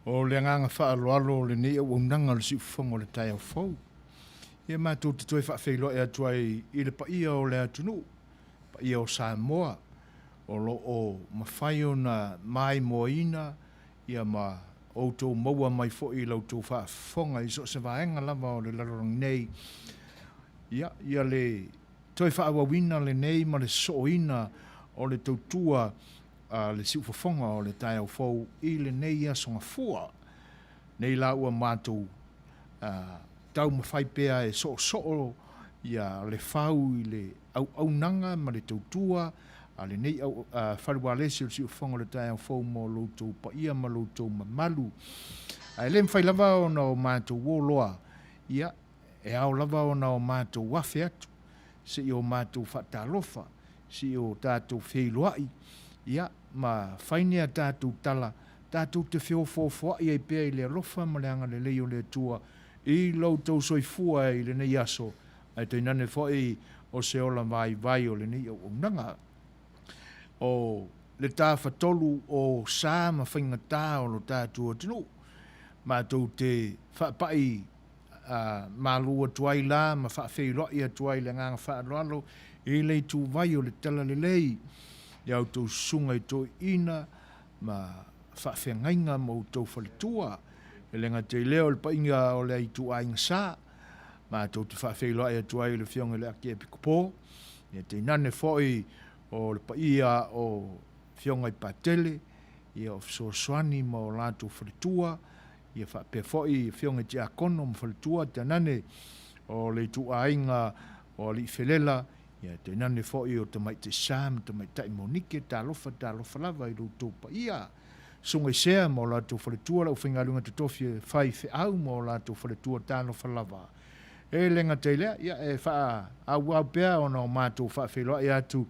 O le agaga faaaloalo o lenei auaunaga o le siufofoga o le taeao fou, ia matou te toe faafeiloai atu ai i le paia o le atunuu, paia o Samoa o lo o mafai ona maimoaina ia ma outou maua mai foi i la outou faafofoga i so o se vaega lava o le lalolagi nei. Ia, ia le toe faaauauina lenei ma le sosooina o le tautua a le siufofoga o le taeao fou i lenei aso Gafua. Nei la ua matou taumafai pea e soosoo ia le fau i le auaunaga ma le tautua a lenei fale ualesi o le siufofoga o le taeao fou mo lo outou paia ma lo outou mamalu. Ae le mafai lava ona o matou o loa, ia, e ao lava ona o matou afe atu se i o matou faatalofa se i o tatou feiloai, ia, ma fai ni a tatou tala, tatou te feofoofoai ai pea i le alofa ma le agalelei o le Atua i lo outou soifua i lenei aso, ae tainane foi o se ola vaivai o lenei auaunaga. O le tafatolu o sa ma faigata o lo tatou atunuu, matou te faapai malu atu ai la ma faafeiloai atu ai i le agaga faaaloalo i le ituvai o le Talalelei i a outou susuga i toeaiina ma faafeagaiga ma outou faletua. E le gata i lea o le paia o le ituaiga sa, matou te faafeiloai atu ai i le Afioga i le Akiepikopo, ia tainane foi o le paia o Afioga i Patele, ia o fesoasoani ma o latou faletua, Ia faapea foi afioga i tiakono ma faletua, tainane o le ituaiga o alii felela, ia tainane foi o tamaitai sa ma tamaitai monike, talofa, talofa lava i lo outou paia. Susuga i sea ma o latou faletua, le aufaigaluega totofi e fai feau ma o latou faletua, talofa lava. E le gata i lea, ia e faaauau pea ona o matou faafeiloai atu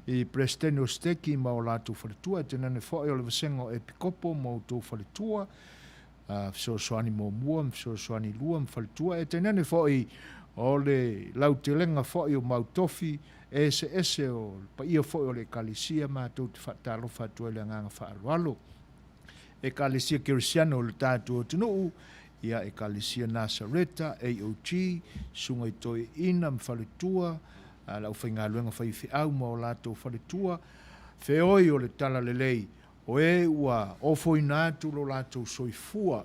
i Peresetene o Seteki ma o latou faletua, e tainane foi o le vasega o Epikopo ma outou faletua, Fesoasoani Muamua ma Fesoasoani Lua ma faletua, e tainane foi o le lautelega foi o mau tofi eseese o le paia foi o le Ekalesia, matou te faatalofa atu ai i le agaga faaaloalo. Ekalesia Kerisiano o le tatou atunuu, ia Ekalesia Nasareta, AOG, Susuga i Toeaina ma Faletua, le aufaigaluega faifeau ma o latou faletua, feoi o le Talalelei, o e ua ofoina atu lo latou soifua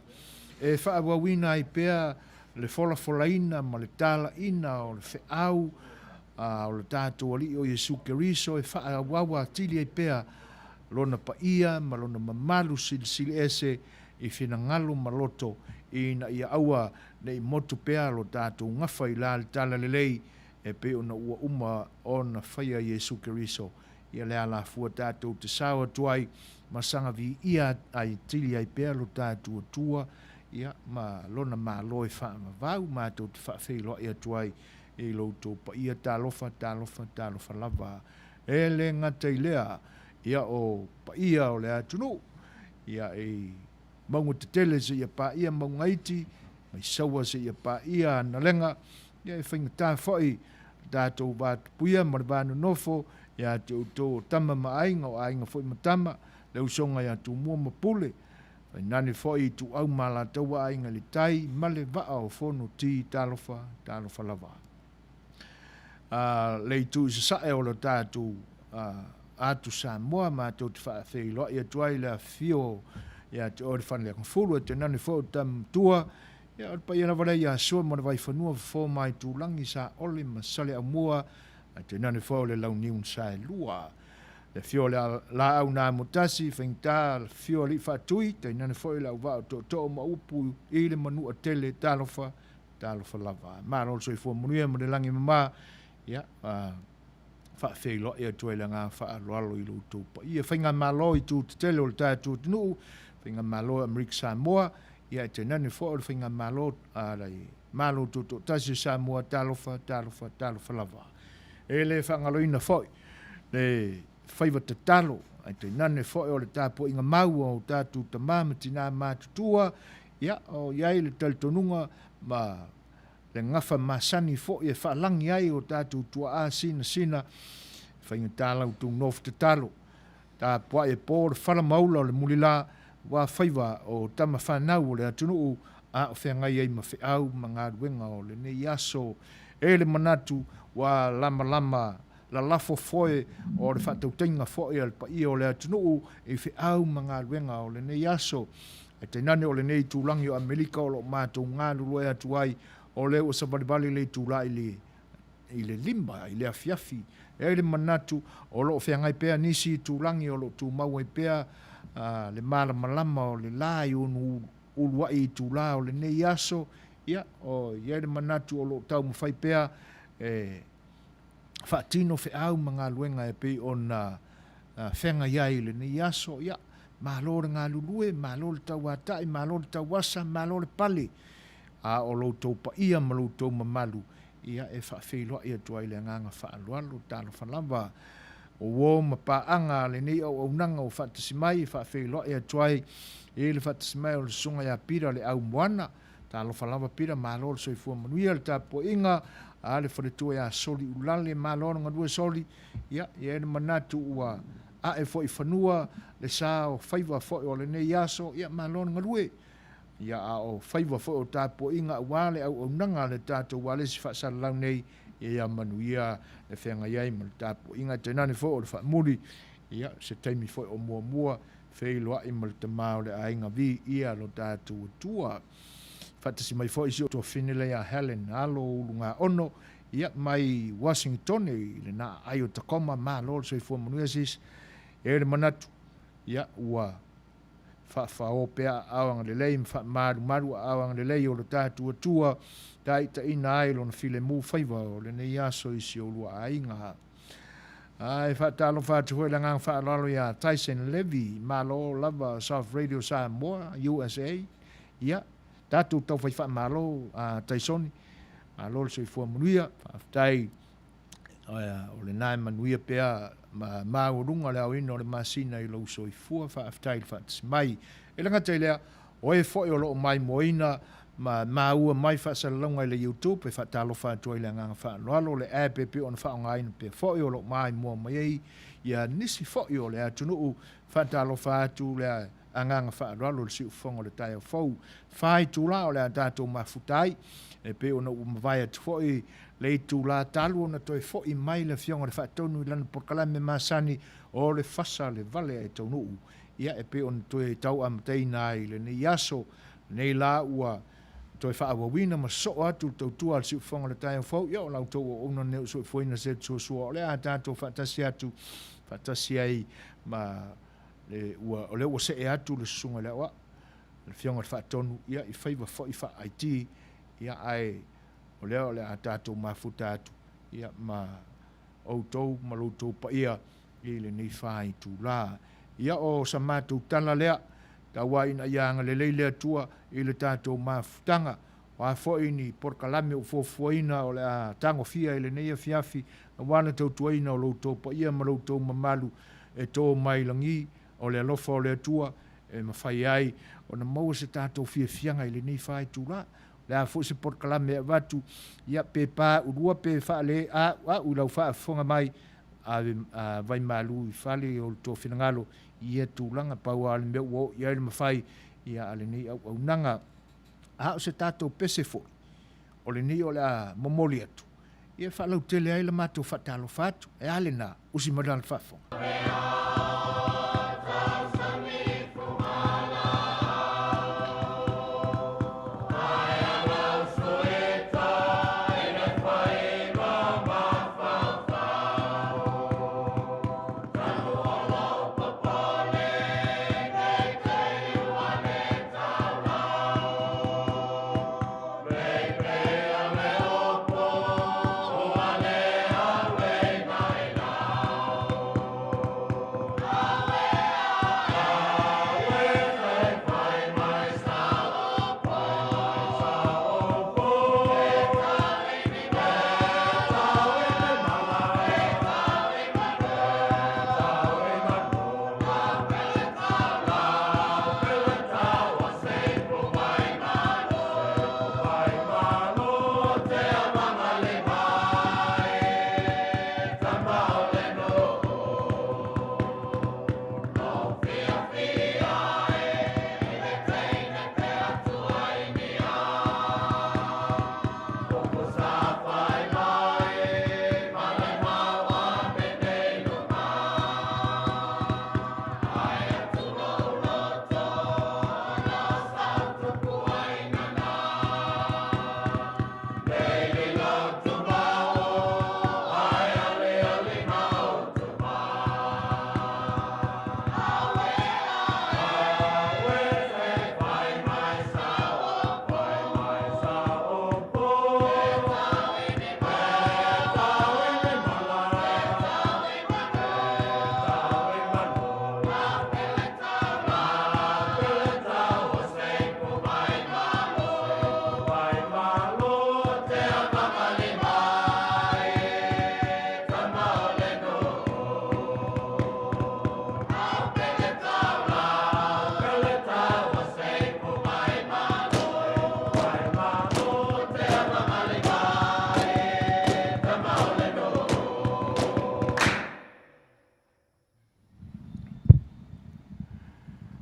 e faaauauina ai pea le folafolaina ma le talaina o le feau o le tatou Alii o Iesu Keriso e faaauau atili ai pea Lona paia ma Lona mamalu silisili ese i finagalo ma loto ina ia aua ne i motu pea lo tatou gafa i la le talalelei e pei ona ua uma ona faia Iesu Keriso. Ia le alafua tatou te sao atu ai ma saga viia ai tili ai pea lo tatou Atua ia ma Lona Malo e faavavau matou te faafeiloai atu ai i lo outou paia. Talofa, talofa, talofa lava. E le gata i lea, ia o paia o le atunuu, ia i mauga tetele seia paia mauga iti, mai Saua seia paia Analega, ia e faigata foi le tatou va tupuia ma le va nonofo ia te outou o tama ma aiga, o aiga foi ma tama, le usoga ia Tumua ma Pule, tainane foi Ituau ma Alataua, Aiga i le Tai ma le Vaa o Fonoti, talofa, talofa lava. le itu i sasae o le tatou atu Samoa, matou te faafeiloai atu ai le afifio ia te oe le Faleagafulu, e tainane foi o tama matua, ia o le paia lava lea ia Sua ma le Vaifanua, Fofo ma Aitulagi, Saole ma Saleaaumua, ae tainane foi o le Launiu na Saelua. Le afio o le Laau na Amotasi, faigata le afio o Alii Faatui, tainane foi le auvaa o Tootoo ma upu i le Manuatele, talofa, Talofa lava. Malo le soifua manuia ma le lagi mama. Ia, faafeiloai atu ai le agaga faaaloalo i lo outou paia. Faigamalo i itu tetele o le tatou atunuu, Faigamalo a Amerika Samoa, ia e tainane foi o le Faigamalo a le Malo Tutoatasi o Samoa, talofa, talofa, talofa lava. E le faagaloina foi le faiva tatalo, ae tainane foi o le tapuaiga mau a o tatou tama ma tina matutua, Ia, o i ai le talitonuga ma le gafa masani foi e faalagi ai o tatou tuaa sinasina, e faigata la outou nofo tatalo. Tapuai e po le fala maula o le mulila, Ua faiva o tama fanau o le atunuu a o feagai ai ma feau ma galuega o lenei aso. E le manatu ua lamalama lalafo foe o le faatautaiga foi a le paia o le atunuu i feau ma galuega o lenei aso. Ae tainane o lenei itulagi o Amerika o lo o matou galulue atu ai, o lea ua savalivali le itula i le i le 5 i le afiafi. E ai le manatu o lo o feagai pea nisi itulagi o lo o tumau ai pea le malamalama o le la i ona uluai itula o lenei aso. Ia, o i ai le manatu o lo o taumafai pea e faatino feau ma galuega e pei ona feagai ai i lenei aso. Ia, malo le galulue, malo le tauatai, malo le tauasa, malo le pale. A o lo outou paia ma lo outou mamalu, ia e faafeiloai atu ai i le agaga faaaloalo. Talofa lava, o uo ma paaga a lenei auaunaga ua faatasi mai e faafeiloai atu ai i le faatasi mai o le Susuga ia Pira le Aumoana. Talofa lava Pira, malo le soifua manuia, le tapuaiga a le faletua ia Soli Ulale, malo le galue Soli. Ia, e i ai le manatu ua ae foi i fanua le sa o faiva foi o lenei aso, ia malo le galue. Ia, a o faiva foi o tapuaiga aua le auaunaga a le tatou ualesi faasalalau nei, ia manuia le feagai ai ma le tapuaiga. Tainane foi o le faamuli, ia, se taimi foi o muamua, feiloai ma le tama o le aiga, viia lo tatou Atua. Faatasi mai foi si ou tuafafine lea ia Helen Alo Ulugaono, ia, mai Uasingitone i le na aai o Tacoma, malo le soifua manuia sis. E i ai le manatu, ia, ua faafao pea aao agalelei ma faamalumalu aao agalelei o lo tatou Atua, taitaina ai lona filemu faiva o lenei aso i si oulua aiga. Ae faatalofa atu foi le agaga faaaloalo ia Tyson Levy, malo lava South Radio Samoa, USA. Ia, tatou taufai faamalo a Tysoni, malo le soifua manuia, faafetai o lena e manuia pea ma maualuga le aoina o le masina i lou soifua, faafetai i le faatasi mai. E le gata i lea, o e foi o lo o maimoaina ma maua mai faasalalauga i le YouTube e faatalofa atu ai le agaga faaaloalo, le app e pei ona faaaogaina pea foi o lo o maimoa mai ai ia nisi foi o le atunuu. Faatalofa atu le agaga faaaloalo i le siufofoga o le taeao fou. Fa itula o le a tatou mafuta ai, e pei ona ua mavae atu foi le itula talu ona toe foi mai le Afioga i le Faatonu i lana polokalame masani o le fasa le vale ae taunuu, ia e pei ona toe tau amataina ai i lenei aso. Lenei la ua toe faaauauina ma sosoo atu le tautua a le siufofoga o le taeao fou, ia o la outou auauna lenei o soifuaina se atusuasua o le a tatou faatasi atu faatasi ai ma le ua o lea ua see atu le susuga i le aoao, le Afioga i le Faatonu, ia i faiva foi faa-IT, ia ae o lea o le a tatou mafuta atu ia ma outou ma lo outou paia i lenei faitula. Ia o sa matou tala lea, tau ina ia agalelei le Atua i le tatou mafutaga. O a foi ni polokalame ua fuafuaina o le a tagofia i lenei afiafi, aua le tautuaina o lo outou paia ma lo outou mamalu e to mai lagi o le alofa o le Atua, e mafai ai ona maua se tatou fiafiaga i lenei faitula. O le a foi se polokalame e avatu, ia pe paulua pe faaleauau i lau faafofoga mai, ave vaimalu i fale o le tou finagalo i ia tulaga, pau lava le mea ua oo i ai le mafai ia a lenei auaunaga. A o se tatou pese foi, o lenei o le a momoli atu, ia e faalautele ai la matou faatalofa atu. E a lena, usi mai lana faafofoga.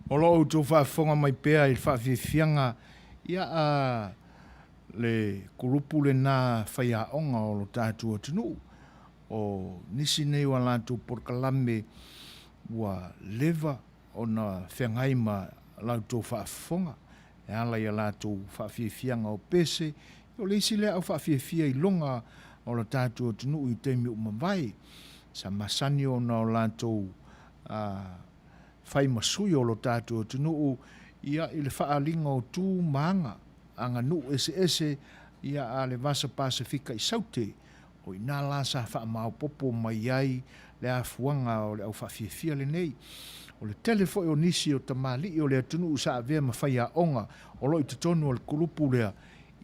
O lo o outou faafofoga mai pea i le faafiafiaga ia a le kulupu lena faiaoga o lo tatou atunuu. O nisi nei o a latou polokalame ua leva ona feagai ma la outou faafofoga e ala i a latou faafiafiaga o pese, o le isi lea au faafiafia iloga o lo tatou atunuu i taimi ua mavae, sa masani ona o latou fai ma sui o lo tatou atunuu ia i le faaaliga o tu ma aga, aganuu eseese ia a le Vasa Pasefika i Saute. O i ina la sa faamaopoopo mai ai le afuaga o le au faafiafia lenei. O le tele foi o nisi o tamalii o le atunuu sa avea ma faiaoga o lo o i totonu o le kulupu lea,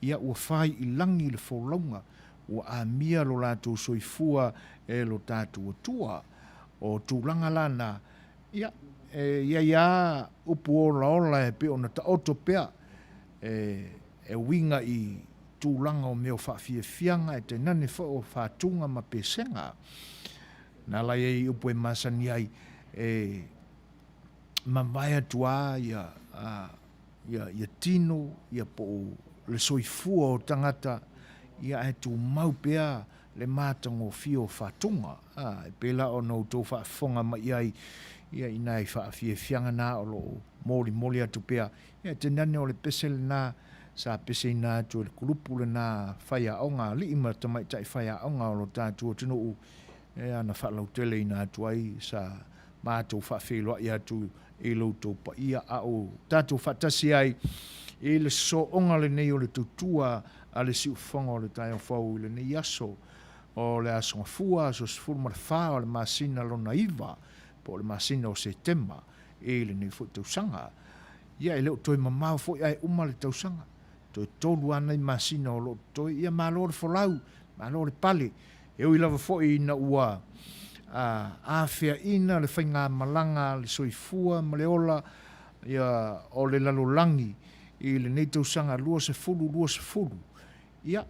ia ua fai i lagi le folauga, ua amia lo latou soifua e lo tatou Atua. O tulaga la na, ia, e i ai lava upu olaola e pei ona taoto pea e uiga i tulaga o mea o faafiafiaga, e tainane foi o fatuga ma pesega. Na ala i ai upu e masani ai, e mavae atu lava ia, ia, ia tino ia po o le soifua o tagata, ia ae tumau pea le matagofie o fatuga. A, e pei la ona outou faafofoga mai i ai, ia i nai faafiafiaga na o lo o molimoli atu pea, ia tainane o le pese lena sa peseina atu e le kulupu lena faiaoga, alii ma tamaitai faiaoga o lo tatou atunuu, ia na faalauteleina atu ai sa matou faafeiloai atu i lo outou paia a o tatou faatasi ai i le sosooga lenei o le tautua a le siufofoga o le taeao fou i lenei aso o le Aso Gafua, aso 14 o le masina lona 9, po o le masina o Setema i lenei foi tausaga. Ia, e le o toe mamao foi ae uma le tausaga. Toe tolu lava nai masina o lo o totoe. Ia, malo le folau, malo le pale. E ui lava foi ina ua afeaina le faigamalaga a le soifua ma le ola ia, o le lalolagi i lenei tausaga 2020, ia,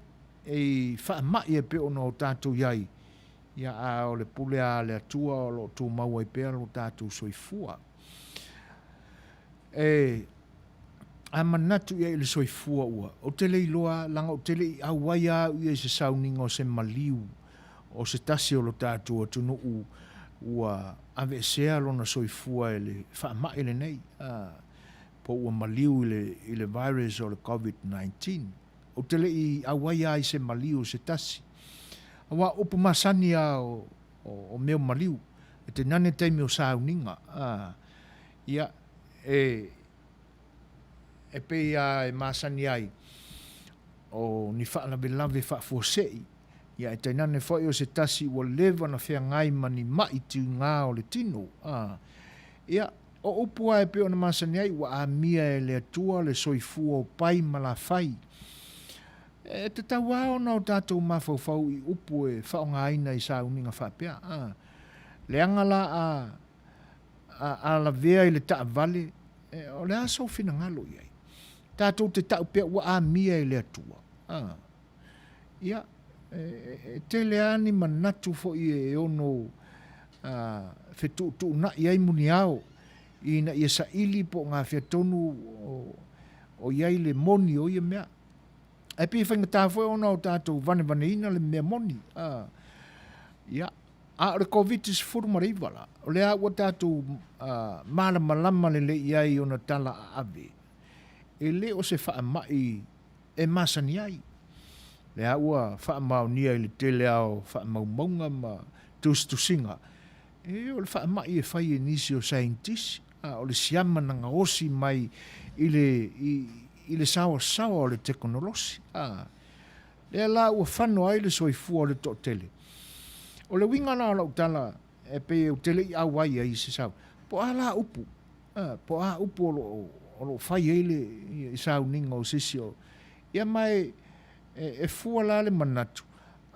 e faamai e pei ona o tatou i ai, ia, a o le pule lava a le Atua o lo o tumau ai pea lo tatou soifua. E, a manatu i ai i le soifua ua, ou te le iloa, leaga ou te le i auai lava au ia i se sauniga o se maliu o se tasi o lo tatou atunuu ua aveesea lona soifua e le faamai lenei, a, po ua maliu i le, i le virus o le COVID-19. Ou te le i auai lava i se maliu o se tasi. Aua o upu masani lava o, o, o mea o maliu, e tainane taimi o sauniga, a, ia, e, e pei lava e masani ai, o ni faalavelave faafuasei, ia e tainane foi o se tasi ua leva ona feagai ma ni ma'i tiga o le tino, a, ia, o upu lava e pei ona masani ai, ua amia e le Atua le soifua o Pai ma Lafai. E tatau lava ona o tatou mafaufau i upu e faaaogaina i sauniga faapea, a, leaga la a, a, a lavea i le taavale, e, o le a sou finagalo i ai? Tatou te tau pea ua amia e le Atua. A, ia, e, e tele lava ni manatu foi e ono a, fetuutuunai ai muniao ina ia saili po o gafea tonu o, o i ai le moni o ia mea. Ae pei e faigata foi ona o tatou vanevaneina le mea moni. A, ia, A o le Koviti-19 la, o lea ua tatou malamalama lelei i ai i ona tala aave, e le o se faamai e masani ai. Lea ua faamaonia i le tele lava o faamaumauga ma tusitusiga, e o le faamai e fai e nisi o saienitisi, a o le siama na gaosi mai i le, i le saoasaoa o le tekonolosi. A. Lea la ua fano ai le soifua o le toatele. O le uiga la o lau tala, e pei ou te le i auai ai i se sau, po o a la upu, a, po o a upu o lo o, o lo o fai ai le i sauniga o se isi o, ia ma e, e, e fua la le manatu,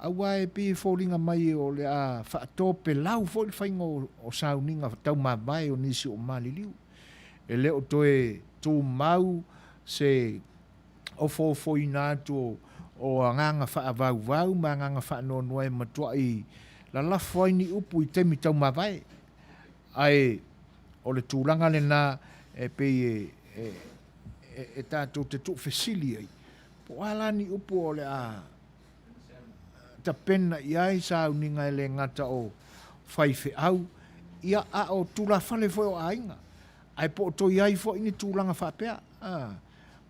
aua e pei e foliga mai o le a faatopelau foi le faiga o, o sauniga taumavae o nisi o maliliu. E le o toe tumau se ofoofoina atu o agaga faavauvau ma agaga faanoanoa e matuai lalafo ai ni upu i taimi taumavae. Ae o le tulaga lena e pei e, e, e, e tatou te tuufesili ai, po o a la ni upu o le a tapena i ai sauniga e le gata o faifeau, ia a o tulafale foi o aiga. Ae po o toe i ai foi ni tulaga faapea, a,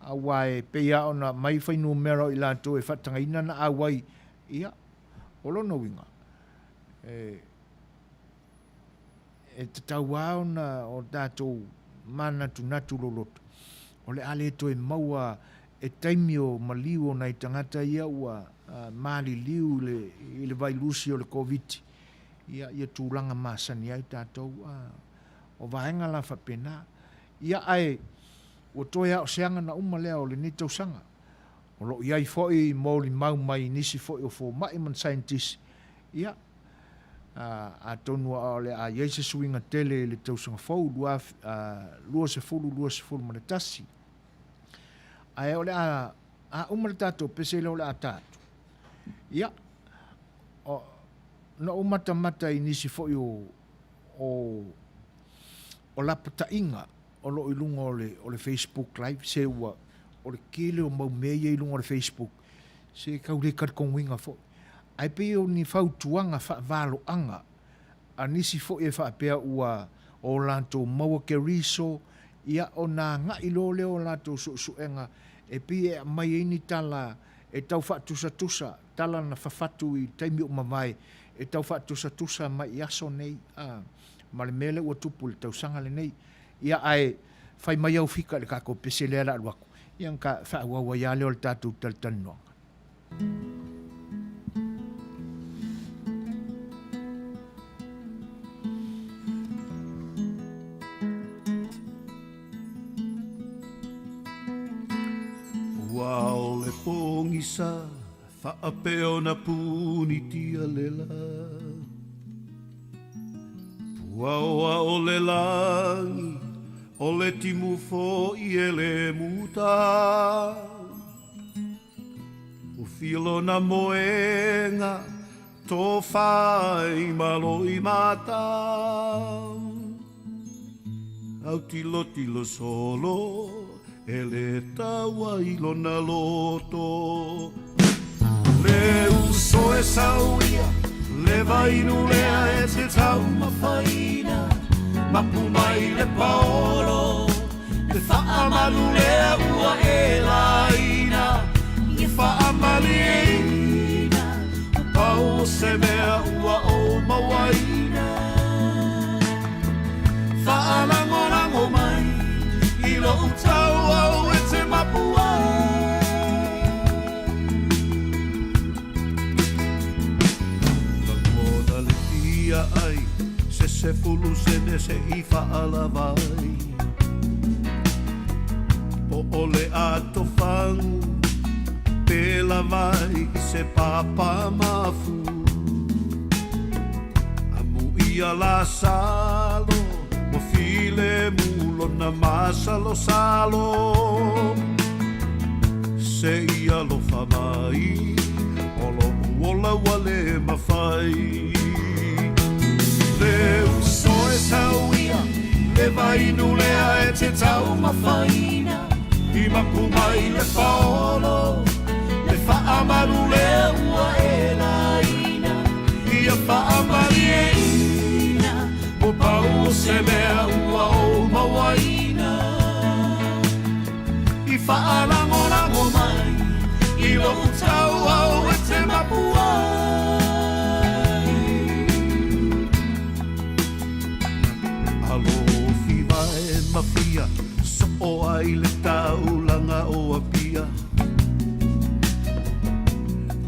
aua e pei lava ona aumai fuainumera o i latou e faatagaina ona auai, ia, o lona uiga, e, e tatau lava ona o tatou manatunatu loloto, o le a le toe maua e taimi o maliu o nai tagata ia ua maliliu i le, i le vailusi o le Koviti, ia, ia tulaga masani ai tatou. O vaega la faapena. Ia ae ua toe lava o se aga na uma lea o lenei tausaga. O lo o i ai foi molimau mai nisi foi o fomai ma ni saienitisi, ia, atonu o le a i ai se suiga tele i le tausaga fou 2021. Ae o le a, a uma le tatou pese lea o le a ta atu, ia, o, na ou matamata i nisi foi o, o, o lapataiga o lo o i luga o le, o le Facebook Live, se ua, o le tele o mau mea ia i luga o le Facebook, se tau le talitonuina foi. Ae pei o ni fautuaga faavaloaga a nisi foi e faapea ua o latou maua keriso, ia ona agai loa lea o latou suesuega e pei e aumai ai ni tala e tau faatusatusa, tala na fafatu i taimi ua mavae, e tau faatusatusa mai i aso nei, a, ma le mea lea ua tupu i le tausaga lenei. Ia ae fai mai au fika i le tatou pese lea o le a alu atu, ia ona faaauau ai lava lea o le tatou talatalanoaga. Ua ao le pogisa faapea ona punitia le la. Puaoa o le lagi, o le timu foi e le muta. Ufi lona moega, tofa i malo i mata. Autilotilo solo, e le taua i lona loto. Le uso e sau ia, le vainu lea e te taumafaina, mapu mai le paolo, le faamalu lea ua e laina, i faamalieina, ua pau o se mea ua ou mauaina. Faalagolago mai i lou tauau e te mapu ai. Lagona le fia ai, se sefulu sene se i faalava ai. Po o le atofagu pe lava ai i se papa mafu. Amuia Lasalo ua filemu lona masalosalo. Se i alofa mai, o loʻu ola ua le mafai. Le uso e sau ia, le vainu lea e te taumafaina, i mapu mai le paolo, le faamalu lea ua e laina, ia faamalieina, ua pau o se mea ua ou mauaina. I faalagolago mai i lou tauau e te mapu ai. Alofi vae mafia, soo ai le taulaga o Apia.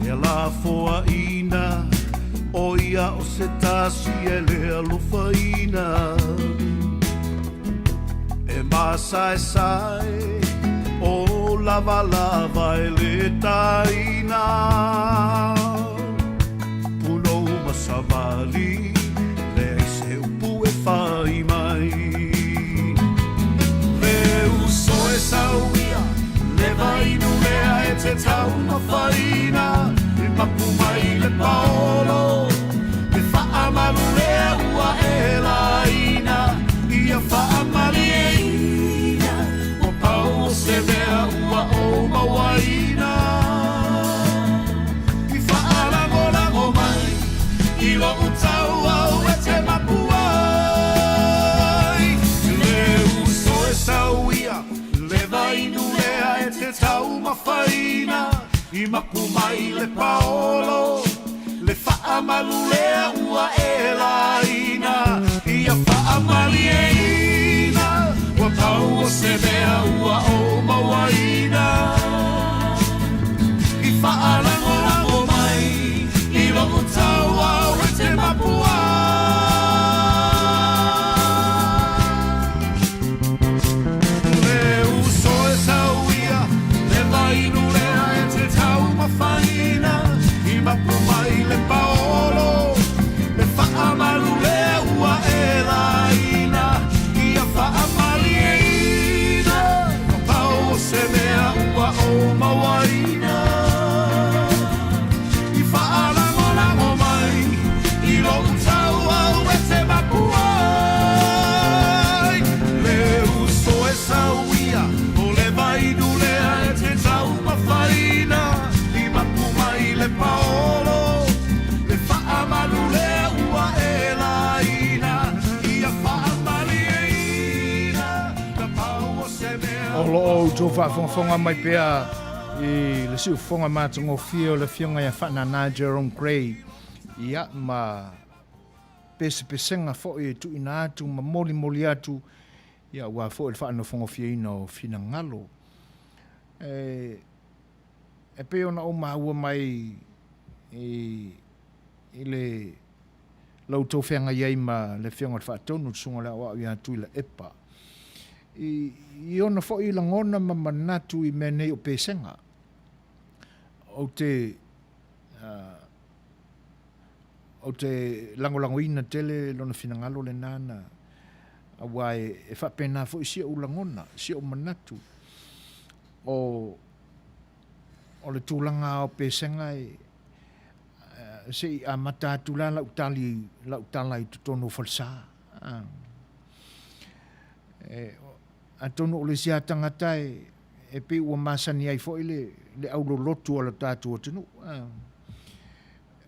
E lafoaina, o ia o se tasi e le alofaina. E masaesae, o lavalava e le taina. Punou ma savali, leai se upu e fai mai. Le uso e sau ia, le vainu lea e te taumafaina, e mapu mai le paolo, le faamalu lea ua e laina, ia faamalieina. mapu mai le paolo, le faamalu lea ua e laina. Ia faamalieina, ua pau o se mea ua ou mauaina. I faalagolago mai i lou tauau e te mapu ai. Le uso e sauia, le vainu lea e te taumafaina. I mapu mai le paolo, le faamalu lea ua e laina. Ia faamalieina, ua pau o se mea ua ou mauaina. I faalagolago mai i lou tauau e te mapu ai. Le uso e sauia, o le vainu lea e te taumafaina. I mapu mai le paolo, le faamalu lea ua e laina. Ia faamalieina, na pau o se mea. O lo o outou faafogafoga mai pea i le siufofoga matagofie o le Afioga ia Faanana Jerome Grey, ia ma pesepesega foi e tuuina atu ma molimoli atu, ia aua foi le faanofogofieina o finagalo. E, e pei ona ou maua mai i, i le la outou feagai ai ma le Afioga i le Faatonu, le Susuga o le Aoao ia Tuilaepa, i, i ona foi lagona ma manatu i mea nei o pesega. Ou te, uh, ou te lagolagoina tele lona finagalo lena na, aua e, e faapena foi si ou lagona, si ou manatu. O, o le tulaga o pesega e, se i amata atu la lau tali, lau tala i totonu o falesa. E, atonu o le isi lava tagata e, e pei ua masani ai foi le, le aulolotu o le tatou atunuu.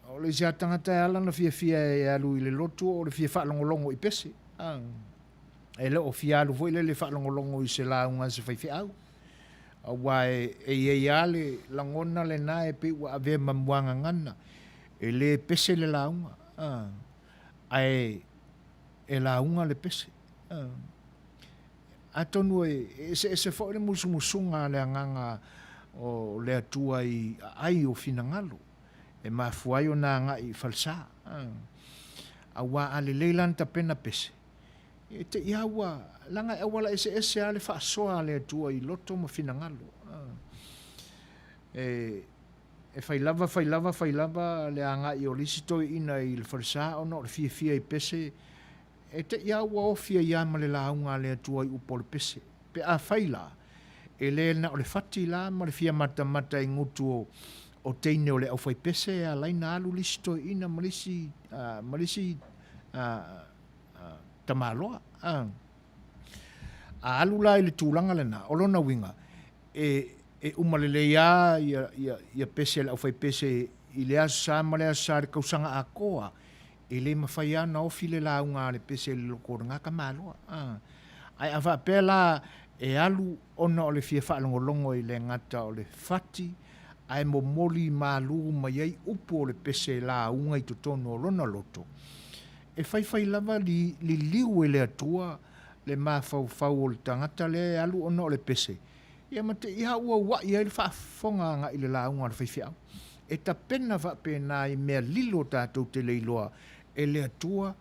O le isi lava tagata e ala ona fiafia e alu i le lotu o le fia faalogologo i pese. E le o fia alu foi lele faalogologo i se lauga a se faifeau. Aua e, e i ai lava le lagona lena e pei ua avea ma muagagana, e le pese le lauga, ae e lauga le pese. Atonu e eseese foi le musumusuga a le Agaga o le Atua i aai o finagalo, e mafua ai ona agai i falesa. Aua a lelei la ona tapena pese, E te i a ua, leaga e auala eseese lava le faasoa a le Atua i loto ma finagalo. E, e fai lava, fai lava, fai lava le agai o le isi toeaina i le falesa ona o le fiafia i pese, e te i a ua ofi ai lava ma le lauga a le Atua i upu o le pese. Pe afai la, e le na o le fati la ma le fia matamata i gutu o, o teine o le aufaipese e ala ai na alu le isi toeaina ma le isi, ma le isi tamaloa. A alu la i le tulaga lena, o lona uiga, e, e uma lelei lava ia, ia, ia pese a le aufaipese i le Aso Sa ma le Aso Sa i le tausaga atoa, e le mafai lava ona ofi le lauga a le pese i le loko o lena tamaloa. A. Ae a faapea la e alu ona o le fia faalogologo i le gata o le fati, ae momoli malu mai ai upu o le pese lauga i totonu o lona loto, E faifai lava liliu e le Atua le mafaufau o le tagata lea e alu ona o le pese, ia ma te i a ua ua'i ai le faafofoga agai i le lauga a le faifeau. E tapena faapena i mea lilo tatou te le iloa e le Atua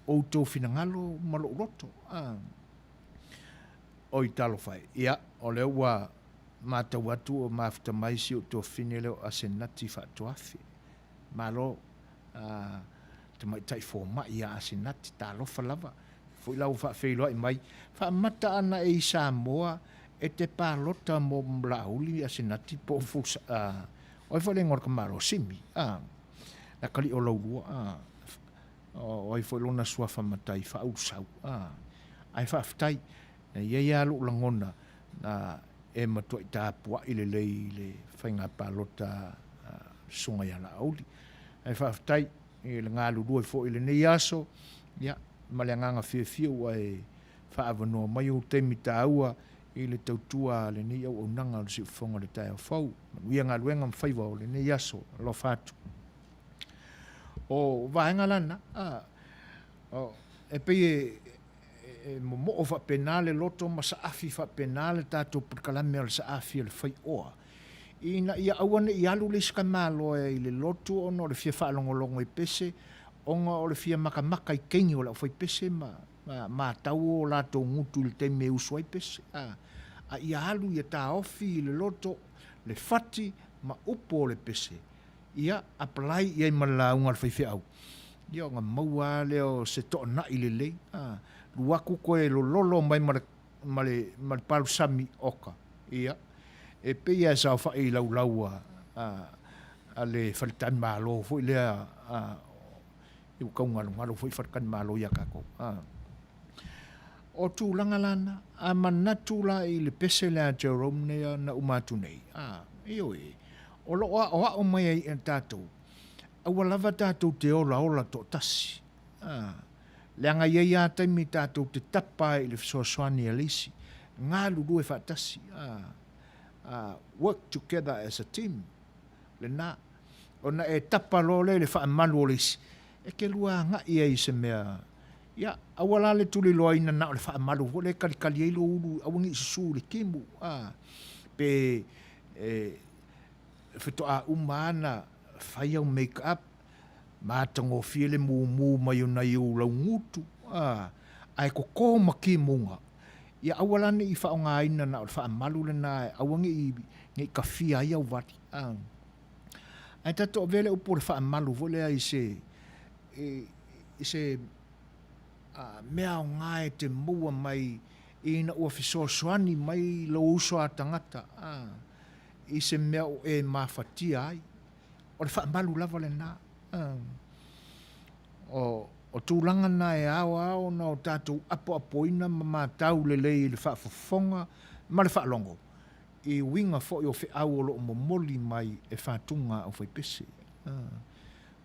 outou finagalo ma lou loto. A. Oi talofa e. Ia, o lea ua matau atu ua mafuta mai si ou tuafafine lea o Asenati Faatoafe. Malo. A tamaitai fomai ia Asenati, talofa lava. Foi la ua faafeiloai mai, faamata ana e i Samoa e te palota mo Laauli Asenati po o Fusa, a, o ai foi le igoa o le tamaloa, Simi, a, le atalii o Laulua, a, o ai foi lona suafa matai Faaulusau, a, ae faafetai, e i ai lava lou lagona, na e matuai tapuai lelei i le faiga palota a Susuga ia Laauli. Ae faafetai i le galulue foi i lenei aso, ia, ma le agaga fiafia ua e faaavanoa mai ou taimi taua, i le tautua a lenei auaunaga o le Siufofoga o le Taeao Fou. Manuia galuega ma faiva o lenei aso. Alofa atu. O vaega la na, e pei e, e momoo faapena le loto ma saafi faapena le tatou polokalame o le saafi o le faioa, ina ia aua ne i alu le isi tamaloa i le lotu ona o le fia faalogologo i pese, ona o le fia matamata i teine o le aufaipese ma matau o latou gutu i le taimi e usu ai pese, a ia alu ia taofi i le loto le fati ma upu o le pese, ia apply i ai ma le lauga a le faifeau, ia ona maua lava lea o se toanai lelei, a, alu atu toe lololo mai ma le, ma le, ma le palusami, oka, ia, e pei lava e saofai i laulau a, a, a le faletalimalo foi lea, a, ua tau galugalu foi faletalimalo ia tatou, a. O tulaga la na, a manatu la i le pese lea a Jerome lea na uma atu nei, a, ioe, o lo o aoao mai ai e tatou, aua lava tatou te olaola toatasi, a, leaga e i ai lava taimi tatou te tapa ai i le fesoasoani a le isi, galulue faatasi, a, a, work together as a team, lena. Ona e tapa loa lea i le faamalu o le isi, e te lua agai ai i se mea, ia, aua la le tuliloaina na o le faamalu foi lea e kalikali ai lou ulu, aua ne i susu i le timu, a, pe e faatoa uma lava ona fai au make up, matagofie le mumu mai o nai ou laugutu, a, ae toto ma timuga, ia aua la ne i faaaogaina na o le faamalu lena, aua ne i tafia ai au vali. A. Ae tatou avea le upu o le faamalu foi lea i se, i se mea aoga e te maua mai ina ua fesoasoani mai lou uso a tagata i se mea o e mafatia ai. O le faamalu lava lena. O tulaga na e ao lava ona o tatou apoapoina ma matau lelei i le faafofoga ma le faalogo i uiga foi o feau o lo o momoli mai e fatuga a aufaipese.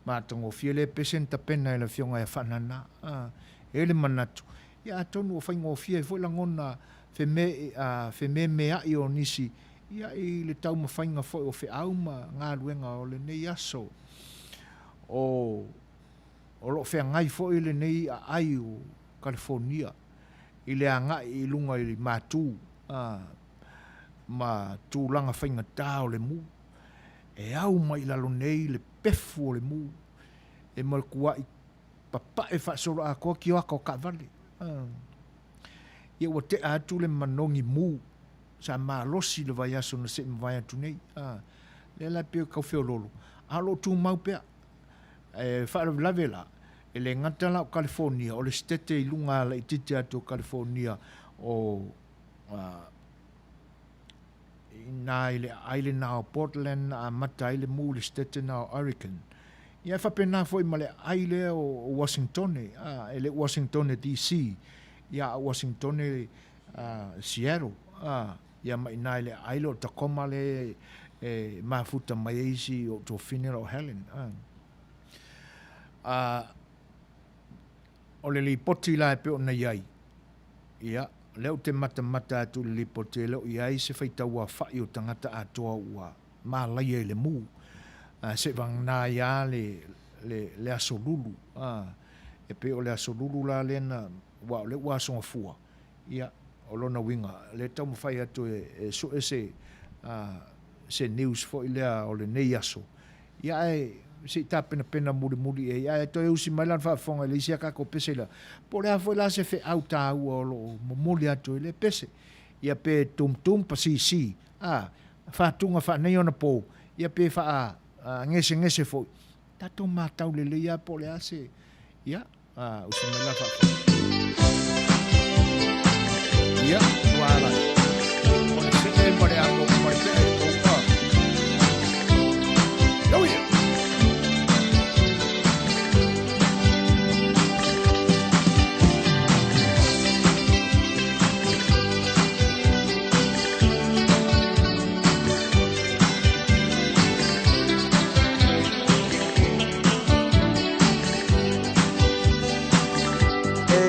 Matagofie lea pese na tapena e le Afioga ia Faanana. E i ai le manatu, ia atonu ua faigofie ai foi lagona fememeai o nisi ia i le taumafaiga foi o feau ma galuega o lenei aso. O lo o feagai foi lenei aai o Kalifonia i le agai i luga i matu ma tulaga faigata o le mu. E au mai i lalo nei le pefu o le mu e matuai papae faasoloatoa tioata o taavale. Ia ua tea atu le manogi mu sa malosi i le vaiaso na se i mavae atu nei. Lea la e pei e tau feoloolo, a o lo o tumau pea. E faalavelave la, e le gata la o Kalifonia, o le setete i luga laitiiti atu o Kalifonia o i ina i le aai lena o Portland na amata ai le mu i le setete lena o Oregon. Ia e faapena foi ma le aai lea o Uasingitone, a, e le o Uasingitone DC, ia a o Uasingitone Seattle, a, ia ma ina i le aai lea o Tacoma lea e mafuta mai ai si ou tuafafine la o Helen. A, a, o le lipoti la e pei ona i ai, ia, o lea ou te matamata atu i le lipoti e le o i ai se faitauaofai o tagata atoa ua malaia i le mu, a, seivagana ai lava le, le, le aso lulu, a, e pei o le aso lulu la lea na, aua o lea ua aso gafua, ia, o lona uiga, o lea e taumafai atu e, e sue se, a, se news foi lea o lenei aso, Ia ae se i tapenapena mulimuli i ai, ae toe usi mai lana faafofoga i le isi a tatou pese lea, po o le a foi la se feau taua o lo o momoli atu i lea pese. Ia pe tumtum pasisi, a, faatuga faaneionapo, ia pe faagesegese foi, tatou matau lelei lava po o le a se, ia, a, usi mai lana faafofoga. Ia, ua ala. O le see ma le ato, ma le pee i tou, a. Iau ia! E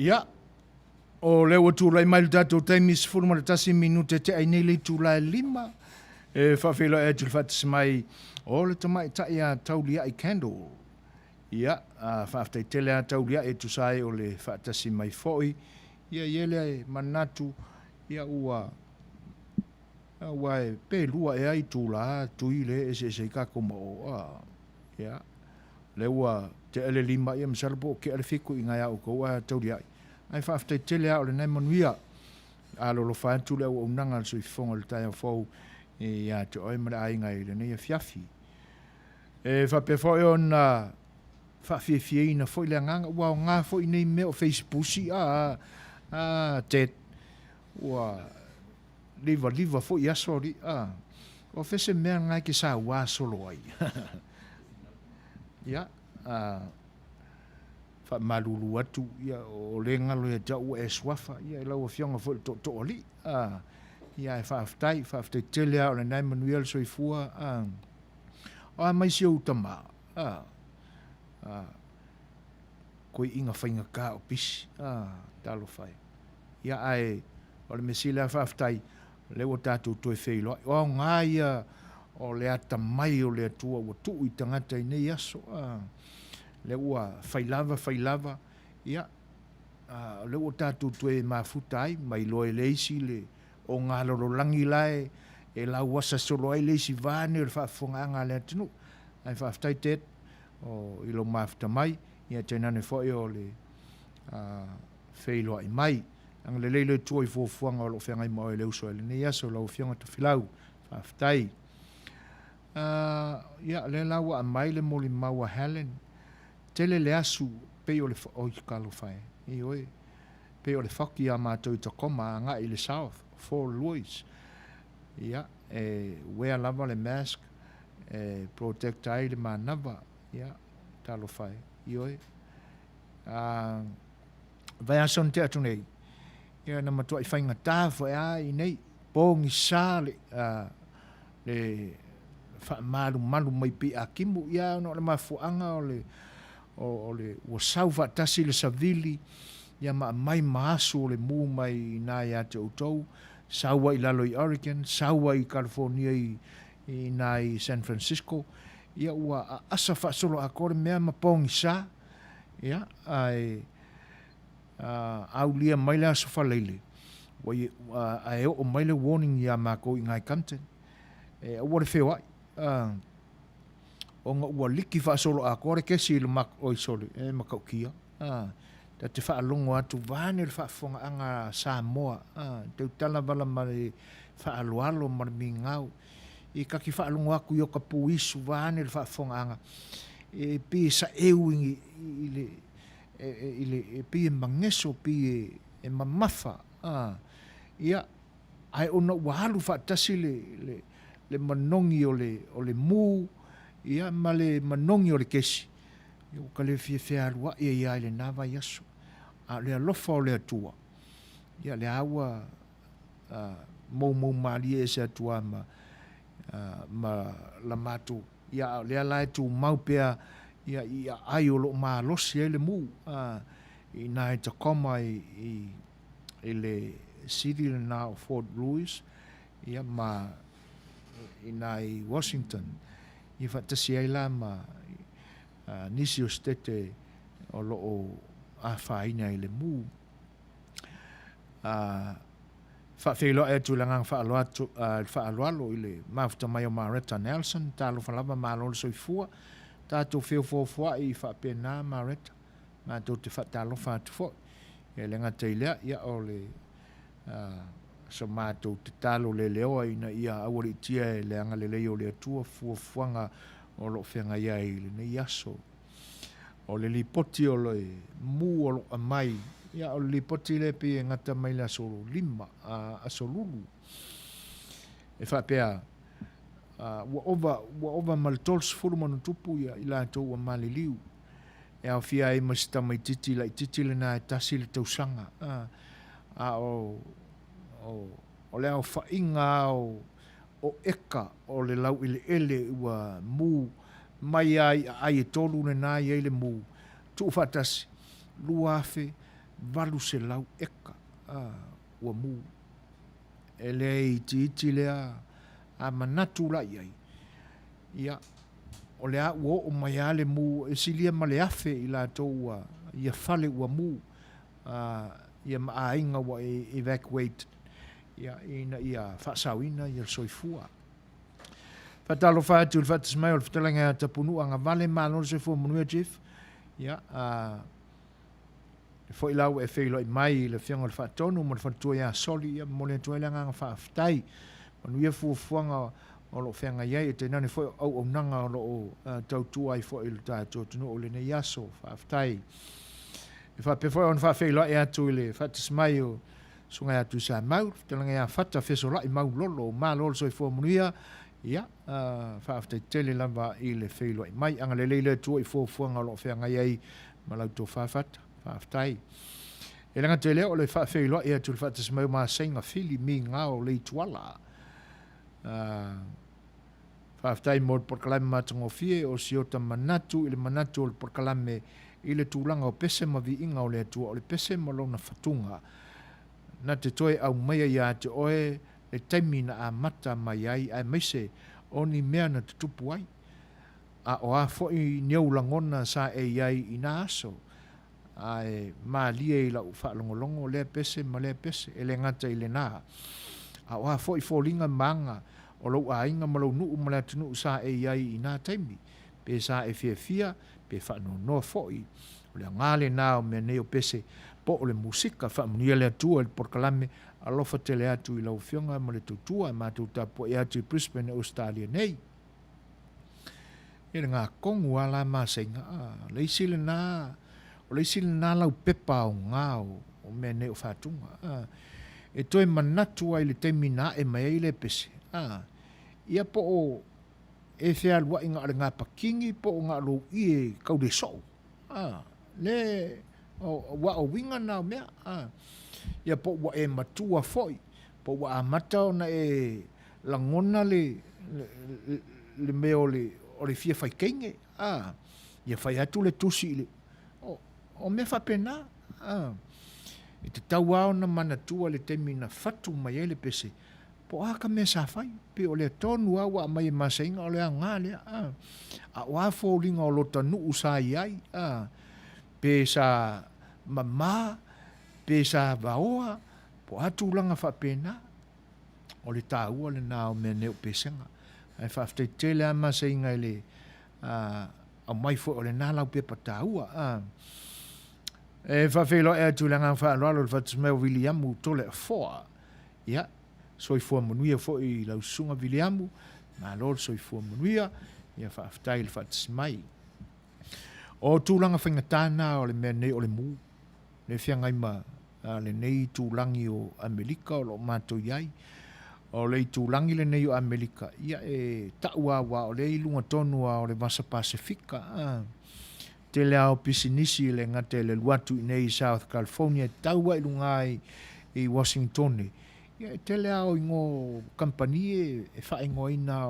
Ia, o lea ua tulai mai le tatou taimi 11 minute tea ai nei le itula e 5. E faafeiloai atu i le faatasi mai o le tamaitai a Tauliai Candle. Ia, a faafetai tele a Tauliai e tusa ai o le faatasi mai foi. Ia, i ai le manatu, ia ua aua e pe lua ea itula tui lea e eseese ai tatou ma o. A, ia, lea ua tea le 5, ia masalo po o tea le 7 i ina ia outou ae Tauliai. Ae faafetai tele lava o lena e manuia. Alolofa atu le auaunaga a le soifofoga i le taeao fou ia te oe ma le aiga i lenei afiafi. E faapea foi ona faafiafiaina foi le agaga, ua aoga foi nei mea o feisepusi a, a, Ted, ua livaliva foi aso alii, a, o fea se mea lena e te saua solo ai? Ia, a, faamalulu atu, ia, o lea e galo ia te au ua e suafa, ia, i lau Afioga foi i le Tootoo Alii, a, ia, ae faafetai, faafetai tele lava o lena e manuia le soifua, a, o a mai si ou tama, a, a, koiina faigata o pisi, a, talofa e. Ia, ae o le mea sili lava faafetai, o lea ua tatou toe feiloai. O aoga ia o le atamai o le Atua ua tuu i tagata i nei aso, a, lea ua fai lava, fai lava, ia, a, o lea ua tatou toe mafuta ai, ma iloa e le isi le ogalololagi la e, e lauasa solo ai le isi va nei o le faafofogaaga a le atunuu. Ae faafetai Ted o, i lou mafuta mai, ia tainane foi o le a, feiloai mai. Agalelei le Atua i fuafuaga o lo o feagai ma oe le uso i lenei aso, lau Afioga Tofilau. Faafetai. Ia, lea la ua aumai le molimau a Helen. Tele le asu, pei o le, oi, talofa e, ioe, pei o le faki iā matou i Tacoma agai i le South, Fort Lewis. Ia, e wear lava le mask e protect ai le manava. Ia, talofa e, ioe. Vaiaso na tea atu nei, ia na matuai faigata foi lava i nei, pogisa le, le faamalumalu mai pei a timu, ia ona o le mafuaaga o le, o le, ua sau faatasi le savili, ia ma aumai ma asu o le mu mai i ina ia te outou, sau ai i lalo i Oregon, sau ai i California i, i ina i San Francisco, ia ua aasa faasoloatoa le mea ma pogisa. Ia, ae aulia mai le Aso Faraile, ae oo mai le warning ia makou i Ngai Compton, e aua le feoai, ona ua liki faasoloatoa le kesi i le oi sole, e matautia. Ta te faalogo atu vaeane le faafofogaaga a Samoa, tautala vala ma le faaaloalo ma le migao. I ta te faalogo atu i ota puisu vaeane le faafofogaaga, e pei e saeu i le, i le, e pei e mageso, pei e mamafa, a, ia, ae ona ua alu faatasi le, le, le manogi o le, o le mu, ia, ma le manogi o le kesi, ia, ua ka le fia fealuai ai lava i lena vaiaso. A o le alofa o le Atua, ia, lea ua moumou malie ese atu lava ma, ma la matou Ia, a o lea la e tumau pea ia i aai o lo o malosi ai le mu i ina i Tacoma i, i, i le city lena o Fort Lewis, ia ma ina i Washington, ia faatasi ai la ma nisi o setete o lo o afaina i le mu. Faafeiloai atu i le agaga faaaloalo i le mafuta mai o Maretta Nelson, talofa lava malo le soifua, tatou feofoofoai faapena Maretta, matou te faatalofa atu foi. E le gata i lea, ia o le so matou tatalo leleoa ina ia aualiitia e le agalelei o le Atua fuafuaga o lo o feagai ai i lenei aso. O le lipoti o le mu o lo o aumai, ia o le lipoti lea pei e gata mai le aso 5, aso Lulu. E faapea, ua ova, ua ova ma le 30 ma ona tupu ia i latou ua maliliu. E aofia ai ma si tamaitiiti laitiiti lena e tasi le tausaga. A o, o, o le aofaiga lava o, o eka o le laueleele ua mu mai lava i aai e tolu lena e i ai le mu, tuufaatasi, 800 eka ua mu. E le itiiti lea a manatu la i ai, ia, o le a ua oo mai lava le mu e silia ma le 1,000 i latou ua, ia fale ua mu, ia ma aiga ua evacuate, ia, ina ia faasaoina ia le soifua. Faatalofa atu i le faatasi mai o le fetalaiga ia Tapunuu Agavale, malo le soifua manuia Chief. Ia, e foi la ua e feiloai mai i le Afioga i le Faatonu ma le faletua ia Soli, ia momoli atu ai le agaga faafetai. Manuia fuafuaga o lo o feagai ai, e tainane foi o auaunaga o lo o tautua ai foi i le tatou atunuu i lenei aso. Faafetai. E faapea foi ona faafeiloai atu i le faatasi mai o Susuga ia Tuisamau, le fetalaiga ia Fata Fesolai Maulolo, malo le soifua manuia, ia, faafetai tele lava i le feiloai mai. Agalelei le Atua i fuafuaga o lo o feagai ai ma lau tofa Fata. Faafetai. E le gata i lea, o le faafeiloai atu i le faatasi mai o Maseiga Fili Migao Leituala. Faafetai mo le polokalame matagofie o si ota manatu i le manatu o le polokalame i le tulaga o pese ma viiga o le Atua, o le pese ma lona fatuga na te toe aumaia ia te oe le taimi na amata mai ai aemaise o ni mea na tutupu ai. A o a foi ni ou lagona sa e i ai i na aso, Ae malie i lau faalogologo lea pese ma lea pese, e le gata i lena, a o a foi foliga ma aga o lou aiga ma lou nuu ma le atunuu sa e i ai i na taimi, pe sa e fiafia, pe faanoanoa foi. O le aoga lena o mea nei o pese, po o le musika. Faamanuia le Atua i le polokalame, alofa tele atu i lau Afioga ma le tautua, matou tapuai atu i Brisbane, Ausetalia nei. Ia le gakonu a la maseiga a le isi lena o le isi lena laupepa aoga o, o mea nei o faatuga a e toe manatu ai i le taimi na ae mai ai le pese a ia po o e fealuai na o le gapakigi po o na o lou ie tau le soo a le o, ua o uiga na o mea a ia po ua e matua foi po ua amata ona e lagona le, le, le mea o le, o le fia fai teine, a, ia fai atu le tusi i le, o, o mea faapena, a. E tatau lava ona manatua le taimi na fatu mai ai le pese, po o a ka mea sa fai, pei o lea tonu lava ua aumai e Maseiga, o le aoga lea, a. A o a foliga o lota nuu sa i ai, a, pe sa mama, pe sa vaoa, po o a tulaga faapena. O le taua lena o mea nei o pesega. Ae faafetai tele lava Maseiga i le aumai foi o lena laupepa taua. E faafeiloai atu i le agaga faaaloalo i le faatasi mai o Viliamu Toleafoa. Ia, soifua manuia foi i lau susuga Viliamu, malo le soifua manuia, ia faafetai i le faatasi mai. O tulaga faigata na o le mea nei o le mu, le feagai ma lenei itulagi o Amerika o lo o matou i ai. O le itulagi lenei o Amerika, ia e tau lava aua o lea e i luga tonu lava o le Vasa Pasefika. A tele lava o pisinisi e le gata i le alu atu i inei i South California e tau lava i luga i Washingtone, ia e tele lava o igoa o kamupani e faaigoaina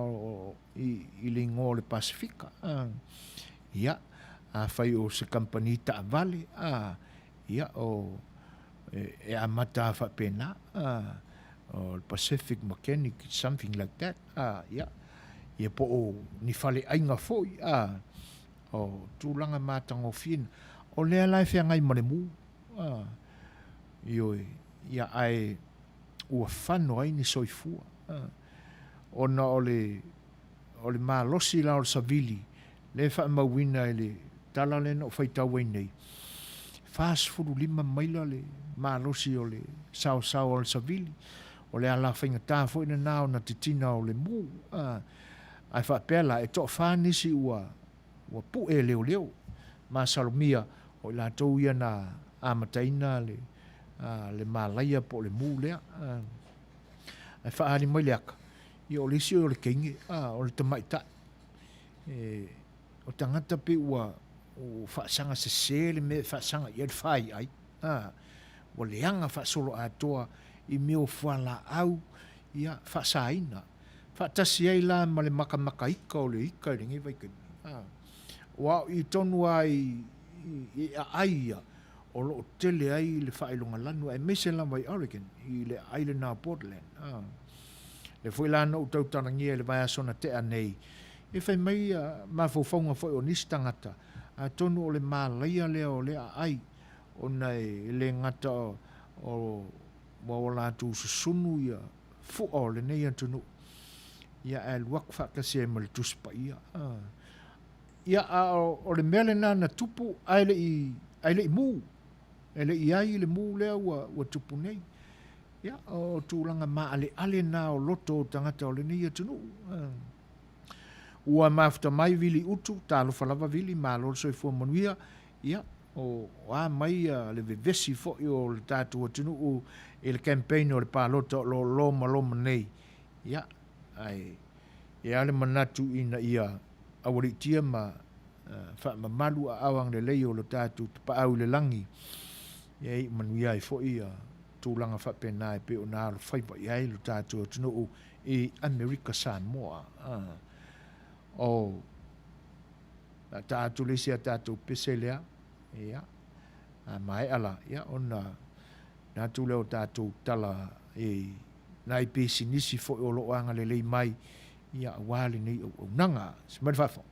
i le igoa o le Pasefika. Ia, afai o se kamupani taavale, a, ia, o, e, e amata lava faapena, a, o le Pacific Mechanic, something like that, a, ia, ia po o ni faleaiga foi, a, o tulaga matagofie na. O lea la e feagai ma le mu, a, ioe, ia, ae ua fano ai ni soifua, a, ona o le, o le malosi la o le savili, lea e faamauina i le tala lea na ou faitau ai nei, 45 maila le malosi o le saosao a le savili, o le ala faigata foi lena ona titina o le mu, ae faapea la, e toafa nisi ua ua pue e leoleo, masalomia o i latou ia na amataina le le malaia po o le mu lea. Ae faaali mai le aka, ia o le isi o le teine, o le tamaitai. E, o tagata pei ua, ua faasaga sese le mea e faasaga i ai le faiai, a, ua leaga faasoloatoa i mea o fualaau, ia, faasaina. Faatasi ai la ma le makamakaika o le ika i lenei vaitaimi, a. Aua o i tonu lava i, i, i aai ia, o lo o tele ai le faailogalanu aemaise lava i Oregon, i le aai lena o Portland. A. Lea foi la na ou tautalagia i le vaiaso na tea nei, e fai mai mafaufauga foi o nisi tagata, atonu o le malaia lea o lea aai, ona e le gata o ua o latou susunu ia fua o lenei atunuu, ia ae alu atu faatasi ai ma le Tusi Paia. A. Ia, a o le mea lena na tupu ae le i, ae le i mu. E le i ai le mu lea ua, ua tupu nei. Ia, o tulaga maaleale na o loto o tagata o lenei atunuu. Ua mafuta mai Vili Utu, talofa lava Vili, malo le soifua manuia. Ia, o a mai le vevesi foi o le tatou atunuu i le campaign o le palota o lo o lomaloma nei. Ia, ae e a le manatu ina ia aualiitia ma faamamalu aao agalelei o lo tatou Tapaau i le lagi, ia iu manuia ai foi tulaga faapena e pei ona alofaiva i ai lo tatou atunuu i Amerika Samoa. O le a ta atu le isi a tatou pese lea, ia, a maea la, ia, ona na atu lea o tatou tala i nai pisinisi foi o lo o agalelei mai, ia, aua lenei auaunaga. Se mai le faafofoga.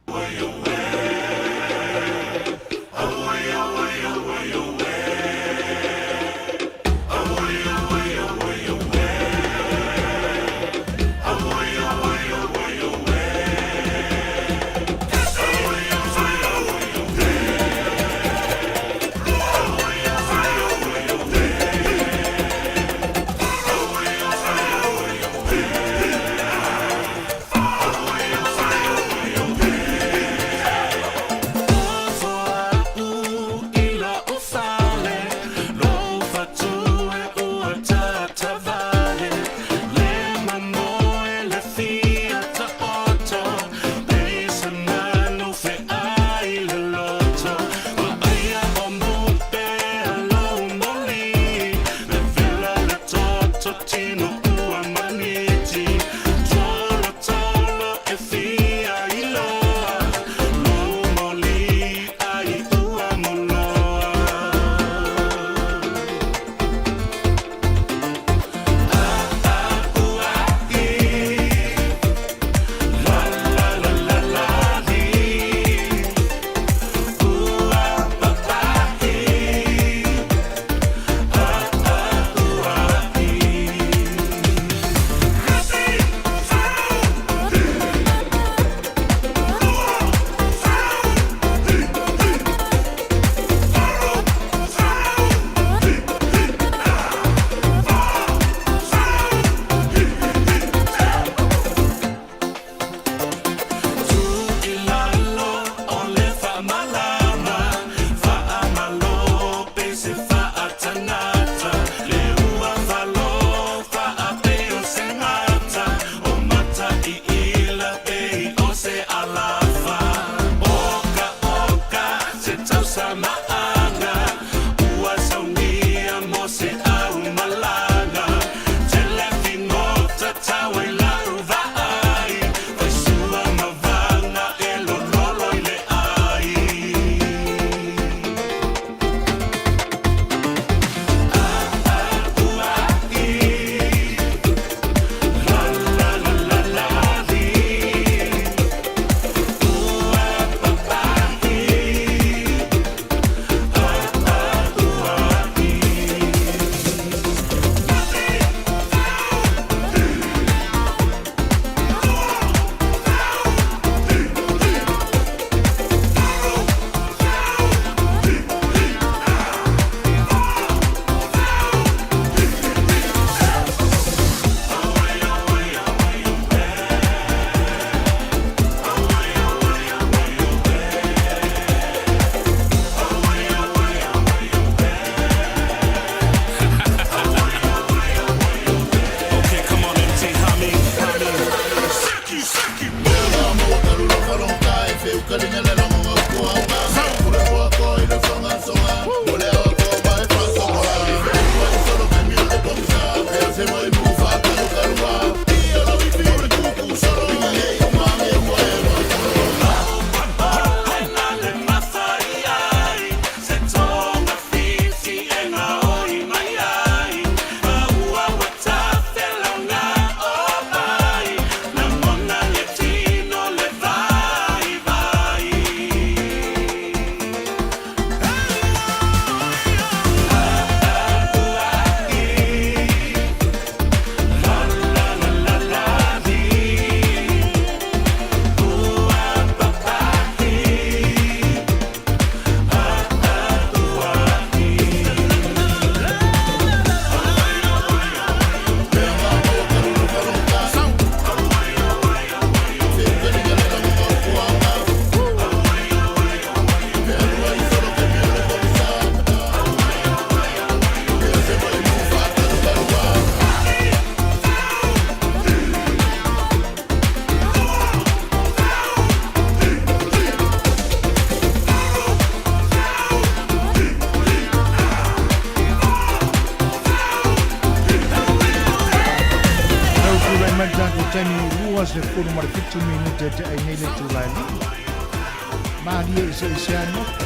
47 minute e tea ai nei le itula e 5. Malie eseese ai nota.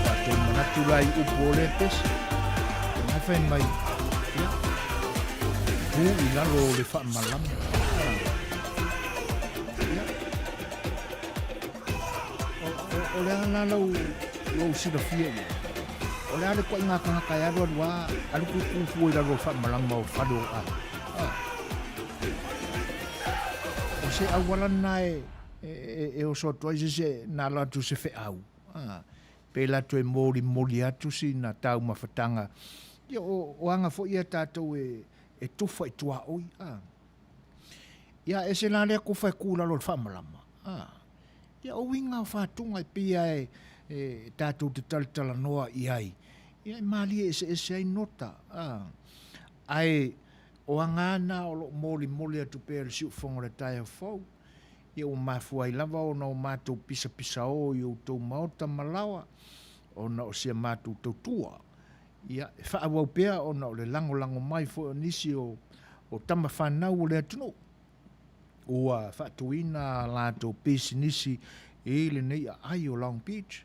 Tatou manatu la i upu o lea pese. Nai fai mai, ia, tu i lalo o le faamalama. Ia, o le a la lau, lou silafia i ai? O le a le koaiga tagata e alu alu a, alu kūkū fua i lalo o le faamalama o fale o aiga. O se auala lena e, e, e oso atu ai se se na alo atu se feau. A, pēlā toe molimoli atu sina taumafataga. Ia, o, o aga foi ia tatou e, e tufa i tuaoi. A. Ia, ese la lea kofa e kū i lalo o le faamalama. A. Ia, o uiga o fatuga e pei lava e, e tatou te talatalanoa i ai, ia e malie eseese ai nota. A. Ae o aga lava na o lo o molimoli atu pea e le siufofoga o le taeao fou, ia ua mafua ai lava ona o matou pisapisaō i outou maota ma laoa, ona o si a matou tautua. Ia, e faaauau pea ona o le lagolago mai foi o nisi o tama fanau o le atunuu ua faatuina a latou pisinisi i lenei aai o Long Beach,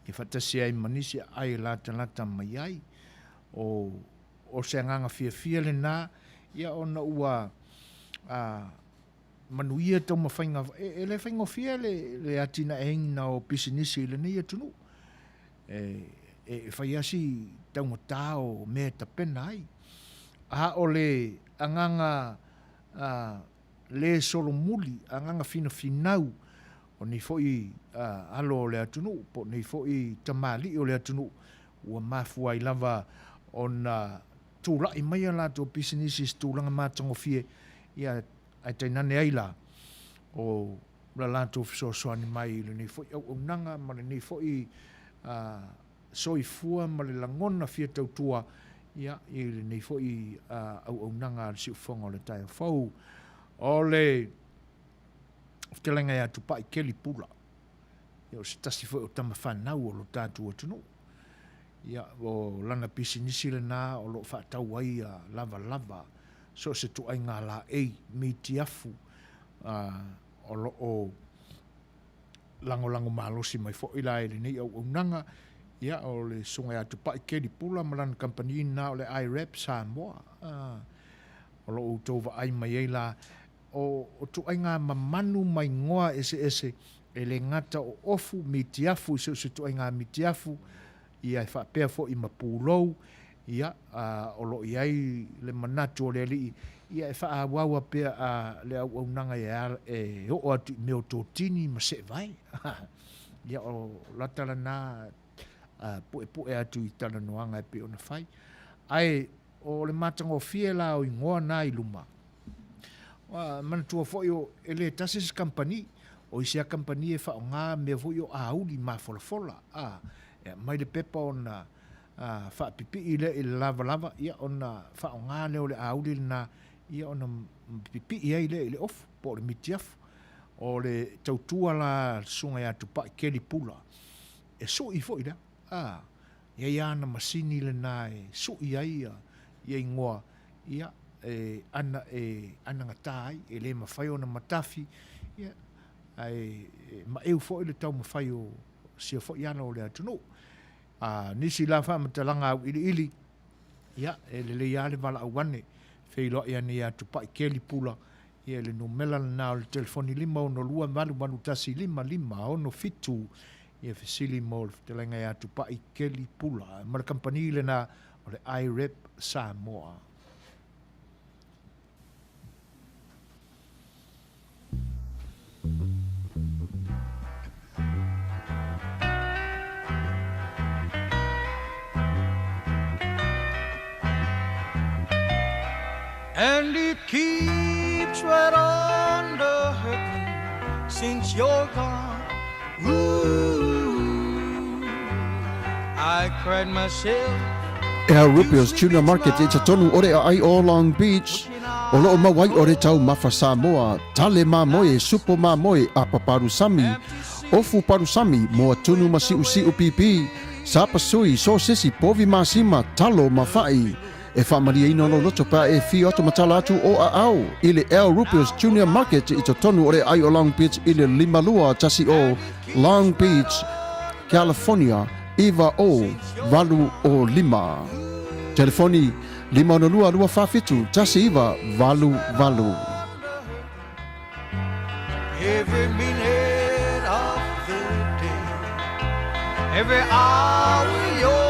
ia faatasi ai ma nisi aai e latalata mai ai. O O se agaga fiafia lena, ia ona ua a, manuia taumafaiga, e, e le faigofie le, le atinaeina o pisinisi i lenei atunuu. E, e fai lava si taugata o mea e tapena ai. A o le agaga a, le solomuli, agaga finafinau o nei foi a, alo o le atunuu, po o nei foi tamalii o le atunuu, Ua mafua ai lava ona tulai mai a latou pisinisi i se tulaga matagofie, ia, ae tainane ai la o la latou fesoasoani mai i lenei foi auaunaga ma lenei foi soifua ma le lagona fia tautua, ia, i lenei foi auaunaga a le Siufofoga o le Taeao Fou. O le fetalaiga ia Tupai Keli Pula. Ia, o se tasi foi o tama fanau o lo tatou atunuu. Ia, o lana pisinisi lena o lo o faatau ai ia lavalava, so o se tuaiga laei, mitiafu, o lo o lagolago malosi mai foi la i lenei auaunaga. Ia, o le Susuga ia Tupai Keli Pula ma lana kamupani lena o le iRap Samoa. O lo o outou vaai mai ai la, O ituaiga mamanu ma igoa eseese, e le gata o ofu, mitiafu i so o se ituaiga mitiafu, ia e faapea foi ma pulou, ia, o lo o i ai le manatu o le Alii, ia e faaauaua pea le auaunaga e oo atu i mea o totini ma seevae. Ia, o lata lena puepue atu i talanoaga e pei ona fai. Ae o le matagofie la o igoa na i luma, Ua manatua foi o e le tasi se kamupani, o isi lava kamupani e faaaoga mea foi o auli mafolafola, a, e aumai le pepa ona faapipii lea i le lavalava, ia ona faaaoga lea o le auli lena, ia ona pipii ai lea i le ofu po o le mitiafu. O le tautua la a le Susuga ia Tupai Keli Pula, e sui foi lea, a, e i ai lava ana masini lena e sui ai ia igoa, ia, e ana e anagata ai, e le mafai ona matafi, ia, ae maeu foi le taumafai o sia foi ala o le atunuu. A nisi la faamatalaga auiliili, ia, e lelei lava le valaau ane, feiloai ane ia Tupai Keli Pula, ia, i le numera lena o le telefoni 562 881 5567, ia fesili mo le fetalaiga ia Tupai Keli Pula, ma le kamupani lena o le iRep Samoa. And it keeps right on the hurting since you're gone. Ooh, I cried myself. E Al Rupio's Tuna Market i totonu o le aai o Long Beach, o loo mau ai o le taumafa Samoa, tale mamoe, supo mamoe, apa palusami, ofu palusami, moa tunu ma siusiu pipi, sapasui, sosesi, povi masima, talo ma fa'i. E faamalieina lou loto pe a e afio atu ma tala atu o aao i le Al Rupio's Junior Market i totonu o le aai o Long Beach i le 5210 Long Beach, California 90805. Telefoni 562 247 1988. Every minute of the day, every hour you're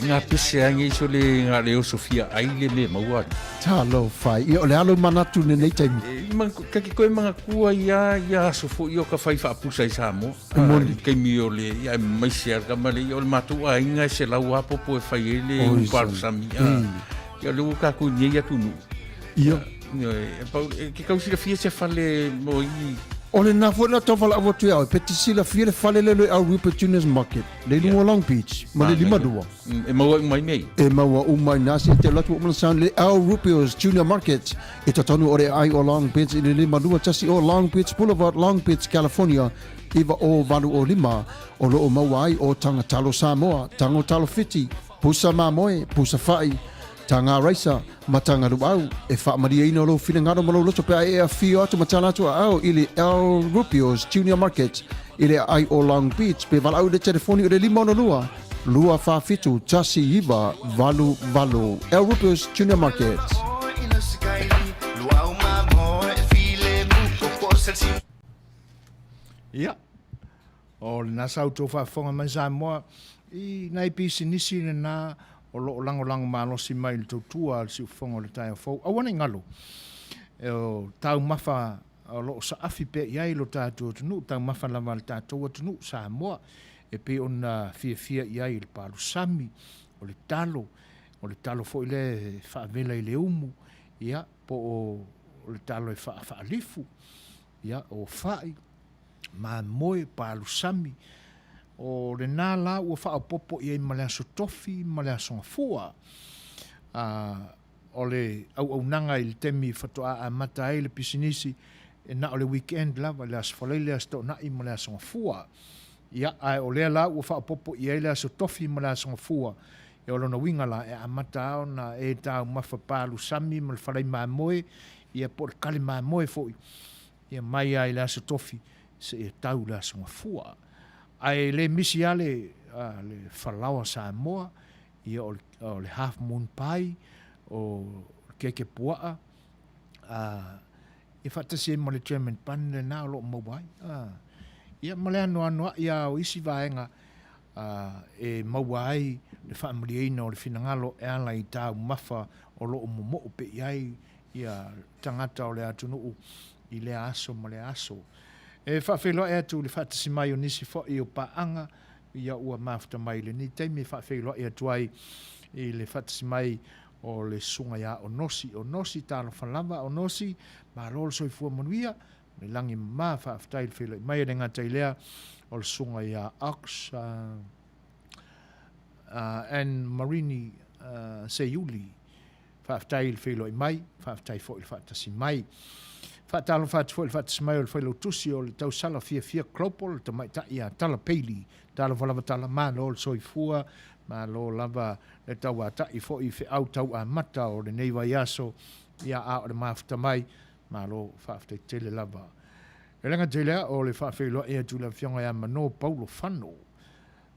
Nga pese ange iso le nga le oso fia ai le me maua. Talofa, ia o le alo manatu lenei taimi. E, man, ka ki koe manga kua ia, ia aso fo i o ka whai whaapusa i Samoa. E moni. Taimi o le, ia e maise a ka male, ia o le matou aiga e se lau apopo e fai ai le Oi, upalusami. Ah, ia o le ua kākou i nei atunuu. Ia. Ia, e, pau, e, ke kau silafia se fale mo i... O lena foi na tau valaau atu ia oe, pe te silafia le fale lea o le Al Rupert Junior's Market, le i luga o Long Beach, ma le 52. E maua uma i mea. E maua uma i nā se te alu atu o mana le Al Rupio's Junior Market i totonu o le aai o Long Beach i le 521 o Long Beach Boulevard, Long Beach, California 90805 o loo maua ai o taga talo Samoa, tago talo Fiti, pusa mamoe, pusa fa'i, taga raisa, ma taga luau. E faamalieina lou finagalo ma lou loto pe a e afio atu ma tala atu aao i le Al Rupio's Junior Market i le aai o Long Beach pe valaau i le telefoni o le 562 247 1988. Al Rupio's Junior Market. Ia, o lena sa outou faafofoga mai Samoa i nai pisinisi lena o lo o lagolago malosi mai i le tautua a le siufofoga o le taeao fou. Aua ne i galo, o taumafa o lo o saafi pea i ai lo tatou atunuu, taumafa lava a le tatou atunuu Samoa e pei ona fiafia i ai i le palusami, o le talo, o le talo foi lea e faavela i le umu, ia, po o le talo e faafaalifu, ia, o fa'i, mamoe, palusami, o lena la ua faaopoopo i ai ma le Aso Tofi ma le Aso Gafua. A, o le auaunaga i le taimi faatoa amata ai le pisinisi, e na o le weekend lava, le Aso Faraile, Aso Toonai ma le Aso Gafua. Ia, ae o lea la ua faaopoopo i ai le Aso Tofi ma le Aso Gafua, ia o lona uiga la, e amata lava ona e taumafa palusami ma le falai mamoe, ia po o le kale mamoe foi, Ia mai lava i le Aso Tofi seia tau i le Aso Gafua. Ae le misi lava le, le falaoa Samoa, ia o le, o le half moon pie, o le keke puaa, a, ia faatasi ai ma le German bun lena o lo o maua ai. A, ia ma le anoanoai lava o isi vaega a, e maua ai le faamalieina o le finagalo e ala i taumafa o lo o momoo pea i ai ia tagata o le atunuu i lea aso ma lea aso. E faafeiloai atu i le faatasi mai o nisi foi o paaga ia ua mafuta mai i lenei taimi e faafeiloai atu ai i le faatasi mai o le susuga ia Onosi. Onosi, talofa lava Onosi, malo le soifua manuia, le lagi mama, faafetai i le feiloai mai. E le gata i lea, o le susuga ia Ox Ann Marini Seiuli, Faafetai i le feiloai mai, faafetai foi i le faatasi mai. Faatalofa atu foi i le faatasi mai o le Failautusi o le Tausala Fiafia Global, le tamaitai ia Tala Bailey. Talofa lava Tala, malo le soifua, malo lava le tauatai foi i feau tau amata o lenei vaiaso, ia a o le mafuta mai, malo faafetai tele lava. E le gata i lea, o le faafeiloai atu i le Afioga ia Mano Paulo Fano,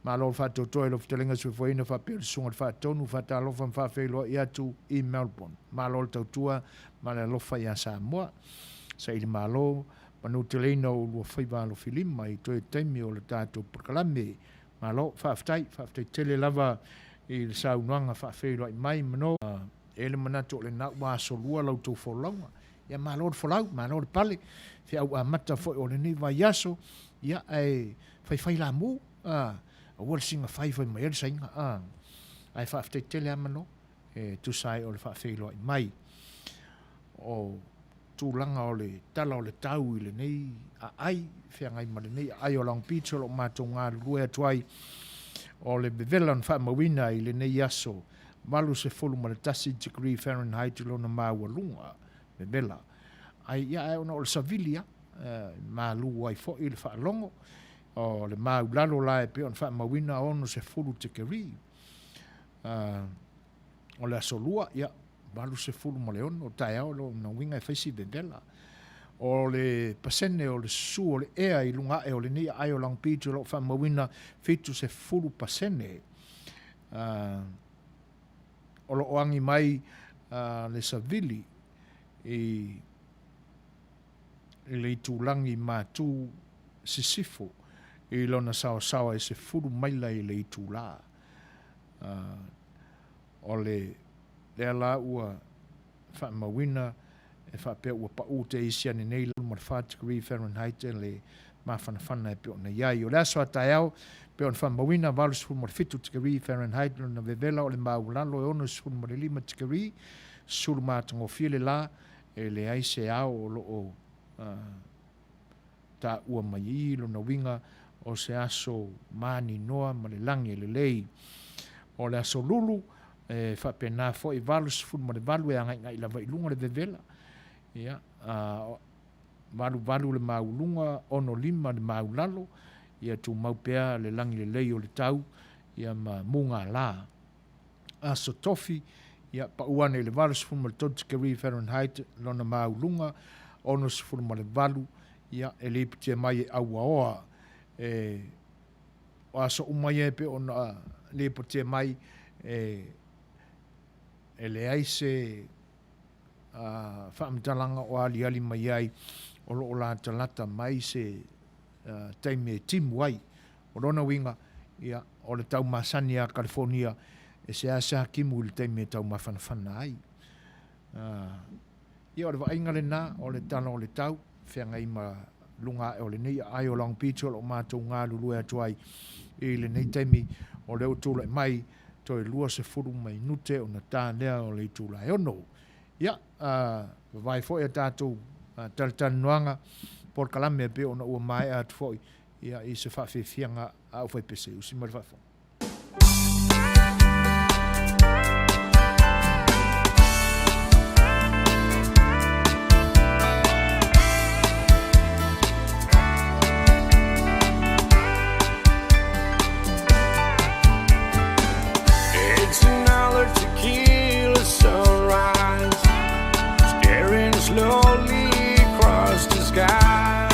Malo le faatoatoa i lau fetalaiga soifuaina faapea le Susuga i le Faatonu, faatalofa ma faafeiloai atu i Melbourne. Malo le tautua ma le alofa ia Samoa. Saili malo, manuteleina o ulua faiva alofilima i toe taimi o le tatou polokalame. Malo, faafetai, faafetai tele lava i le saunoaga faafeiloai mai mano. E i ai le manatu o lena ua asolua la outou folauga. Ia malo le folau, malo le pale, feau amata foi o lenei vaiaso, ia ae faifai lamu, a, aua le siga fai fai mai ai le saiga, a. Ae faafetai tele lava Mano e tusa ai o le faafeiloai mai. O tulaga o le tala o le tau i lenei aai, feagai ma lenei aai o Long Beach o lo o matou galulue atu ai, o le vevela na faamauina i lenei aso 81 degree Fahrenheit lona maualuga vevela. Ai ia ae ona o le savili a, malu ai foi le faalogo, o le maulalo la e pei ona faamauina 60 degree. O le aso lua, ia, 86 taeao lona uiga e fai si vevela. O le pasene o le susu o le ea i luga ae o lenei aai o Long Beach o lo o faamauina 70%. O lo o agi mai le savili i le itulagi matu sisifo i lona saosaoa e 10 maila i le itula. O le lea la ua faamauina e faapea ua pau te isi ane nei ma le 4 degree Fahrenheit le mafanafana e pei ona i ai. O le aso a taeao, pei ona faamauina 87 degree Fahrenheit lona vevela o le maualalo e 65 degree, sulu matagofie le la, e leai se ao o lo o taua mai i lona uiga o se aso maninoa ma le lagi e lelei. O le aso lulu, e faapena foi 88 e agaigai lava i luga le vevela, ia, a 88 le mauluga, 65 le maulalo, ia tumau pea le lagi lelei o le tau, ia ma mugala. Aso Tofi, ia, pau ane i le 83 degree Fahrenheit lona mauluga, 68, ia, e lipotia mai e Auaoa. E, o aso uma ia e pei ona lipotia mai, e, e leai se a, faamatalaga o aliali mai ai o lo o latalata mai se a, taimi e timu ai. O lona uiga, ia, o le tau masani a Kalifonia, e seasea timu i le taimi e taumafanafana ai. Ia, o le vaaiga lena o le tala o le tau, feagai ma luga ae o lenei aai o Long Beach o lo o matou galulue atu ai i lenei taimi, o lea ua tulai mai toe 20 mainute ona ta lea o le itula e 6. Ia, vavae foi a tatou talatalanoaga, polokalame e pei ona ua maea atu foi ia, i se faafiafiaga a aufaipese. Usi mai le faafofoga. It's another tequila sunrise, staring slowly across the sky.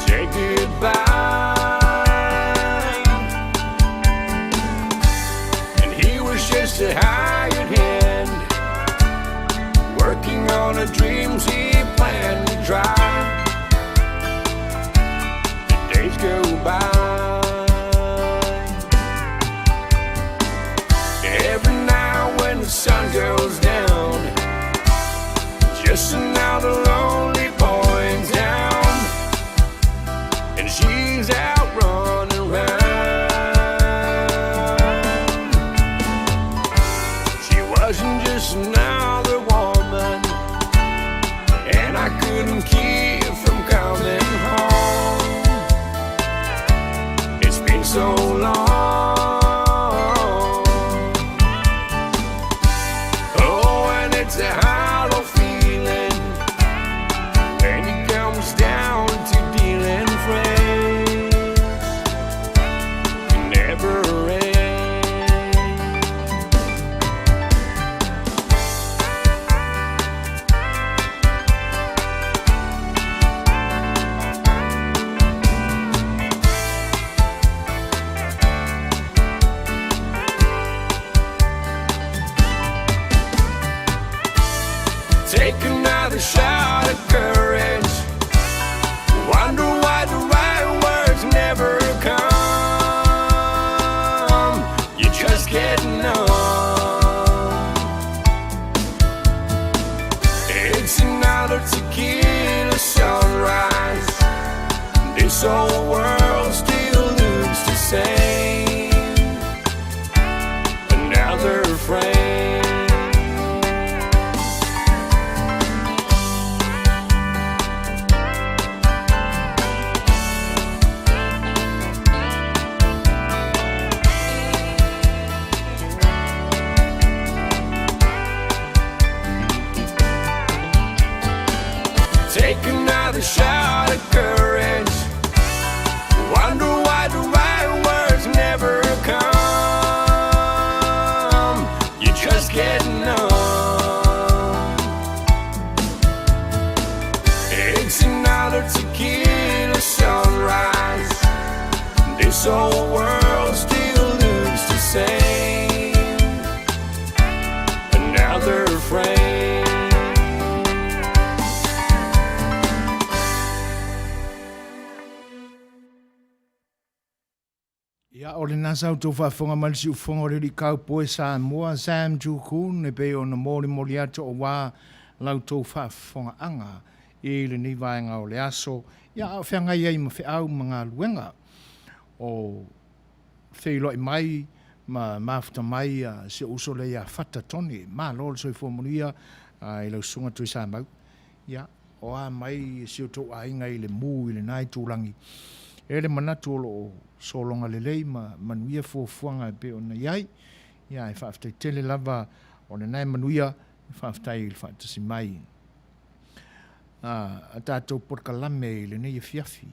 Say goodbye. And he was just a hired hand, working on the dreams he planned to drive. The days go by. Every night when the sun goes down, just another lonely boy in town, and she's out running round. She wasn't just another woman, and I couldn't keep from coming home. It's been so long. Oh, and it's a hollow feeling when it comes down to dealing friends. It never ends. Take another shot of courage. Wonder why the right words never come. You just get numb. This old world still looks the same. Another frame. Take another shot of courage. Wonder why the right words never come. You just get numb. It's another tequila sunrise. This old world still looks the same. Another frame. Ia, o lena sa outou faafofoga mai le siufofoga o le alii kaupoe Samoa, Sam Jukun, e pei ona molimoli atu aua la outou faafofogaaga i lenei vaega o le aso, ia, a o feagai ai ma feau ma galuega o feiloai mai ma mafuta mai si ou uso lea ia Fata Tony. Malo le soifua manuia i lau susuga Tuisamau. Ia, o a mai si o tou aiga i le mū i lena itulagi, e le manatu o lo o sologa lelei ma manuia fuafuaga e pei ona i ai. Ia, ae faafetai tele lava o lena e manuia, faafetai i le faatasi mai a tatou polokalame i lenei afiafi.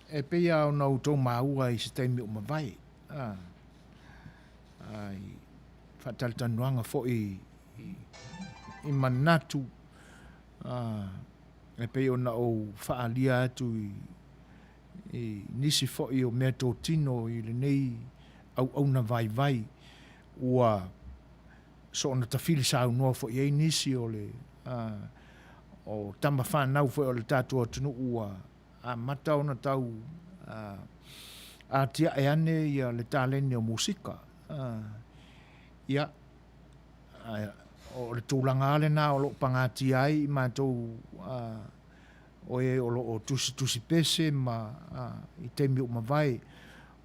E pei lava ona outou maua i se taimi ua mavae, i faatalatalanoaga foi i manatu e pei ona ou faaalia atu i nisi foi o meatotino i lenei auauna vaivai ua soona tafili saunoa foi i ai nisi o le o tama fanau foi o le tatou atunuu ua amata ona tau atiae ane ia le taleni o musika. Ia, o le tulaga lava lena o lo o pagatia ai i matou o e o lo o tusitusi pese ma i taimi ua mavae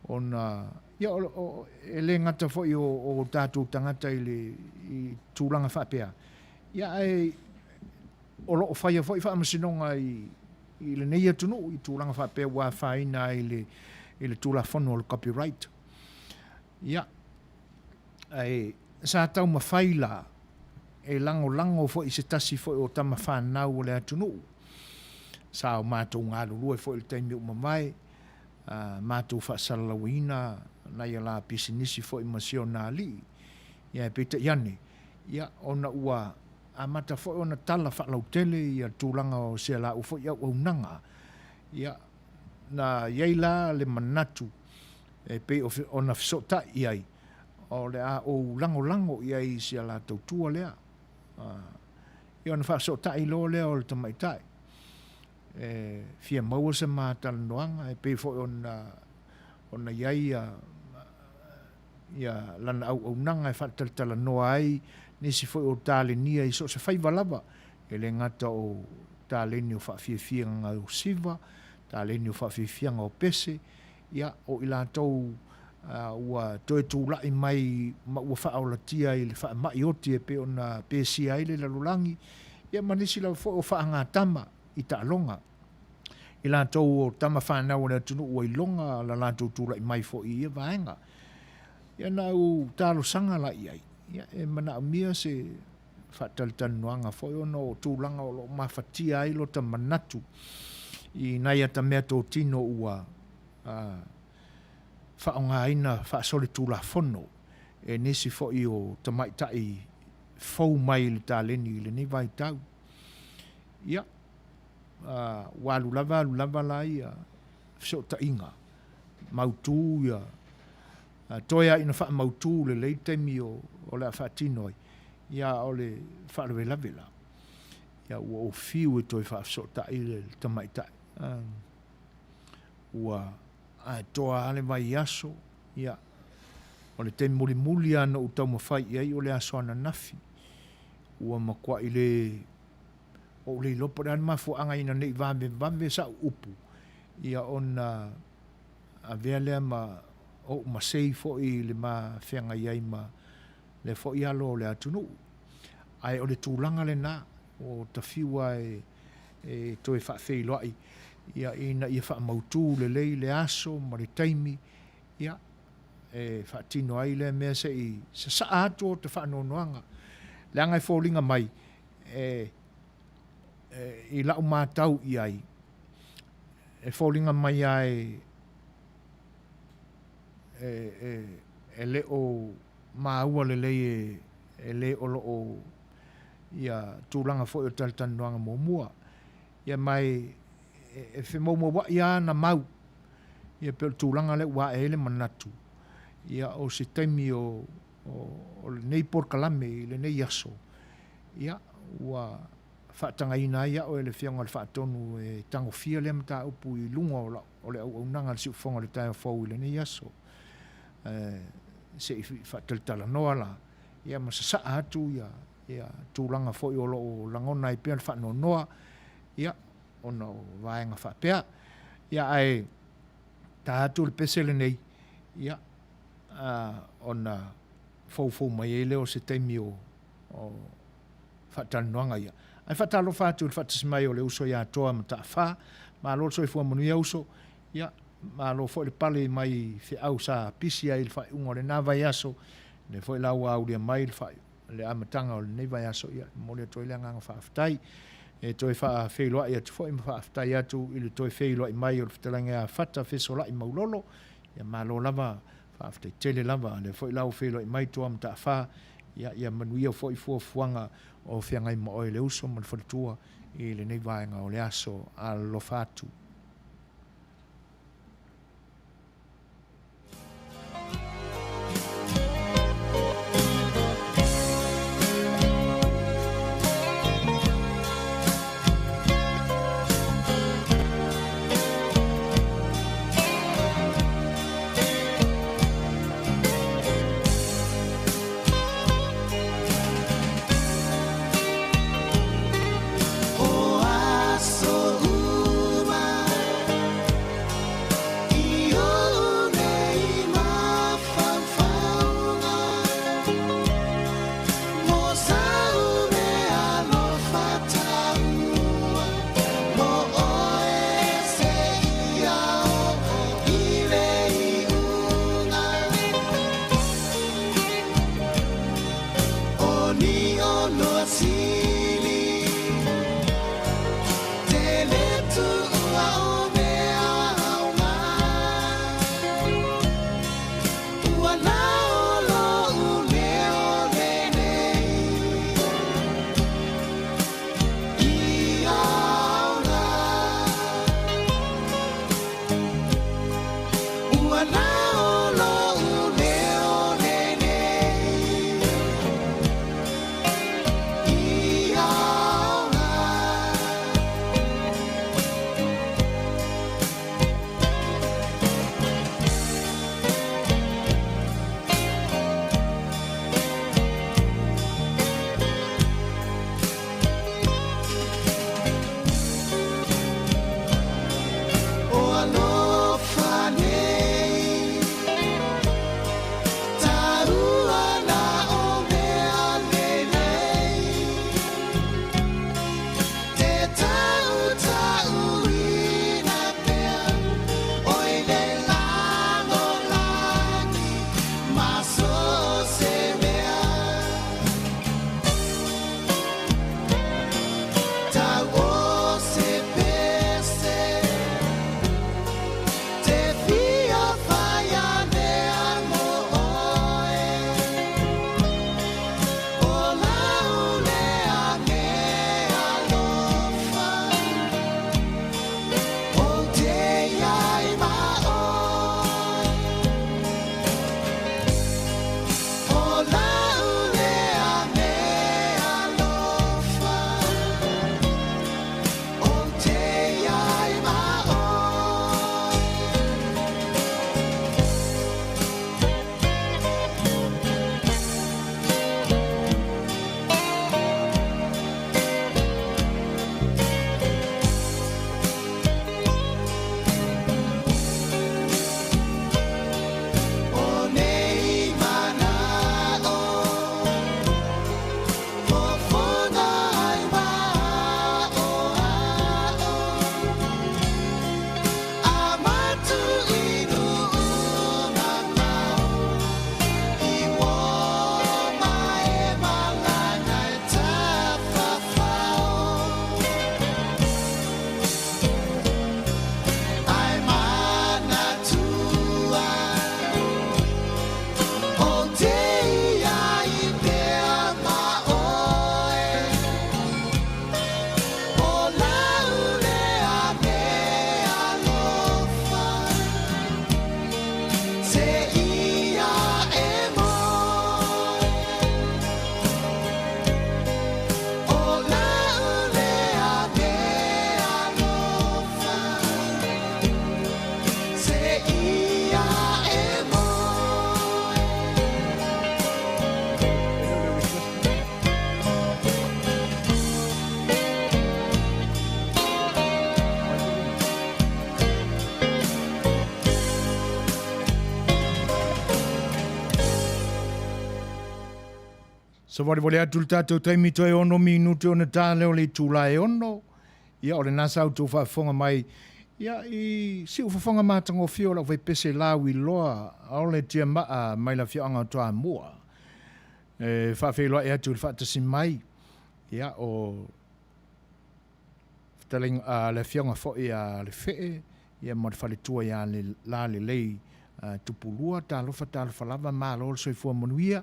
ona ia e le gata foi o tatou tagata i le i tulaga faapea, ia ae o lo o faia foi faamasinoga i i lenei atunuu i tulaga faapea ua afaina ai i le i le Tulafono o le Copyright. Ia, ae sa taumafai la e lagolago foi i se tasi foi o tama fanau o le atunuu. Sa o matou galulue foi i le taimi ua mavae, a matou faasalalauina nai a la pisinisi foi ma si ona alii. Ia ae peitai ane, ia ona ua amata foi ona tala faalautele ia tulaga o si a laua foi auaunaga. Ia, na i ai la le manatu e pei ona fesootai i ai, o le a ou lagolago i ai i si a latou tua lea. Ia ona faafesootai loa lea o le tamaitai e fia maua se ma talanoaga e pei foi ona ona i ai ia ia lana auaunaga e faatalatalanoa ai nisi foi o talenia i so o se faiva lava, e le gata o taleni o faafiafiaga o siva, taleni o faafiafiaga o pese, ia, o i latou ua toe tulai mai ma ua faaolatia i le faamai oti e pei ona pesia ai le lalolagi, ia ma nisi lava foi o faagatama i taaloga. I latou o tama fanau a le atunuu ua iloga la latou tulai mai foi i ia vaega. Ia na ou talosaga la i ai, ia e manaomia se faatalatalanoaga foi ona o tulaga o lo o mafatia ai lota manatu i nai ata meatotino ua faaaogaina faasolitulafono e nisi foi o tamaitai fou mai i le taleni i lenei vaitau. Ia, ua alu lava alu lava la ia fesootaiga mautu ia toe lava ina faamautu lelei le taimi o le a faatino ai, ia a o le faalavelave la, ia ua ou fiu e toe faafesootai le tamaitai. Ua atoa lava le vaiaso, ia, o le taimi mulimuli lava na ou taumafai i ai o le aso ananafi, ua matuai le. Ua ou le iloa po o le a le mafuaaga ina ne i vavevave sa'u upu, ia ona avea lea ma ou masei foi i le ma feagai ai ma lea foi alo o le atunuu. Ae o le tulaga lena ua ta fiu lava e toe faafeiloai ia ina ia faamautu lelei le aso ma le taimi ia e faatino ai lea mea se i sasaa atu o ta faanoanoaga. Leaga e foliga mai e i lau matau i ai, e foliga mai lava e e le o maua lelei e le o lo o ia tulaga foi o talatalanoaga muamua. Ia ma e femoumouai lava ana mau, ia pei o le tulaga lea ua ae ai le manatu, ia o se taimi o lenei polokalame i lenei aso, ia ua faatagaina ai au e le Afioga i le Faatonu e tagofia lea mataupu i luga o le auaunaga a le Siufofoga o le Taeao Fou i lenei aso. Se i faatalatalanoa la, ia ma sasaa atu ia tulaga foi o lo o lagona ai pea le faanoanoa, ia, ona o vaega faapea. Ia ae ta atu le pese lenei, ia, ona foufou mai ai lea o se taimi o faatalanoaga ia. Ae faatalofa atu i le faatasi mai o le uso ia Toa Mataafa. Malo le soifua manuia uso. Ia, malo foi le pale mai i feau sa pisi ai i le faaiuga o lena vaiaso. Lea foi la ua aulia mai le le amataga o lenei vaiaso, ia, e momoli atu ai le agaga faafetai. E toe faafeiloai atu foi ma faafetai atu i le toe feiloai mai o le fetalaiga ia Fata Fesolai Maulolo. Ia malo lava, faafetai tele lava. Lea foi la ua feiloai mai Toa Mataafa, ia, ia manuia foi fuafuaga o feagai ma oe le uso ma le faletua i lenei vaega o le aso. Alofa atu. O aso uma. ia e moe. Savalivali atu le tatou taimi toe ono minute ona ta lea o le itula e ono. Ia o lena sa outou faafofoga mai ia i siufofoga matagofie o lau faipese lauiloa o le tiamaa mai le afioaga o Toamua. E faafeiloai atu i le faatasi mai ia o fetalaiga, a, le afioga foi a le Fee ia ma le faletua ia Lalelei Tupulua. Talofa, talofa lava, malo le soifua manuia,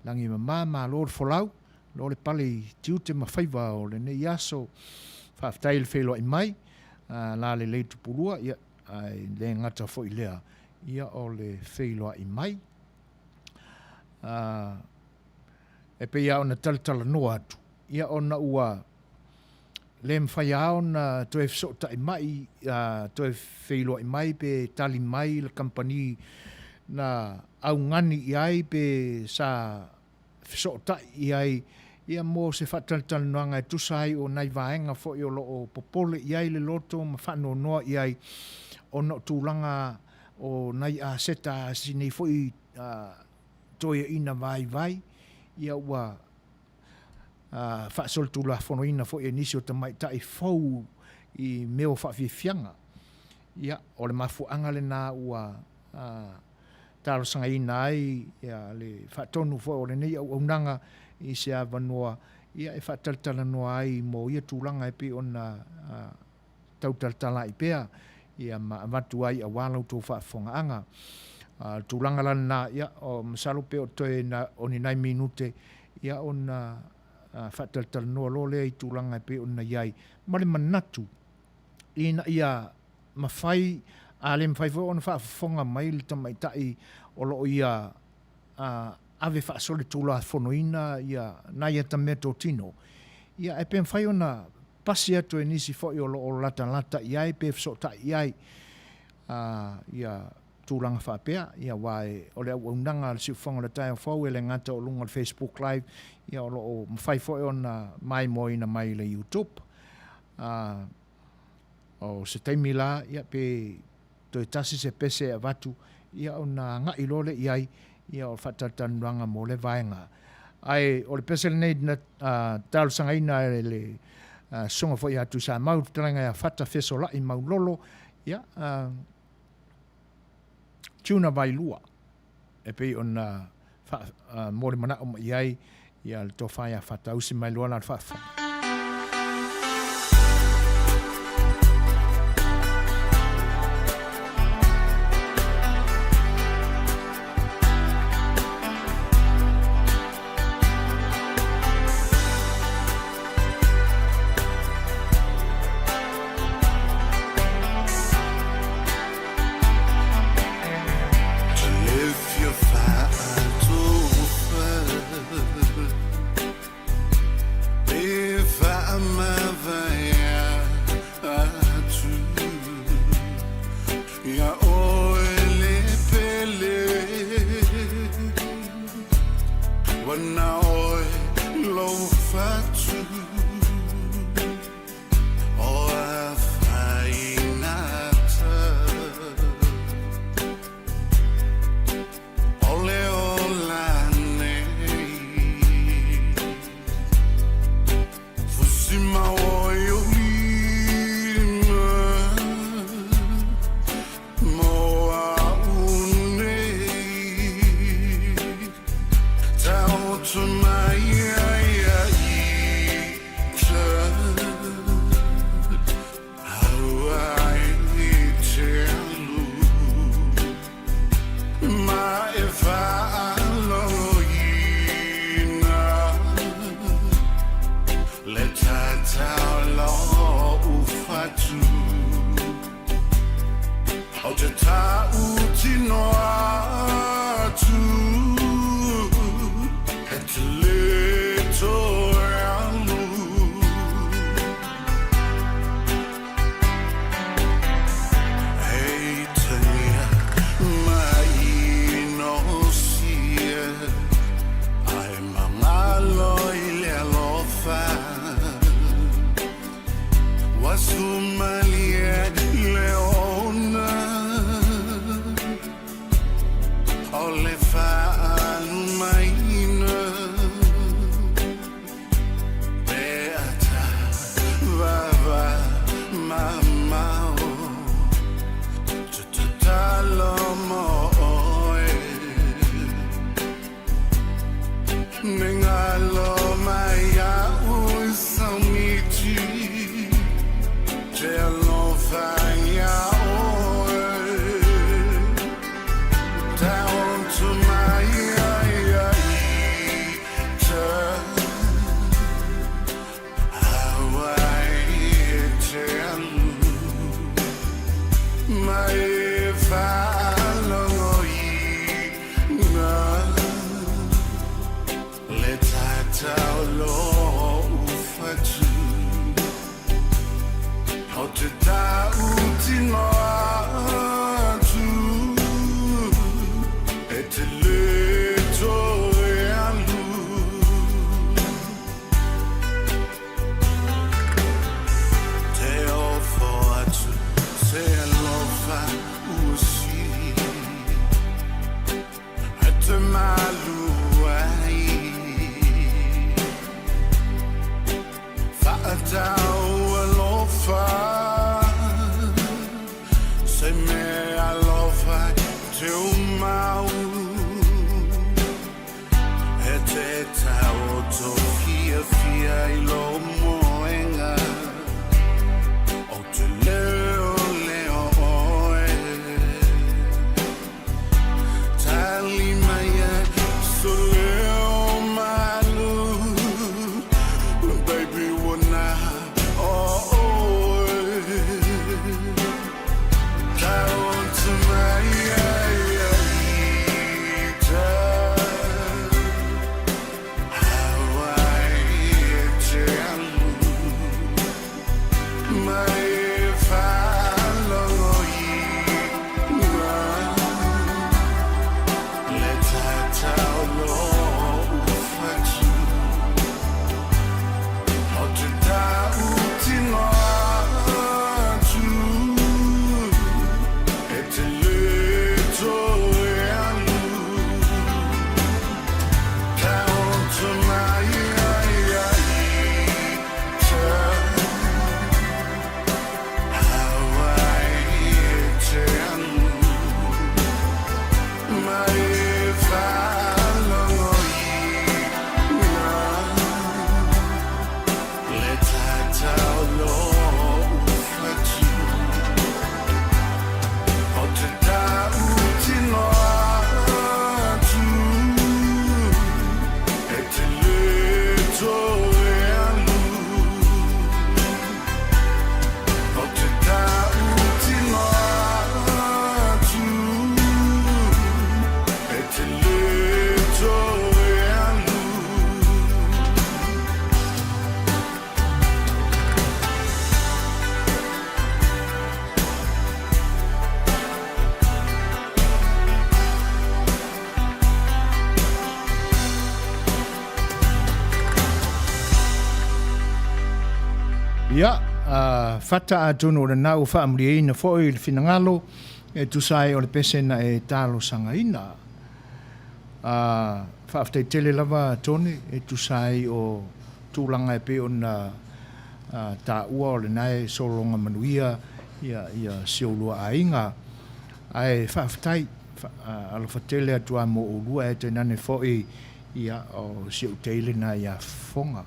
lagi mama, malo le folau, lo le pale i tiute ma faiva o lenei aso. Faafetai i le feiloai mai, Lalelei Tupulua, ia, ae le gata foi lea, ia o le feiloai mai. E pei lava ona talatalanoa atu, ia ona ua le mafai lava ona toe fesootai mai, toe feiloai mai pe tali mai le kamupani na augani i ai pe sa fesootai i ai ia mo se faatalatalanoaga e tusa ai o nai vaega foi o lo o popole i ai le loto ma faanoanoa i ai ona o tulaga o nai aseta a si nei foi toeaina vaivai ia ua faasolitulafonoina foi e nisi o tamaitai fou i mea o faafiafiaga. Ia, o le mafuaaga lena ua talosagaina ai le faatonu foi o lenei auaunaga i se avanoa e faatalatalanoa ai mo ia tulaga e pei ona tau talatala ai pea ia ma avatu ai aua la outou faafofogaaga. O le tulaga la lena, ia, masalo pe o toe o ni nai minute ia ona faatalatalanoa loa lea i tulaga e pei ona i ai ma le manatu ina ia mafai, a le mafai foi ona faafofoga mai le tamaitai o lo o ia ave faasolitulafonoina ia nai ata meatotino, ia ae pe mafai ona pasi atu e nisi foi o lo o latalata i ai pe fesootai i ai ia tulaga faapea, ia aua o le auaunaga a le Siufofoga o le Taeao Fou e le gata o luga o le Facebook Live, ia o lo o mafai foi ona maimoaina mai i le YouTube. O se taimi la, ia pe toe tasi se pese e avatu, ia ona agai loa lea i ai, ia o le faatalatalanoaga mo lea vaega. Ae o le pese lenei na talosagaina e le Susuga foi ia Tuisamau, le fetalaiga ia Fata Fesolai Maulolo, ia, Tuna Vailua, e pei ona mo le manao mai ai ia le tofa ia Fatausi mai loa la le faafofoga. le faalumaina pe ata vava mamao te tatalo mo oe Me ngalo mai iaʻu i saumiti Te alofa iā ʻoe Taoto mai ai ai te Hawaii e te alu Mai e faalogo ina Le tatau lo'u fatu O te tautino atu E te le toe alu Te ofo atu se alofa ua sili E te malu ai Whaatau alofa Se me alofa te umau E te taoto fiafia i lo moenga O te leo leo oe Tali mai e so leo malu Baby ua na o oe Taoto mai ai ai ta Hawaii e te alu Mai e faalogo ina Le tatau lo'u fatu O te tautino atu E te le toe alu Taoto mai ai ai te Hawaii e te alu Mai e faalogo ina Le tatau lo'u fatu O te tautino atu E te le toe alu O te tautino atu E te le toe alu. Ia, fata atonu o lena ua faamulieina foi le finagalo e tusa ai o le pese na e talosagaina. Faafetai tele lava Tony e tusa ai o tulaga e pei ona taua o lena e sologa manuia ia si oulua aiga. Ae faafetai, alofa tele atu lava mo oulua ae tainane foi ia o si ou tei lena ia Fofoga.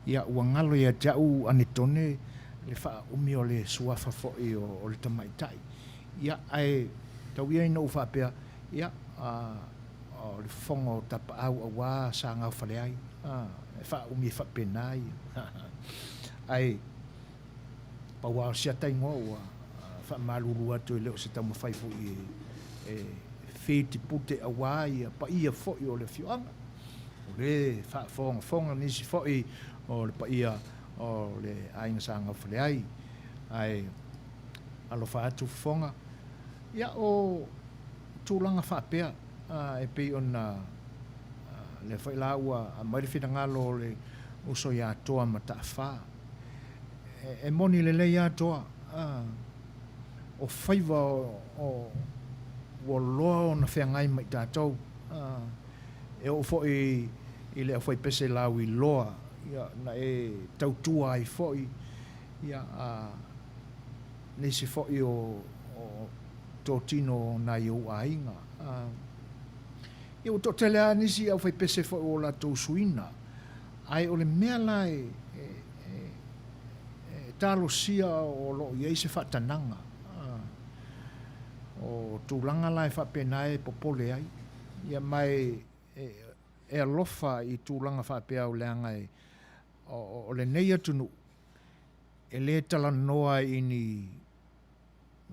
Ia ua galo ia te au Anetone le faaumi o le suafa foi o le tamaitai. Ia ae tau ia ina ou faapea, ia, o le fofoga o Tapaau auā sa gaofale ai, e faaumi e faapena ia. Ae pau lava o si ata igoa ua faamalulu atu e le o se taumafai foi e fetipute auā ia paia foi o le afioaga. O le faafogafoga nisi foi o le paia o le aiga sa gaofale ai. Ae alofa atu fofoga. Ia, o tulaga faapea e pei ona lea foi la ua aumai le finagalo o le uso ia Toa Mataafa. E moni lelei lava Toa, o faiva o ua loa ona. feagai ma i tatou. E oo foi i le aufaipese lauiloa, ia, na e tautua ai foi, ia, a nisi foi o totino o nai ou aiga. Ia, ua toatele lava nisi aufaipese foi ua latou suina, ae o le mea la e talosia o lo o i ai se faatanaga, o tulaga la e faapena e popole ai. Ia ma e alofa i tulaga faapea leaga o lenei atunuu e le talanoa i ni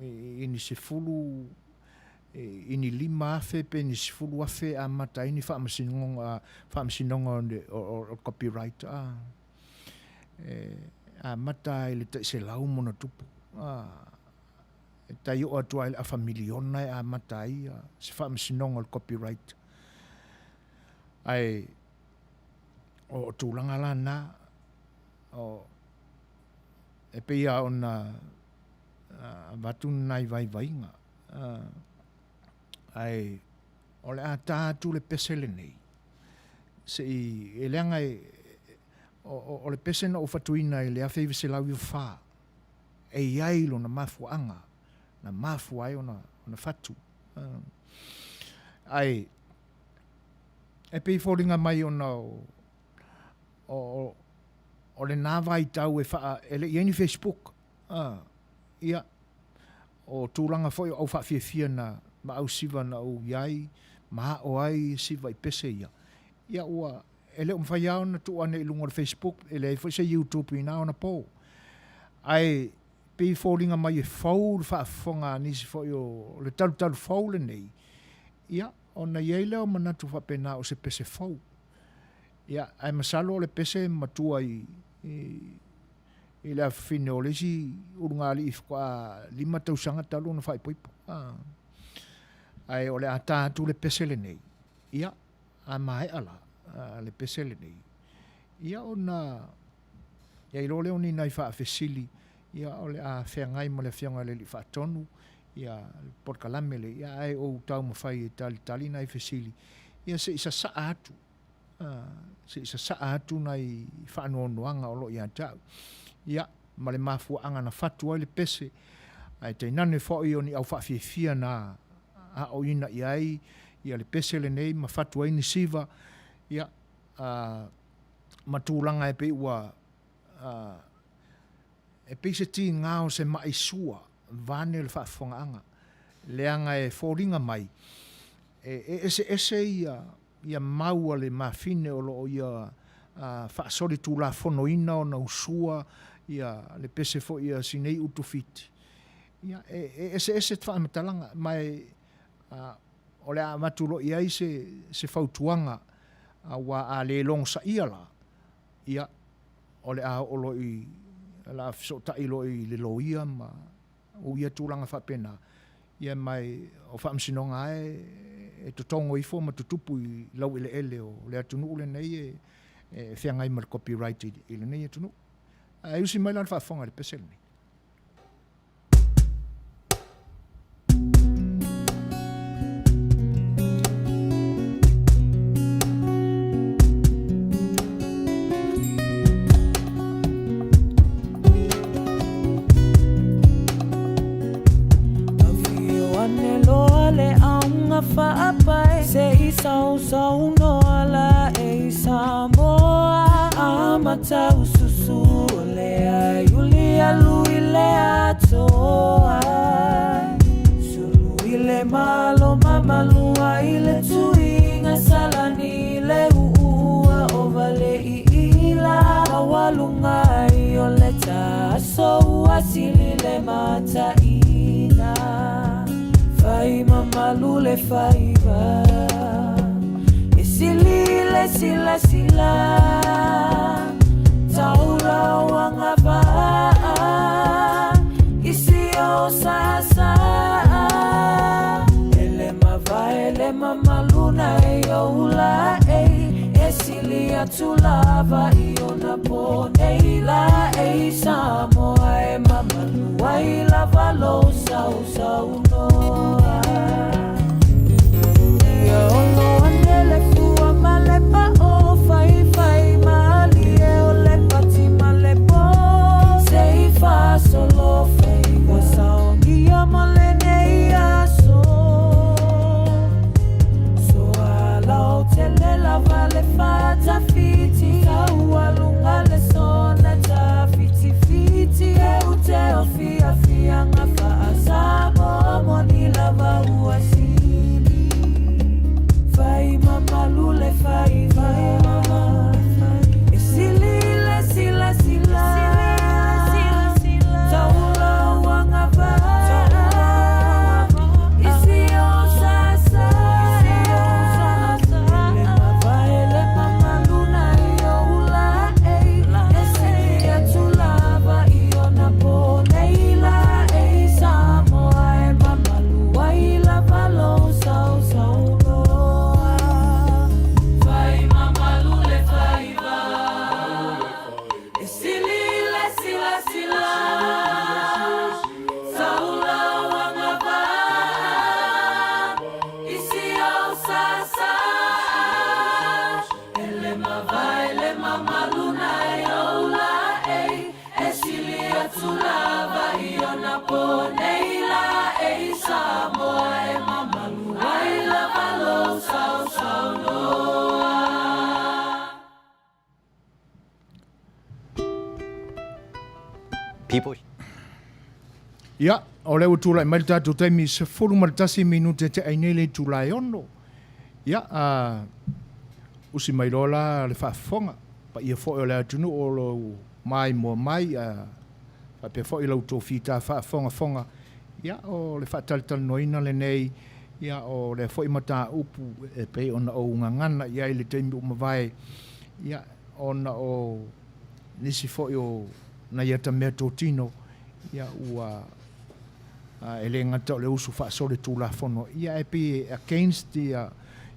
i ni 10 i ni 5,000 pe ni 10,000 e amata ai ni faamasinoga faamasinoga o le copyright a e amata lava i le tai 100 ma ona tupu a e tai oo atu lava i le afa miliona e amata ai se faamasinoga o le copyright. Ae o tulaga la na, o, e pei lava ona avatu nai vaivaiga, ae o le a ta atu le pese lenei, se i, e leaga e, o le pese na ou fatuina i le 1994, e i ai lona mafuaaga na mafua ai ona fatu. Ae e pei e foliga mai ona o lena vaitau e faa, e le i i ai ni Facebook, ia, o tulaga foi o au faafiafia na, ma au siva na ou i ai ma ao ai siva i pese ia, ia ua, e le o mafai lava ona tuu ane i luga o le Facebook, e leai foi se YouTube i na ona po. Ae pei e foliga mai e fou le faafofoga a nisi foi o le talutalu fou lenei, ia, ona i ai lea o manatu faapena o se pese fou. Ia, ae masalo o le pese e matua i, i, i le afafine o le isi ulugalii faatoa 5 tausaga talu ona faaipoipo. Ah. Ae o le a ta atu le pese lenei, ia, A maea la le pese lenei, ia ona i ai loa lea o ni nai faafesili, ia o le a feagai ma le Afioga i le Alii Faatonu, ia le polokalame lea, ia ae ou taumafai e talitali nai fesili, ia se i sasaa atu, se i sasaa atu nai faanoanoaga o lo o ia te au. Ia, ma le mafuaaga na fatu ai le pese, ae tainane foi o ni au faafiafia na aoina i ai ia le pese lenei ma fatu ai ni siva, ia, a, ma tulaga e pei ua, a, e pei se tiga o se ma'i sua vaeane le faafofogaaga, leaga e foliga mai e eseese ia, ia mau a le mafine o lo o ia faasolitulafonoina ona usua ia le pese foi a si nei Utufiti. Ia, e eseese faamatalaga, ma e, o le a avatu loa i ai se, se fautuaga, aua a le logosaia la, ia, o le a oo loa i, o le a fesootai loa i le loia ma o ia tulaga faapena, ia ma o faamasinoga lava e totogo ifo ma tutupu i laueleele o le atunuu lenei e feagai ma le copyright i lenei atunuu. Ae usi mai la le faafofoga i le pese lenei. Afio ane loa le auga faapae Se i sausaunoa la e i Samoa Amata ususu o le aiuli alu i le atoa Sulu i le malo mamalua i le tuiga Salani i le uua o vale i ila Maualuga ai o le taaso ua sili le mataina Fai mamalu le faiva E sili le silasila Taula o agavaa I si o saasaa Ele mavae le mamaluna e oula e E sili atu lava i ona po nei la e Samoa e mamalu ai lava lou sausaunoa. People. Ia, o lea ua tulai mai le tatou taimi 11 minute te ai nei le itula e 6. Ia, a usi mai loa la le faafofoga, paia foi o le atunuu o lo maimoa mai, a faapea foi la outou fita faafogafoga. Ia, o le faatalatalanoaina lenei, ia, o lea foi mataupu e pei ona ou gagana i ai i le taimi ua mavae, ia, ona o nisi foi o nai ata meatotino, ia, ua e le gata o le usu faasolitulafono, ia, ae pei e against ia,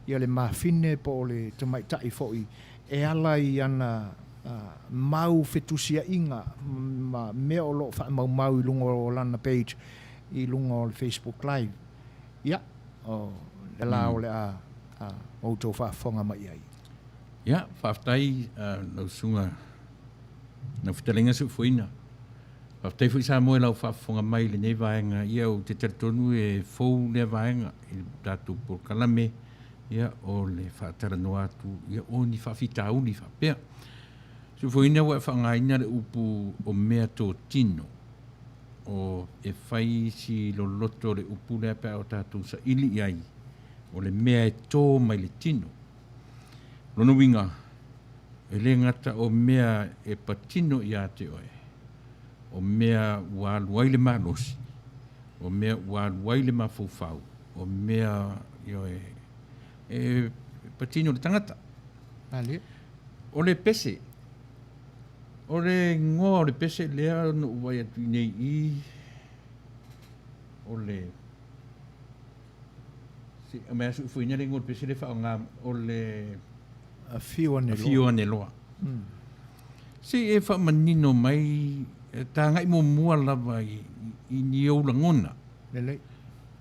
ia le mafine po o le tamaitai foi e ala i ana mau fetusiaiga ma mea o lo o faamaumau i luga o lana page i luga o le Facebook Live. Ia, o le la o le a outou faafofoga mai i ai. Ia, faafetai lau susuga lau fetalaiga Seufoina. Faafetai foi Samoa i lau faafofoga mai i lenei vaega. Ia, ou te talitonu e fou lea vaega i le tatou polokalame, ia, o le faatalanoa atu, ia, o ni faafitauli faapea. Seufoina ua e faaaogaina le upu o meatotino, o e fai si loloto le upu lea pe a o tatou saili i ai, o le mea e tō mai le tino. Lona uiga, e le gata o mea e patino ia te oe, o mea ua alu ai le malosi, o mea ua alu ai le mafaufau, o mea ioe, e patino le tagata. Malie. O le pese, o le igoa o le pese lea na ou vaai atu i nei i, o le Se aumai aso ufoina le igoa o le pese le faaaoga o le Afio ane loa. Afio ane loa. Se i e faamanino mai tagai muamua lava i, i ni ou lagona. Lelei.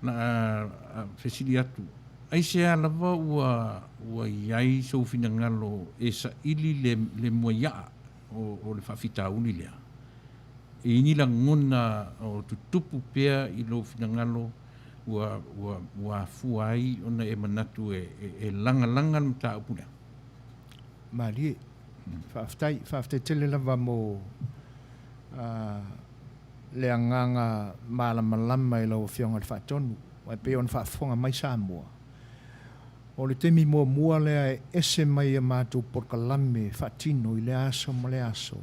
Na a, fesili atu, aisea lava ua, ua i ai sou finagalo e saili le, le muaiaa o, o le faafitauli lea? E i ni lagona o tutupu pea i lou finagalo ua, ua, ua afua ai ona e manatu e, e, e lagalaga le mataupu lea? Malie. Faafetai. Faafetai tele lava mo le agaga malamalama i lau Afioga i le Faatonu. Aua e pei ona faafofoga mai Samoa, o le taimi muamua lea e ese mai a matou polokalame faatino i lea aso ma lea aso,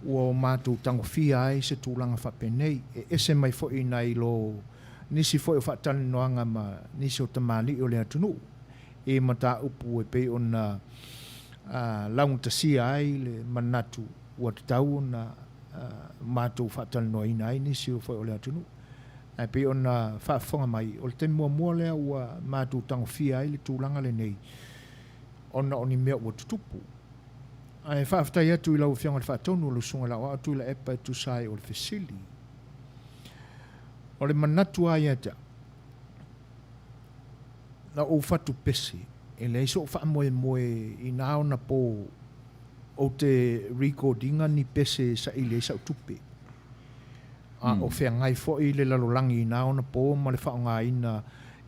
ua o matou tagofia ai se tulaga faapenei, e ese mai foi nai lo nisi foi o faatalanoaga ma nisi o tamalii o le atunuu i mataupu e pei ona laugatasia ai le manatu ua tatau ona matou faatalanoaina ai nisi o foi o le atunuu. Ae pei ona faafofoga mai, o le taimi muamua lea ua matou tagofia ai le tulaga lenei ona o ni mea ua tutupu. Ae faafetai atu i lau Afioga i le Faatonu o lau Susuga i le Aoao Tuilaepa e tusa ai o le fesili. O le manatu lava ia te au, na ou fatu pese, e leai so'u faamoemoe i na ona po ou te record ina ni pese e saili ai sa'u tupe. A o feagai foi le lalolagi i na ona po ma le faaaogaina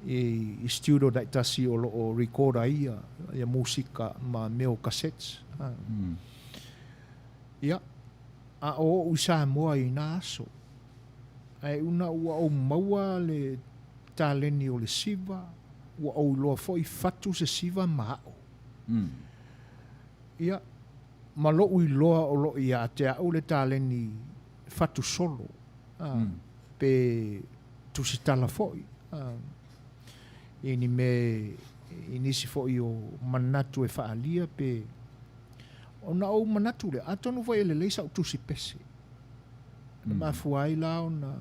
i studio taitasi o lo o record ai ia musika ma mea o cassettes. Ia, a o o'u i Samoa i na aso, ae una ua ou maua le taleni o le siva, ua ou iloa foi fatu se siva ma a'o. Ia, ma lo'u iloa o lo o ia te a'u le taleni fatu solo, pe tusitala foi, i ni mea, i nisi foi o manatu e faaalia pe ona ou manatu lea, atonu foi e lelei sa'u tusi pese. Na mafua ai la ona,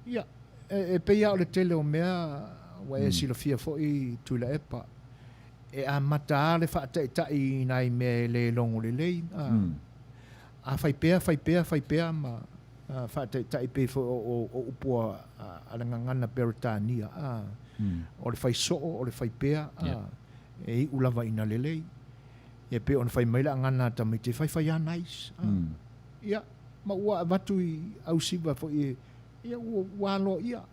ia, e pei lava o le tele o mea ua e silafia foi Tuilaepa, e amata lava le faataitai i nai mea e le logo lelei. A fai pea, fai pea, fai pea ma faataitai pei foi o upu a le gagana Peretania, o le fai soo, o le fai pea, e iu lava ina lelei. Ia pei ona fai mai le agana a tamaiti, fai fai lava nice. Ia, ma ua avatu i ausiva foi, ia ua aloaia.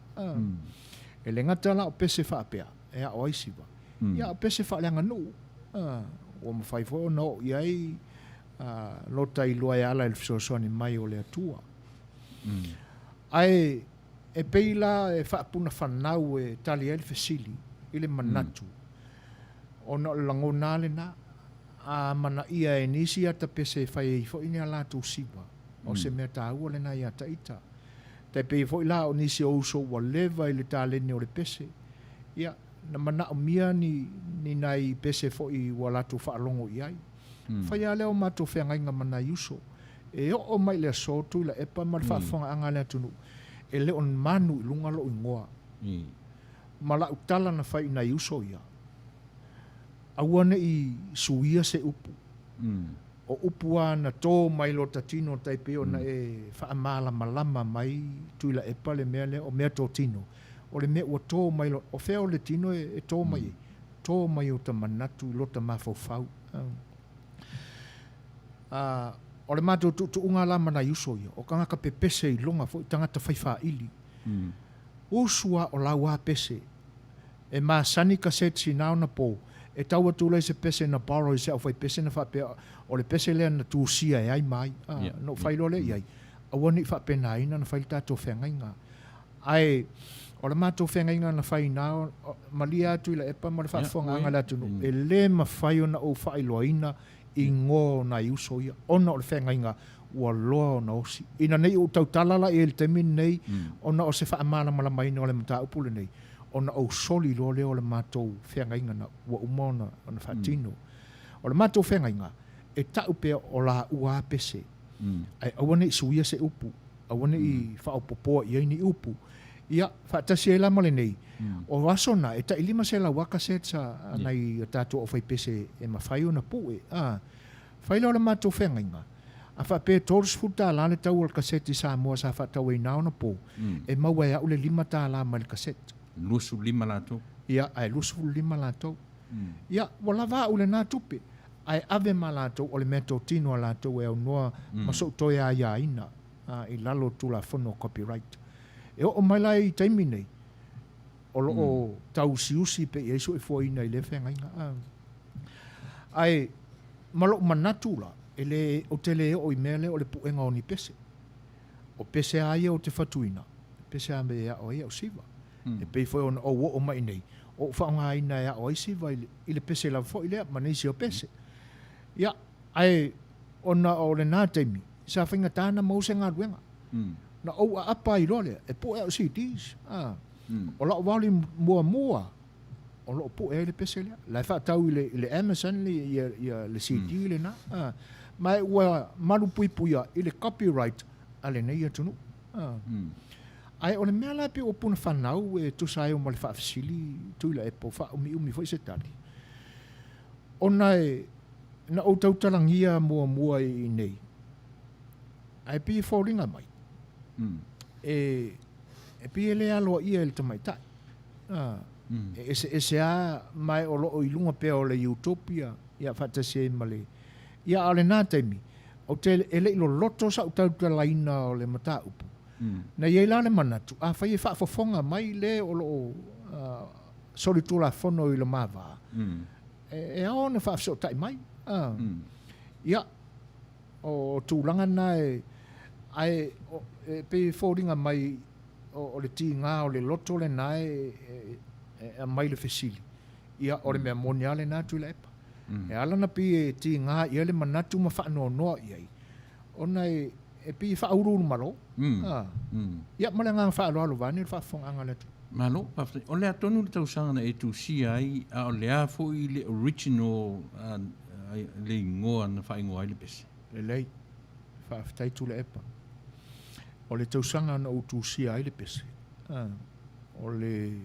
E le gata la o pese faapea, e ao ai siva. Ia, o pese faaleaganuu, ua mafai foi ona oo i ai lota iloa e ala i le fesoasoani mai o le Atua. Ae e pei la e faapunafanau e tali ai le fesili i le manatu, ona o le lagona lava lena, a amanaia e nisi ata pese e fai ai foi ni a latou siva, o se mea taua lena ia Taita. Tai pei foi la o nisi o uso ua leva i le taleni o le pese, ia, na manaomia ni, ni nai pese foi ua latou faalogo i ai. Fai lava lea o matou feagaiga ma nai uso. E oo mai i le aso Tuilaepa ma le faafofogaaga a le atunuu, e le o manu i luga lou igoa. Ma lau tala na fai i nai uso ia, aua ne i suia se upu. O upu lava na tō mai lota tino tai pei ona e faamalamalama mai Tuilaepa le mea lea, o meatotino, o le mea ua tō mai lo, o fea o le tino e tō mai ai? Tō mai ota manatu i lota mafaufau. A, o le matou tuutuuga la ma nai uso ia, o tagata pepese iloga foi, tagata fai faili. Usu a o lau a pese, e masani ka set sina ona po, e tau atu lea i se pese na borrow i se aufaipese na faapea o le pese lea na tusia e ai ma ai. A, na ou fai loa lea i ai, aua ne i faapenaina na fai le tatou feagaiga. Ae o le matou feagaiga na fai ina, malie atu i Laepa ma le faafofogaaga a le atunuu, e le mafai ona ou faailoaina igoa o nai uso ia, ona o le feagaiga ua loa ona osi. Ina ne i ou tautala la i ai i le taimi lenei, ona o se faamalamalamaina o le mataupu lenei, ona ou soli loa lea o le matou feagaiga na ua uma ona faatino. O le matou feagaiga, e ta'u pea o laua a pese, ae aua ne i suia se upu, aua ne i faaopoopoa i ai ni upu. Ia, faatasi ai la ma lenei, o aso na, e tai 500 aka sets a nai o tatou aufaipese e mafai ona pue. A, fai lea o le matou feagaiga, a faapea e $30 le tau o le kaseti i Samoa sa faatau ai na ona po, e maua e au le $5 mai le kaseti. 25 latou. Ia, ae 25 latou. Ia, ua lava au i lena tupe, ae ave ma latou o le meatotino a latou e aunoa ma sou toe aiaina i lalo o le Tulafono o Copyright. E oo mai la i taimi nei, o lo o tauusiusi pea i ai soifuaina i lea feagaiga. Ae ma lou manatu la, e le, ou te le oo i mea lea o le puega o ni pese. O pese a ia ou te fatuina, pese a me e aʻo ai au siva. E pei foi ona ou oo mai i nei, o ou faaaogaina e aʻo ai siva i le pese lava foi lea ma nisi o pese. Ia, ae ona o lena taimi, sa faigata ona maua se galuega. Na ou aapa ai loa lea, e pue au CDs. A, o la'u vaoli muamua o lo o pue ai le pese lea. La e faatau i le, i le Amazon le, ia, ia, le CD lena. A, ma e ua malupuipuia i le copyright a lenei atunuu. A. Ae o le mea la e pei ua punafanau e tusa ai ma le faafesili Tuilaepa ua faaumiumi foi se tali, ona e na ou tautalagia muamua i inei, ae pei e foliga mai, e, e pei e le aloaia e le tamaitai. A, e eseese lava, ma o lo o i luga pea o le YouTube ia, ia faatasi ai ma le... Ia, a o lena taimi, ou te, e le i loloto sau tautalaina o le mataupu. Na i ai la le manatu, afai e faafofoga mai le o lo o solitulafono i lo ma va, e ao ona faafesootai mai. Ia, o tulaga na e, ae e pei e foliga mai o le tiga o le loto lena e aumai le fesili, ia o le mea moni lava lena Tuilaepa. E ala ona pei e tiga i ai le manatu ma faanoanoa i ai, ona e e pei e faauluulumalo. Ia, ma le agaga faaaloalo vaeane le faafofogaaga a le atunuu. Malo, faafetai. O le a tonu le tausaga na e tusia ai, a o le a foi le original le igoa na faaigoa ai le pese? Lelei. Faafetai Tuilaepa. O le tausaga na ou tusia ai le pese, o le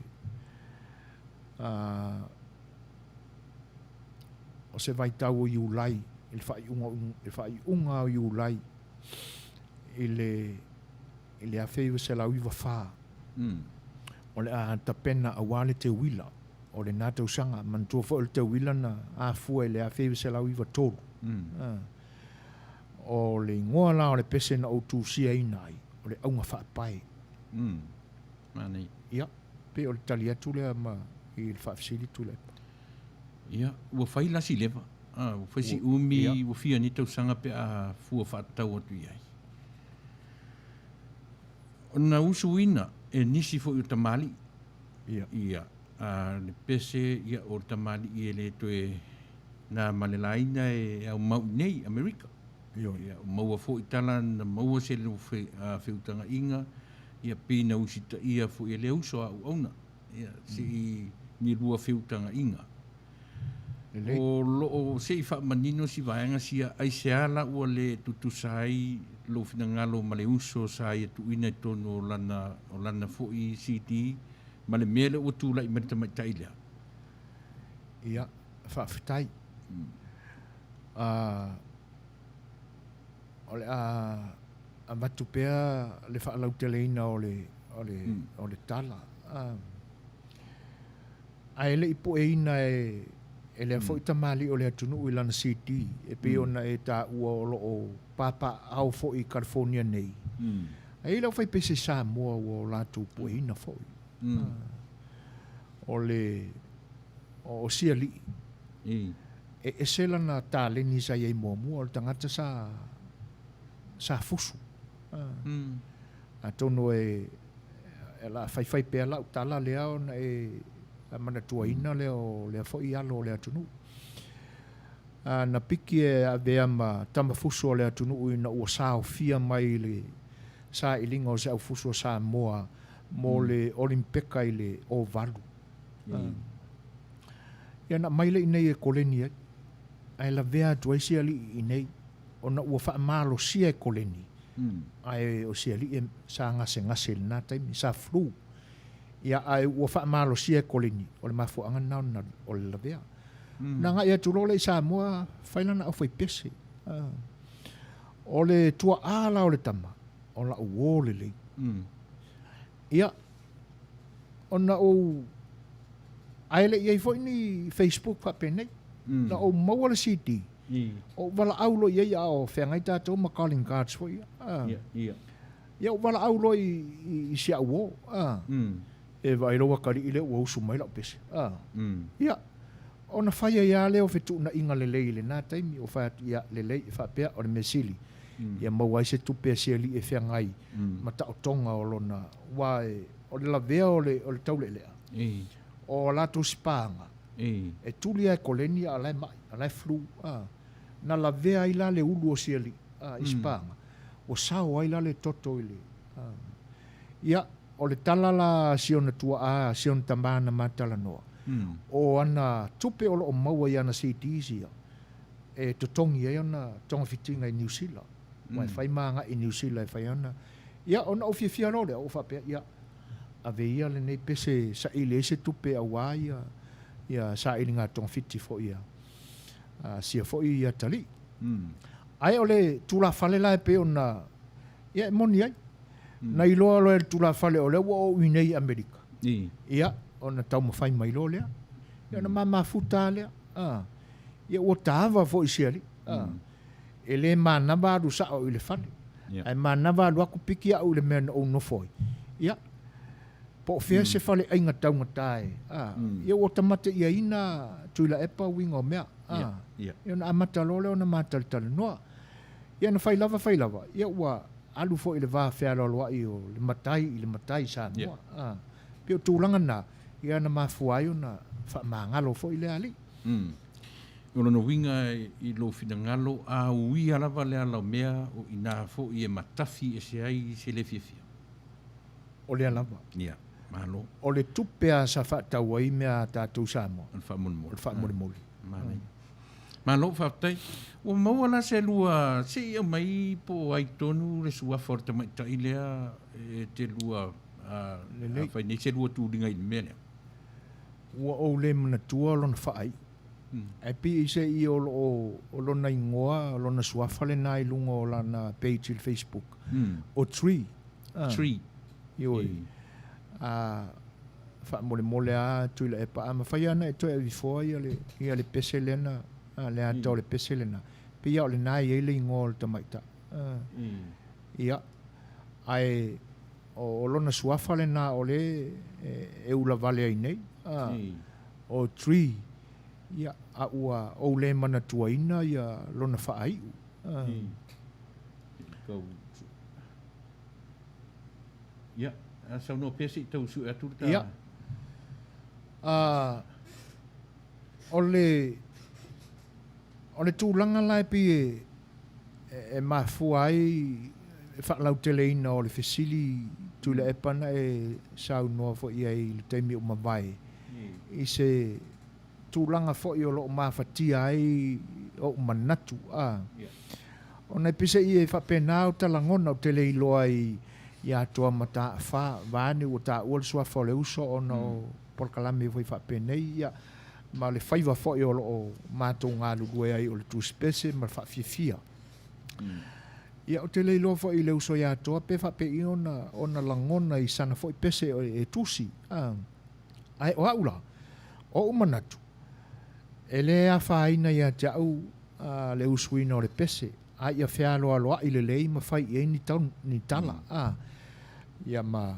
o se vaitau o Iulai, i le faaiuga, i le faaiuga o Iulai i le, i le 1994. O le a tapena aua le teuila o lena tausaga. Manatua foi o le teuila na afua i le 1993. O le igoa la o le pese na ou tusiaina ai, o le auga faapae. Manaia. Ia, pei o le tali atu lea ma i le faafesili Tuilaepa. Ia, ua fai la si leva, a, ua fai si umi, ua fia ni tausaga pe a fua faatatau atu i ai. Na usuina e nisi foi o tamalii. Ia. Ia, a le pese, ia, o le tamalii e le toe na ma le laina e aumau i nei, Amerika. Ioe. Ia, ua maua foi tala na maua se feutagaiga, ia, pei na usitaia foi e lea uso a auauna, ia, se i ni lua feutagaiga. Lelei. O lo o se i faamanino si vaega sia, aisea la ua le tutusa ai lou finagalo ma le uso sa ia tuuina i totonu o lana, o lana foi CD ma le mea lea ua tulai mai le tamaitai lea? Ia, faafetai. O le a avatu pea le faalauteleina o le, o le, o le tala. Ae le i pueina e, e lea foi tamalii o le atunuu i lana CD, e pei ona e taua o lo o papaaao foi i California nei. Ae i ai le aufaipese Samoa ua o latou pueina foi. O le, o Sialii, e ese lana taleni sa i ai muamua, o le tagata sa, sa fusu. Atonu e, o le a faifai pea lau tala lea ona e manatuaina lea o lea foi alo o le atunuu. A na piki e avea ma tama fusu o le atunuu ina ua saofia mai i le sailiga o se aufusu o Samoa mo le Olimpeka i le 08. Ia na aumai lea i inei e koleni ai, ae lavea atu ai si alii i inei ona ua faamalosia e koleni Ae o si alii sa gasegase i lena taimi, sa flu. Ia, ae ua faamalosia e Koleni, o le mafuaaga lena ona o le lavea. Na agai atu loa lea i Samoa, fai lana aufaipese. O le tuaa la o le tama, o lau uo lelei. Ia, ona ou, ae le i i ai foi ni Facebook faapenei. Na ou maua le CD, Ou valaau loa i ai a o feagai tatou ma calling cards foi ia. Ah. Ia, ia. Ia ou valaau loa i, i, i si au uo. Ah. E vaai lou atalii lea ua usu mai lau pese. Ah. Ia, ona fai ai lava lea o fetuunaiga lelei i lena taimi, o fai atu, ia, lelei, e faapea, o le mea sili, ia maua ai se tupe a si alii e feagai ma taotoga o lona, aua e, o le lavea o le, o le taulealea, o a latou sipaaga, E tuli lava e koleni a o la e maʻi, a o la e flu. A, na lavea ai la le ulu o si alii, a, i sipaga, ua sao ai la le toto i le, a. Ia, o le tala la a si ona tuaa, a si ona tamā na ma talanoa, o ana tupe o lo o maua i ana CDs ia, e totogi ai ona togafitiga i Niu Sila. Aua e fai ma agai i Niu Sila e fai ana. Ia, ona ou fiafia loa lea, ou faapea, ia, Ave ia lenei pese e saili ai se tupe aua ia ia sailiga togafiti foi a a sia foi ia atalii. Ae o le tulafale la e pei ona ia e moni ai. Na iloa loa e le tulafale o lea ua ou i nei i Amerika. Ia ona taumafai mai loa lea. Ia ona ma mafuta lava lea. A ia ua taava foi i si alii. A e le manava alu sao i le fale, ae manava alu atu piki au i le mea na ou nofo ai. Ia, po o fea se faleaiga taugata e, a, ia ua tamataiaina Tuilaepa uiga o mea, a, ia ona amata loa lea ona matalatalanoa. Ia na fai lava fai lava, ia ua alu foi i le va fealoaloai o le matai i le matai Samoa, a, pei o tulaga na, ia na mafua ai ona faamagalo foi lea alii. O lona uiga i lou finagalo, a uia lava le ala o mea, o i ina foi e matafi ese ai se le fiafia. O lea lava. Ia, malo. O le tupe a sa faatau ai mea a tatou Samoa. O le faamolemole. O le faamolemole. Manaia. Malo, faafetai. Ua maua la se lua, se i aumai po o ai tonu le suafa o le tamaitai lea e te lua, a fai nei se lua tuliga i le mea lea. Ua ou le manatua lona faaiu. Ae pei se i o lo o, o lona igoa, o lona suafa lena i luga o lana page i le Facebook. O Tree. Tree. Ioe. A faamolemole lava Tuilaepa, a mafai lava ona e toe avifoa ia le, ia le pese lea na, le ata o le pese lena. Pei lava o lena e i ai le igoa o le tamaitai. Ia, ae o lona suafa lena o lea e ulavale ai nei. O Tree, ia, a ua ou le manatuaina ia lona faaiu. Ia, saunoa pea se i tau sue atu le ta. Ia. O le o le tulaga la e pei e e mafua ai le faalauteleina o le fesili Tuilaepa na e saunoa foi i ai i le taimi ua mavae i se tulaga foi o lo o mafatia ai ou manatu, a. Ona e peiseai e faapena ou ta lagona, ou te le iloa i Atoa ma Taafa, vaeane ua taua le suafa o le uso ona o polokalame foi faapenei, ia, ma le faiva foi o lo o matou galulue ai o le tusipese ma le faafiafia. Ia, ou te le iloa foi i le uso ia Atoa pe faapei ona, ona lagona i sana foi pese e tusi, a. Ae o au la, o ou manatu, e le afaina ia te au le usuina o le pese, a ia fealoaloai lelei ma fai i ai ni, tau, ni tala. Mm. A, ia ma,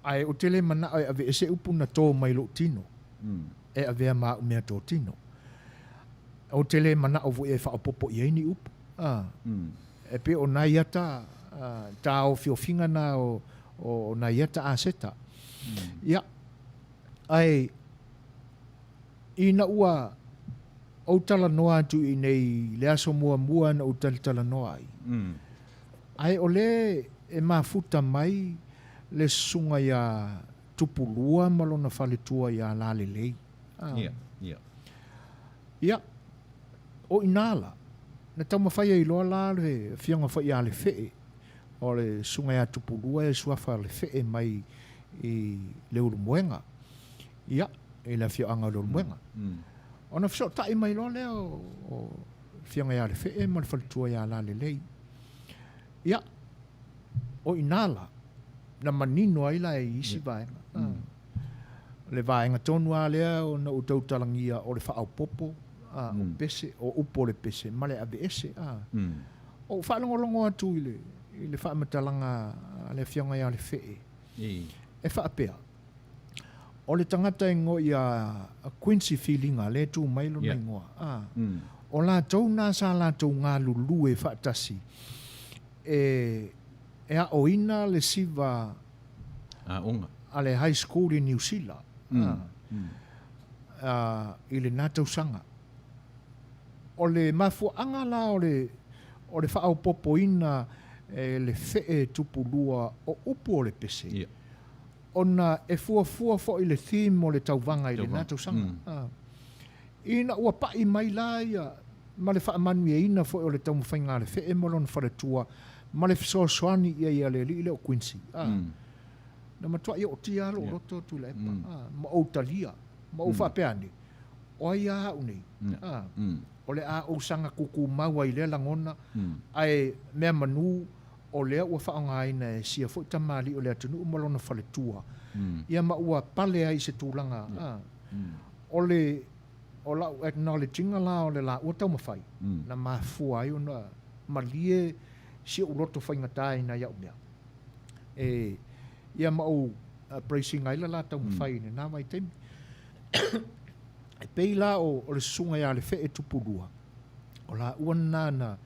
ae ou te le manao e aveese upu na tō mai lou tino, mm. e avea ma au mea tō tino. Ou te le manao foi e faaopoopo i ai ni upu. A, mm. E pei o nai ata tāofiofiga na o, o nai ata aseta. Mm. Ia, ae ina ua ou talanoa atu i nei le aso muamua na ou talatalanoa ai. Mm. Ae o le e mafuta mai le susuga iā Tupulua ma lona faletua iā Lalelei. Ah. Yeah, yeah. Ia, o inā la, na taumafai ai loa la le afioga foi ia Lefee, o le susuga ia Tupulua e suafa Lefee mai i le Ulumoega, ia, i le afioaga o le Ulumoega. Mm. Ona fesootai mai loa lea o, o afioga ia Lefee ma le faletua ia Lalelei. Ia, o inā la, na manino ai la i isi yeah. vaega. Mm. Le vaega tonu lava lea ona ou tautalagia o le faaopoopo a, o pese, o upu o le pese ma le aveese a. Ou faalogologo atu i le, i le faamatalaga a le Afioga ia Lefee, e faapea, o le tagata e igoa ia Quincy Filiga, lea e tu mai lona igoa, a, o latou na sa latou galulue faatasi e, e aoina le siva Aoga. A le high school i Niu Sila i lena tausaga. O le mafuaaga la o le, o le faaopoopoina e le fee tupulua o upu o le pese, yeah. ona e fuafua foi le theme o le tauvaga i lena tausaga. Mm. Ina ua pai mai la ia ma le faamanuiaina foi o le taumafaiga a le fee ma lona faletua ma le fesoasoani i ai a le alii lea o Quincy. A, mm. Na matuai ootia lava lou loto Tuilaepa, mm. a, ma ou talia, ma ou mm. faapea ane, o ai a au nei? A, mm. O le a ou saga kukumau ai i lea lagona, mm. ae mea manu o lea ua faaaogaina e sia foi tamalii o le atunuu ma lona faletua, mm. ia ma ua pale ai i se tulaga, a, mm. o le o lau acknowledge-ina la o le laua taumafai, mm. na mafua ai ona malie si ou loto faigata i nai au mea. E, ia ma ou praise-ina ai la la taumafai mm. i lena vaitaimi. E pei la o, o le susuga ia Lefee Tupulua, o laua na na,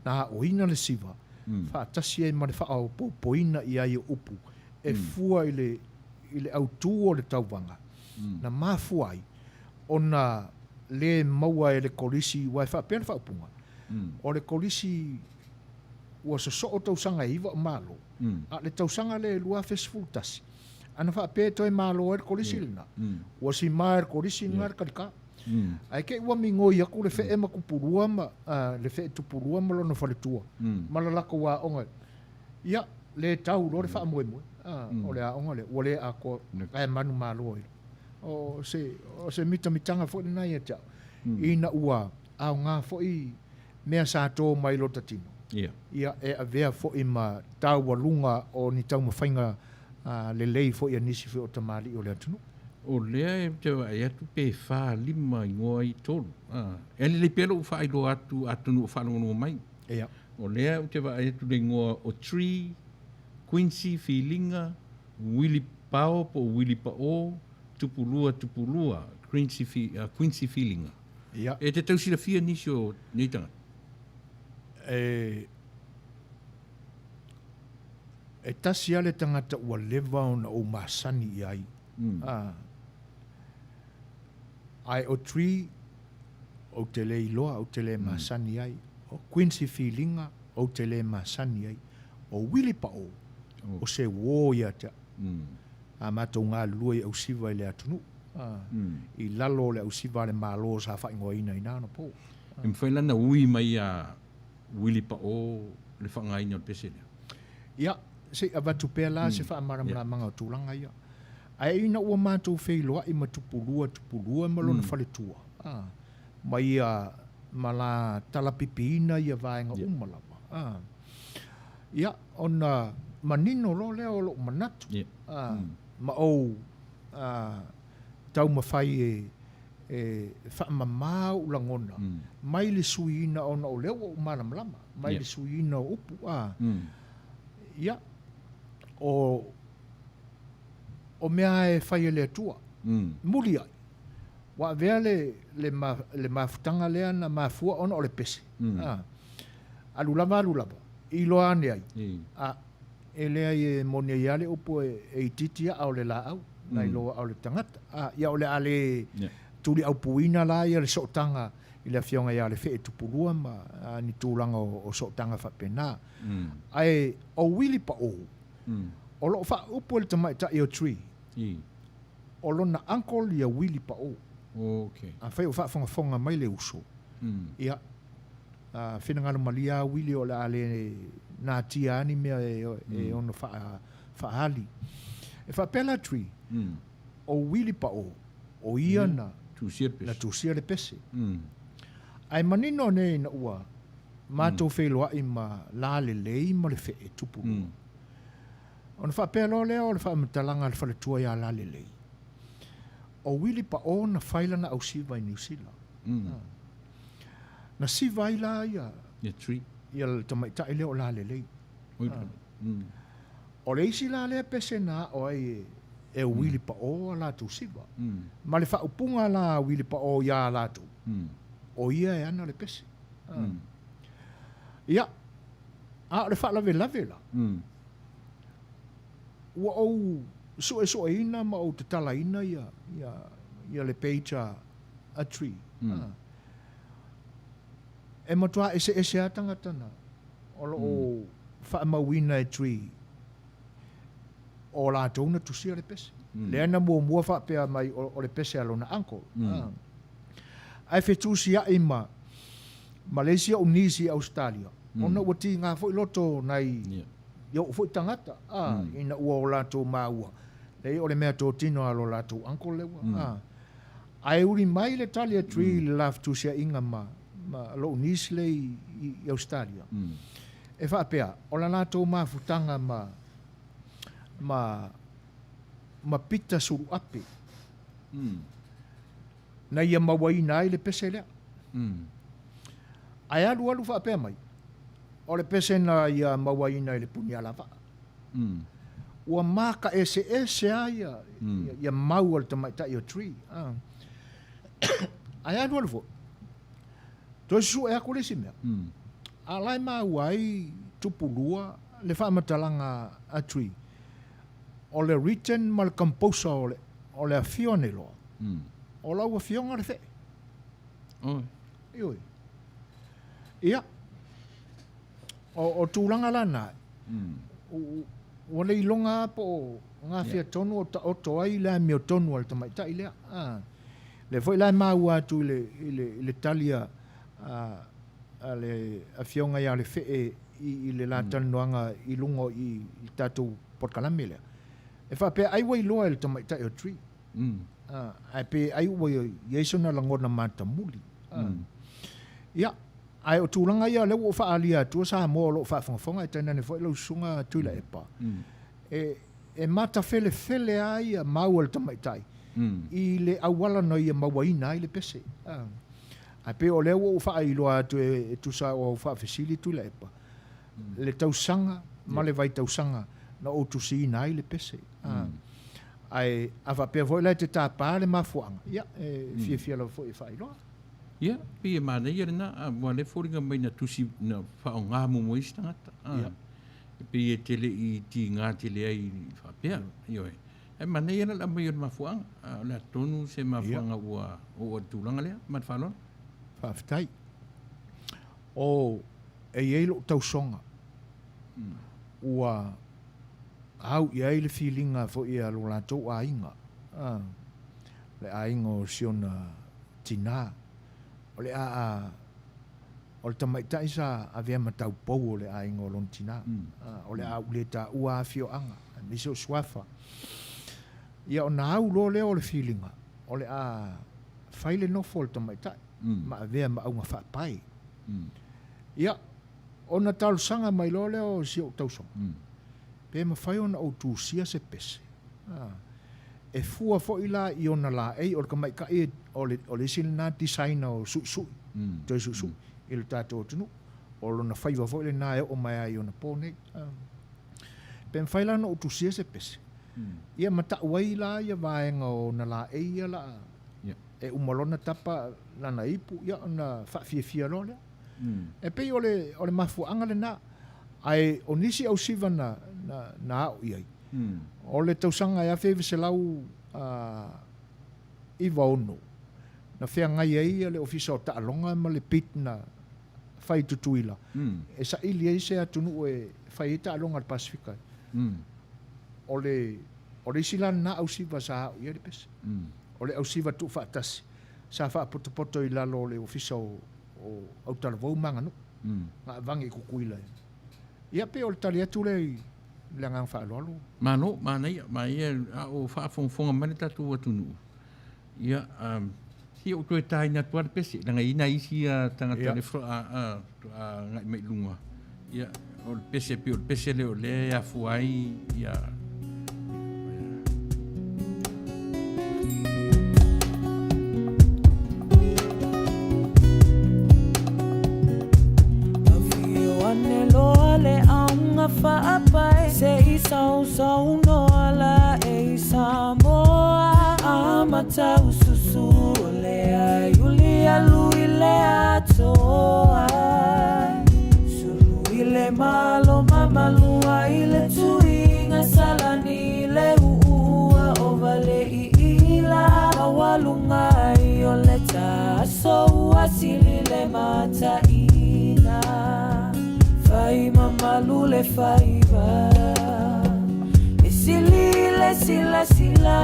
na aoina le siva, mm. faatasi ai ma le faaopoopoina i ai o upu, e mm. fua i le, i le autū o le tauvaga, mm. na mafua ai ona lē maua e le Kolisi, aua e faapea le faaupuga, mm. o le Kolisi ua sosoo tausaga e iva o malo, mm. a o le tausaga lea e 2011, ana faapea e toe malo ai le Kolisi mm. lena, mm. ua simā e le Kolisi lena yeah. le kalikā. Mm. Ae kei ua migoi aku le fee ma Kupulua ma, uh, le fee Tupulua ma lona faletua, mm. ma le lakou aoga. Ia, le tau loa le faamoemoe, a, o le aoga lea, ua le atoa, ae manumalo ai loa. O se, o se mitamitaga foi lena ia te au, ina ua aoga foi mea sa tō mai lota tino. Ia. Ia, e avea foi ma taualuga o ni taumafaiga lelei foi a nisi foi o tamalii o le atunuu. O lea ou te vaai atu pe 4, 5 igoa i tolu. A, e lelei pea lou faailoa atu atonu o faalogologo mai. Ia. O lea ou te vaai atu le igoa o Tree, Quincy, Filiga, Willie Pao po o Willie Paʻō, Tupulua Tupulua, Quincy, Quincy Filiga. Ia. E te tau silafia nisi o nei tagata? E, E tasi lava le tagata ua leva ona ou masani i ai, a, ae o Tree, ou te le iloa, ou te le masani ai. O Quincy Filiga, ou te le masani ai. O Willie Paʻo, o se uō ia te au. A matou galulue i ausiva i le atunuu, a, i lalo o le ausiva a le Malo sa faaigoaina i na ona po. E mafai la ona ui mai ia Willie Paʻo le faaaogaina o le pese lea? Ia, se i avatu pea la se faamalamalamaga o tulaga ia. Ae ina ua matou feiloai ma Tupulua, Tupulua ma lona faletua, a, ma ia, ma la talapipiina ia vaega uma lava, a, ia, ona manino loa lea o lou manatu, a, ma ou, a, taumafai e, e faamama ou lagona mai le suiina ona o lea ua ou malamalama mai le suiina o upu a. Ia, o, o mea e fai e le Atua. Muli ai, ua avea le, le, ma, le mafutaga lea na mafua ona o le pese. A, alu lava alu lava, iloa ane ai, a, E leai e moni ai lava le upu e itiiti aa o le laau nai lo aa o le tagata. A, ia o le a le tuliaupuina la ia le sootaga i le afioga ia Lefee Tupulua ma ni tulaga o sootaga faapena. Ae o Willie Paʻō, o lo o faaupu e le tamaitai o Tree, o lona uncle ia Willie Paʻō. Afai o faafogafoga mai le uso, ia, A finagalo malie a Wili o le a le natia a ni mea e ono faaali. E faapea la Tree, o Wili Paʻō, o ia na tusia le pese. Ae manino nei ina ua matou feiloai ma Lalelei ma le Fee Tupulua. Ona faapea loa lea o le faamatalaga a le faletua ia Lalelei, o Wili Paʻō na fai lana ausiva i Niu Sila. Na siva ai la ia Ia tree. Ia le tamaitai lea o Lalelei. Oi ah. O le isi la lea pese na aʻo ai e, e Wili Paʻō a latou siva. Ma le faaupuga la a Wili Paʻō iā latou, o ia e ana le pese. Ah. Ia, a o le faalavelave la, ua ou suesueina ma ou tatalaina ia, ia, ia le page a, a Tree. Ah. E matua eseese lava tagata na o lo o faamauina e Tree o latou na tusia le pese. Lea na muamua faapea mai o le pese a lona uncle. Ae fetusiai ma ma le isi ou niece i Ausetalia, ona ua tiga foi loto nai i ou foi tagata, ina ua o latou maua, leai o le meatotino a lo latou uncle lea ua, Ae uli mai le tali a Tree i le la fetusiaiga ma ma lou niece lea i i Ausetalia, e faapea, o la latou mafutaga ma ma ma Pita Suluape, na ia mauaina ai le pese lea. Ae alualu faapea mai, o le pese na ia mauaina i le Punialavaa. Ua makaeseese lava ia, ia mau a le tamaitai o Tree. Ae alualu foi, toe susue atu le isi mea. A la e maua ai Tupulua le faamatalaga a Tree, o le written ma le composer o le, o le afio ane loa, o lau afioga le Fee. Oi. Ioe. Ia, O, o tulaga la na, ua le iloga lava po o gafea tonu o taoto ai le amiotonu a le tamaitai lea. A, lea foi la e maua atu i le, i le, i le tali a, a, a le Afioga ia Lefee i, i le la talanoaga i luga o i, i le tatou polokalame lea. E faapea ai ua iloa e le tamaitai o Tree. A, ae pe ai ua i ai sona lagona matamuli. A, ia, Ae o tulaga ia o lea ua ou faaalia atua Samoa o lo o faafogafoga, e tainane foi lau Susuga Tuilaepa, e, e matafelefele lava ia mau a le tamaitai i le auala na ia mauaina ai le pese. Ae pei o lea ua ou faailoa atu e tusa o au faafesili Tuilaepa, le tausaga ma le vaitausaga na ou tusiina ai le pese. Ae a faapea foi la e te tapa le mafuaaga, ia, e fiafia lava foi e faailoa. Ia, pei e manaia lena, aua o lea e foliga mai na tusi, na faaaoga muamua e isi tagata. Ia. E pei e te le i tiga tele ai faapea. Ioe. Ae manaia la le aumai o le mafuaaga. A o le a tonu se mafuaaga ua oo ai i le tulaga lea? Ma le faaaloalo. Faafetai. O, e i ai lou tausoga ua au i ai le filiga foi a lo latou aiga, a, le aiga o si ona tinā. O le a, a, o le tamaitai sa avea ma taupou o le aiga o lona tinā. O le a ou le taua afioaga, aemaise o suafa. Ia ona au loa lea o le filiga, o le a fai le nofo a le tamaitai ma avea ma auga faapae. Ia, ona talosaga mai loa lea o si ou tausoga, pe mafai ona ou tusia se pese, e fua foi la i ona laei, o le tamaitai o le, o le isi lena designer o suisui, toe suisui i le tatou atunuu. O lona faiva foi lena e oo mai lava i ona po nei. Pe mafai la ona ou tusia se pese, ia ma tau ai la ia vaega o ona laei ia la e uma loa ona tapa lana ipu, ia ona faafiafia loa lea. E pei o le, o le mafuaaga lena. Ae o nisi ausiva na, na, na ao i ai, o le tausaga e 1996, na feagai ai le Ofisa o Taaloga ma le bid na fai i Tutuila, e saili ai se atunuu e fai ai taaloga a le Pasefika. O le, o le isi la lena ausiva sa ao i ai le pese. O le ausiva tuufaatasi sa faapotopoto i lalo o le Ofisa o, o Autalavou ma Aganuu, na avagi i Tutuila. Ia pei o le tali atu lea i le agaga faaaloalo. Malo, manaia, manaia a o faafogafoga mai le tatou atunuu. Ia, um, se ou toe taina atu lava le pese, leaga e i ai nai isi tagata lea faatoa agai mai i luga. Ia, o le pese, pei o le pese lea o lea e afua ai ia Afio ane loa le auga faapae Se i sausaunoa la e i Samoa Amata ususu o le aiuli alu i le atoa Sulu i le malo mamalua i le tuiga Salani i le uua o vale i ila Maualuga ai o le taso ua sili le mataina Fai mamalu le faiva E sili le silasila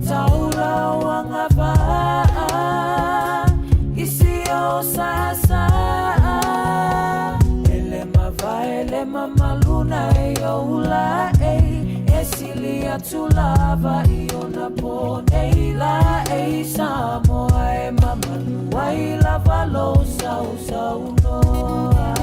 Taula o agavaa I si o saasaa E le mavae le mamaluna e ou la ei E sili atu lava i ona po nei la ei Samoa e mamalu ai lava lou sausaunoa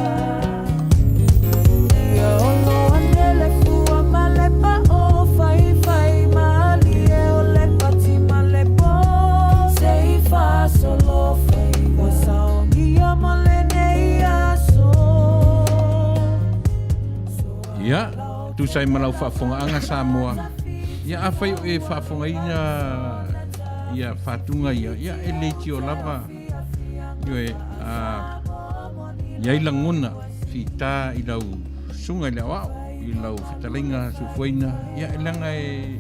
Ia olo ane le fua ma le pao Faifai malie o le pati ma le po Se i faasolo faiva saogia mo lenei aso Ia, tusa ai ma lau faafofogaaga Samoa, ia afai o e faafofogaina ia faatuga ia, ia e leitio lava, ioe, a i ai lagona fita i lau susuga i le aoao, i lau fetalaiga Sufuaina, ia e leaga e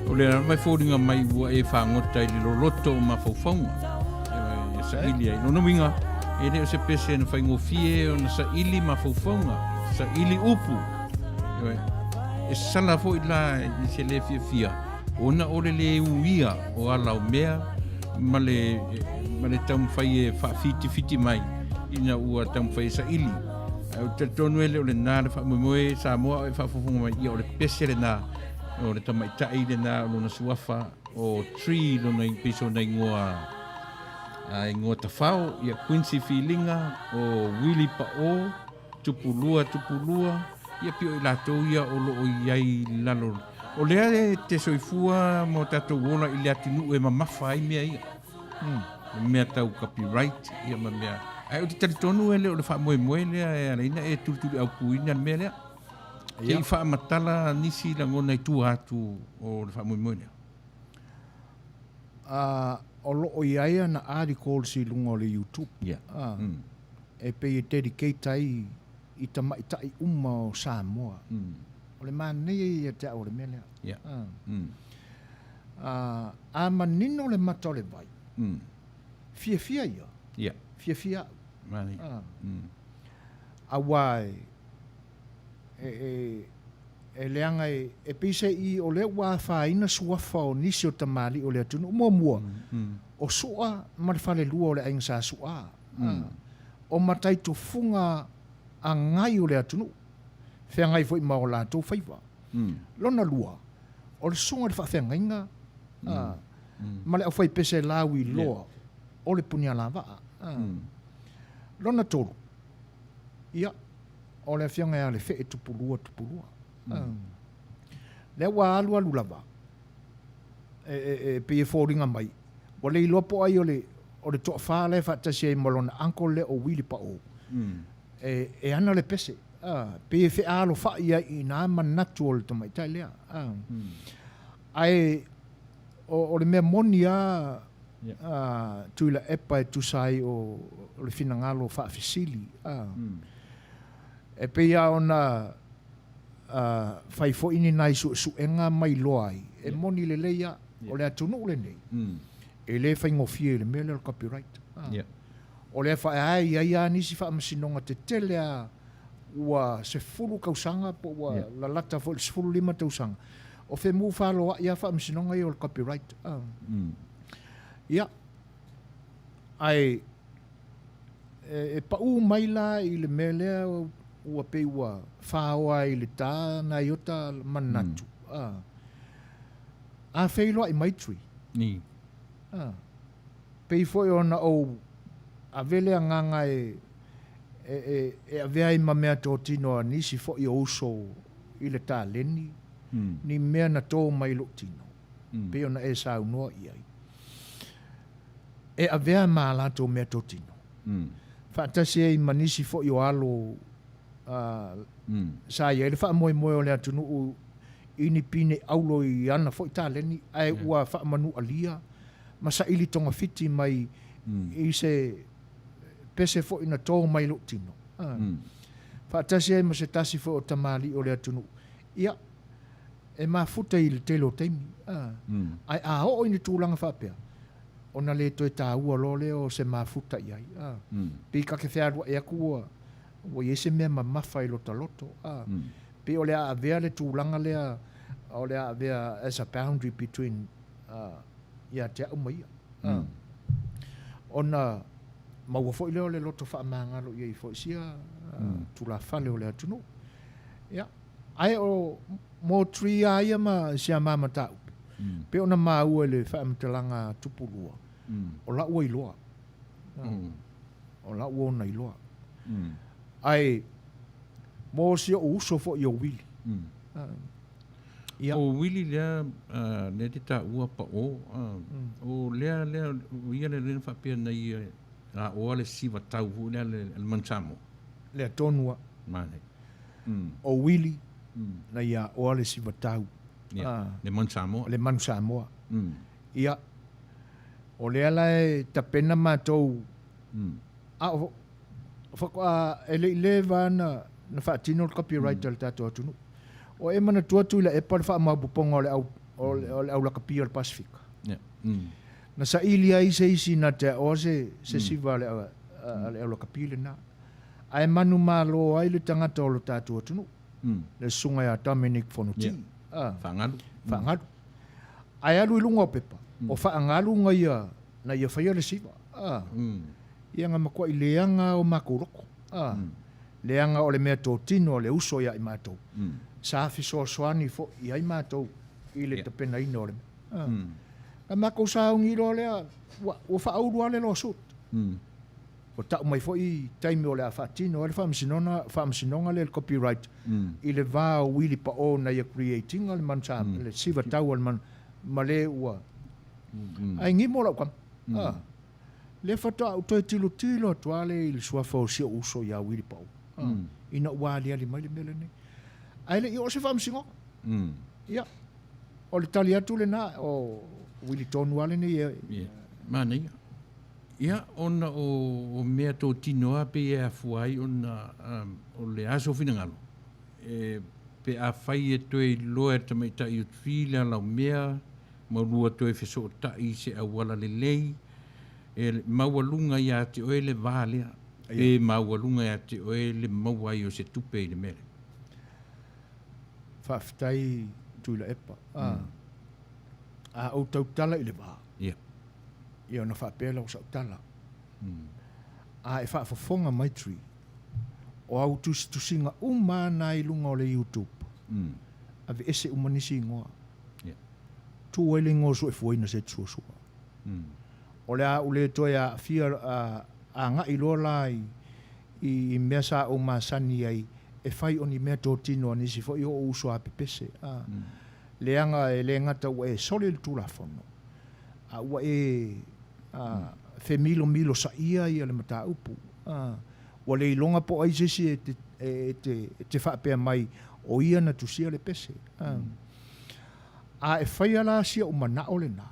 o lea lava e foliga mai ua e fagota i le loloto o mafaufauga, ioe, e saili ai. Lona uiga, e le o se pese na faigofie ona saili mafaufauga, saili upu, ioe, e sala foi la i se le fiafia, ona o le le uia o ala o mea ma le, ma le taumafai e faafitifiti mai ina ua taumafai e saili. Ae ou te talitonu e le o lena le faamoemoe Samoa o e faafofoga mai, ia o le pese lena, o le tamaitai lena o lona suafa, o Tree lona pei sona igoa, a igoa tafao, ia Quincy Filiga, o Willie Pao, Tupulua, Tupulua, ia pei o i latou ia o lo o i ai i lalo. O lea e te soifua ma o tatou ola i le atunuu e mamafa ai mea ia. Mm. Mea tau copyright, ia ma mea. Ae ou te talitonu e le o le faamoemoe lea e ala ai ona e tulituliaupuina le mea lea. Te i faamatala nisi lagona i tua atu o le faamoemoe lea. O lo o i ai ana articles i luga o le YouTube. Yeah. E pei e dedicate ai i tamaitai uma o Samoa. O le manaia ia te au o le mea lea. Yeah. A manino le mata o le vai, fiafia ia, yeah. Fiafia au. Manaia. Aua e, e, e, e leaga e, e pei se i o lea ua afaina suafa o nisi o tamalii o le atunuu. Muamua, o Su'a ma le falelua o le aiga sa Su'a. O mataitufuga agai o le atunuu, feagai foi ma o latou faiva. Lona lua, o le susuga i le faafeagaiga ma le aufaipese lauiloa o le Punialavaa. Lona tolu, ia, o le afioga ia Lefee Tupulua Tupulua. Lea ua alualu lava, e, e, e pei e foliga mai, ua le iloa po o ai o le, o le toafa lea e faatasi ai ma lona uncle lea o Wili Paʻō, e, e ana le pese. A, pei e fealofai ai i nā manatu o le tamaitai lea. A, Ae o, o le mea moni lava, a, Tuilaepa e tusa ai o, o le finagalo faafesili. A, E pei lava ona a, fai foi ni nai suesuega ma iloa ai, e moni lelei lava, o le atunuu lenei, e le faigofie i le mea lea o le copyright. A, O lea faaae e i ai lava nisi faamasinoga tetele lava ua 10 tausaga po ua lalata foi i le 15 tausaga, o femu faloai lava faamasinoga ia o le copyright. A, Ia, ae e pau mai la i le mea lea ua pei ua faoa ai i le ta nai ota manatu. A feiloai mai Tree. Ni. A. Pei foi ona ou ave le agaga e, e, e, e avea ai ma mea totino a nisi foi o uso i le taleni, ni mea na tō mai i lou tino, pei ona e saunoa i ai. E avea ma a latou mea totino. Faatasi ai ma nisi foi o alo sa i ai le faamoemoe o le atunuu i ni pine aulo i ana foi taleni, ae ua faamanualia ma saili togafiti mai i se pese foi na tō mai lou tino. Faatasi ai ma se tasi foi o tamalii o le atunuu, ia, e mafuta i le tele o taimi. Ae a oo i ni tulaga faapea, ona le toe taua loa lea o se mafuta i ai. Pei ta te fealuai atu ua, ua i ai se mea mamafa i lota loto. Pei o le a avea le tulaga lea, o le a avea as a boundary between ia te au ma ia. Ona maua foi lea o le loto faamagalo i ai foi sia tulafale o le atunuu. Ia, ae o mo Tree a ia ma si a ma mataupu, pei ona maua i le faamatalaga a Tupulua, o la'u ua iloa. O la'u ua ona iloa. Ae mo si o'u uso foi o Wili. Ia. O Wili lea, lea te taua pa'o, o lea, lea, o ia lea na faapea na ia aoa le siva tau foi lea le manu Samoa. Lea tonu a. Manaia. O Wili, na ia aoa le siva tau. Ia, le manu Samoa. Le manu Samoa. Ia, o lea la e tapena matou, a o, faatoa e le i leva na, na faatino le copyright a le tatou atunuu. O e manatua Tuilaepa le faamaopoopoga o le au, o le, o le aulakapi o le Pasefika. Yeah. Na saili ai se isi na te aoa se, se siva a le, a le aulakapi lena. Ae manumalo ai le tagata o lo tatou atunuu, le susuga ia Dominic Fonoti. Yeah. Ah. Faagalu. Faagalu. Ae alu i luga o pepa, o Faagalu na ia, na ia faia le siva. Ah. Ia na matuai leaga o matou loko. Ah. Leaga o le mea totino a le uso ia i matou. Sa fesoasoani foi i ai matou i le tapenaina o le mea. Ah. Na matou sauni loa lea, ua, ua faaulu lava le lawsuit. Ua tau mai foi taimi o le a faatino ai le faamasinoga, faamasinoga lea i le copyright i le va o Wili Paʻō na ia create ina le manu sa, le siva tau a le manu, ma le ua, ae gimo lau kama. Ah. Lea faatoa ou toe tilotilo atu lava lea i le suafa o si ou uso ia Wili Paʻō. Ah. Ina ua aliali mai le mea lenei. Ae le i oo se faamasinoga. Ia. O le tali atu lena, o Wili tonu lava lenei e. Ia. Manaia. Ia, ona o mea totino lava pei e afua ai ona o le aso finagalo, e, pe afai e toe iloa e le tamaitai o Tui le ala o mea, ma lua toe fesootai i se auala lelei, e maualuga ia te oe le va lea, pe maualuga ia te oe le maua ai o se tupe i le mea lea. Faafetai Tuilaepa. A ou tautala i le va, ia ona faapea lea o sau tala. A e faafofoga mai Tui, o au tusitusiga uma lava na i luga o le YouTube, aveese uma nisi igoa. Tu ai le igoa o Suefuaina Setusuasua. O le a ou le toe aafia agai loa la i mea sa ou masani ai e fai o ni mea totino a nisi foi o ou uso a pepese. Leaga e le gata ua e soli le Tulafono, a ua e femilomilosaia le mataupu. Ua le iloga po o ai se isi e te faapea mai o ia na tusia le pese. A e faia la si ou manao lena,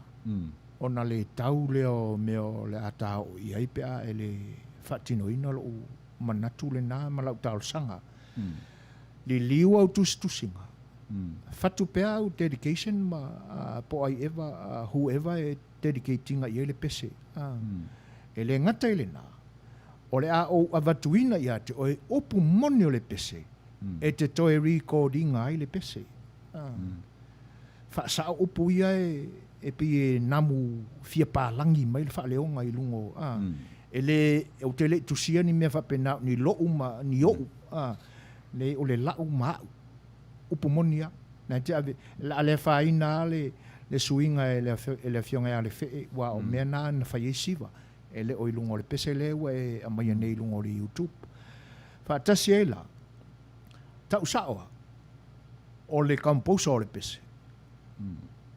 ona le tau lea o mea o le a ta oo i ai pe a e le faatinoina lou manatu lena ma lau talosaga. Liliu au tusitusiga, fatu pea au dedication ma po o ai eva, whoever e dedicate ina i ai le pese. E le gata i lena, o le a ou avatuina ia te oe upu moni o le pese e te toe record ina ai le pese. Faasao upu ia e pei e namu fia palagi mai le faaleoga i luga o, e le, ou te le i tusia ni mea faapena o ni lou ma ni ou, nei o le lau ma au. Upu moni lava. Na te ave, o le a le afaina lava le, le suiga e le, e le Afioga ia Lefee, aua o mea na na fai ai siva, e le o i luga o le pese lea ua e aumaia nei i luga o le YouTube. Faatasi ai la, tau sao lava, o le composer o le pese,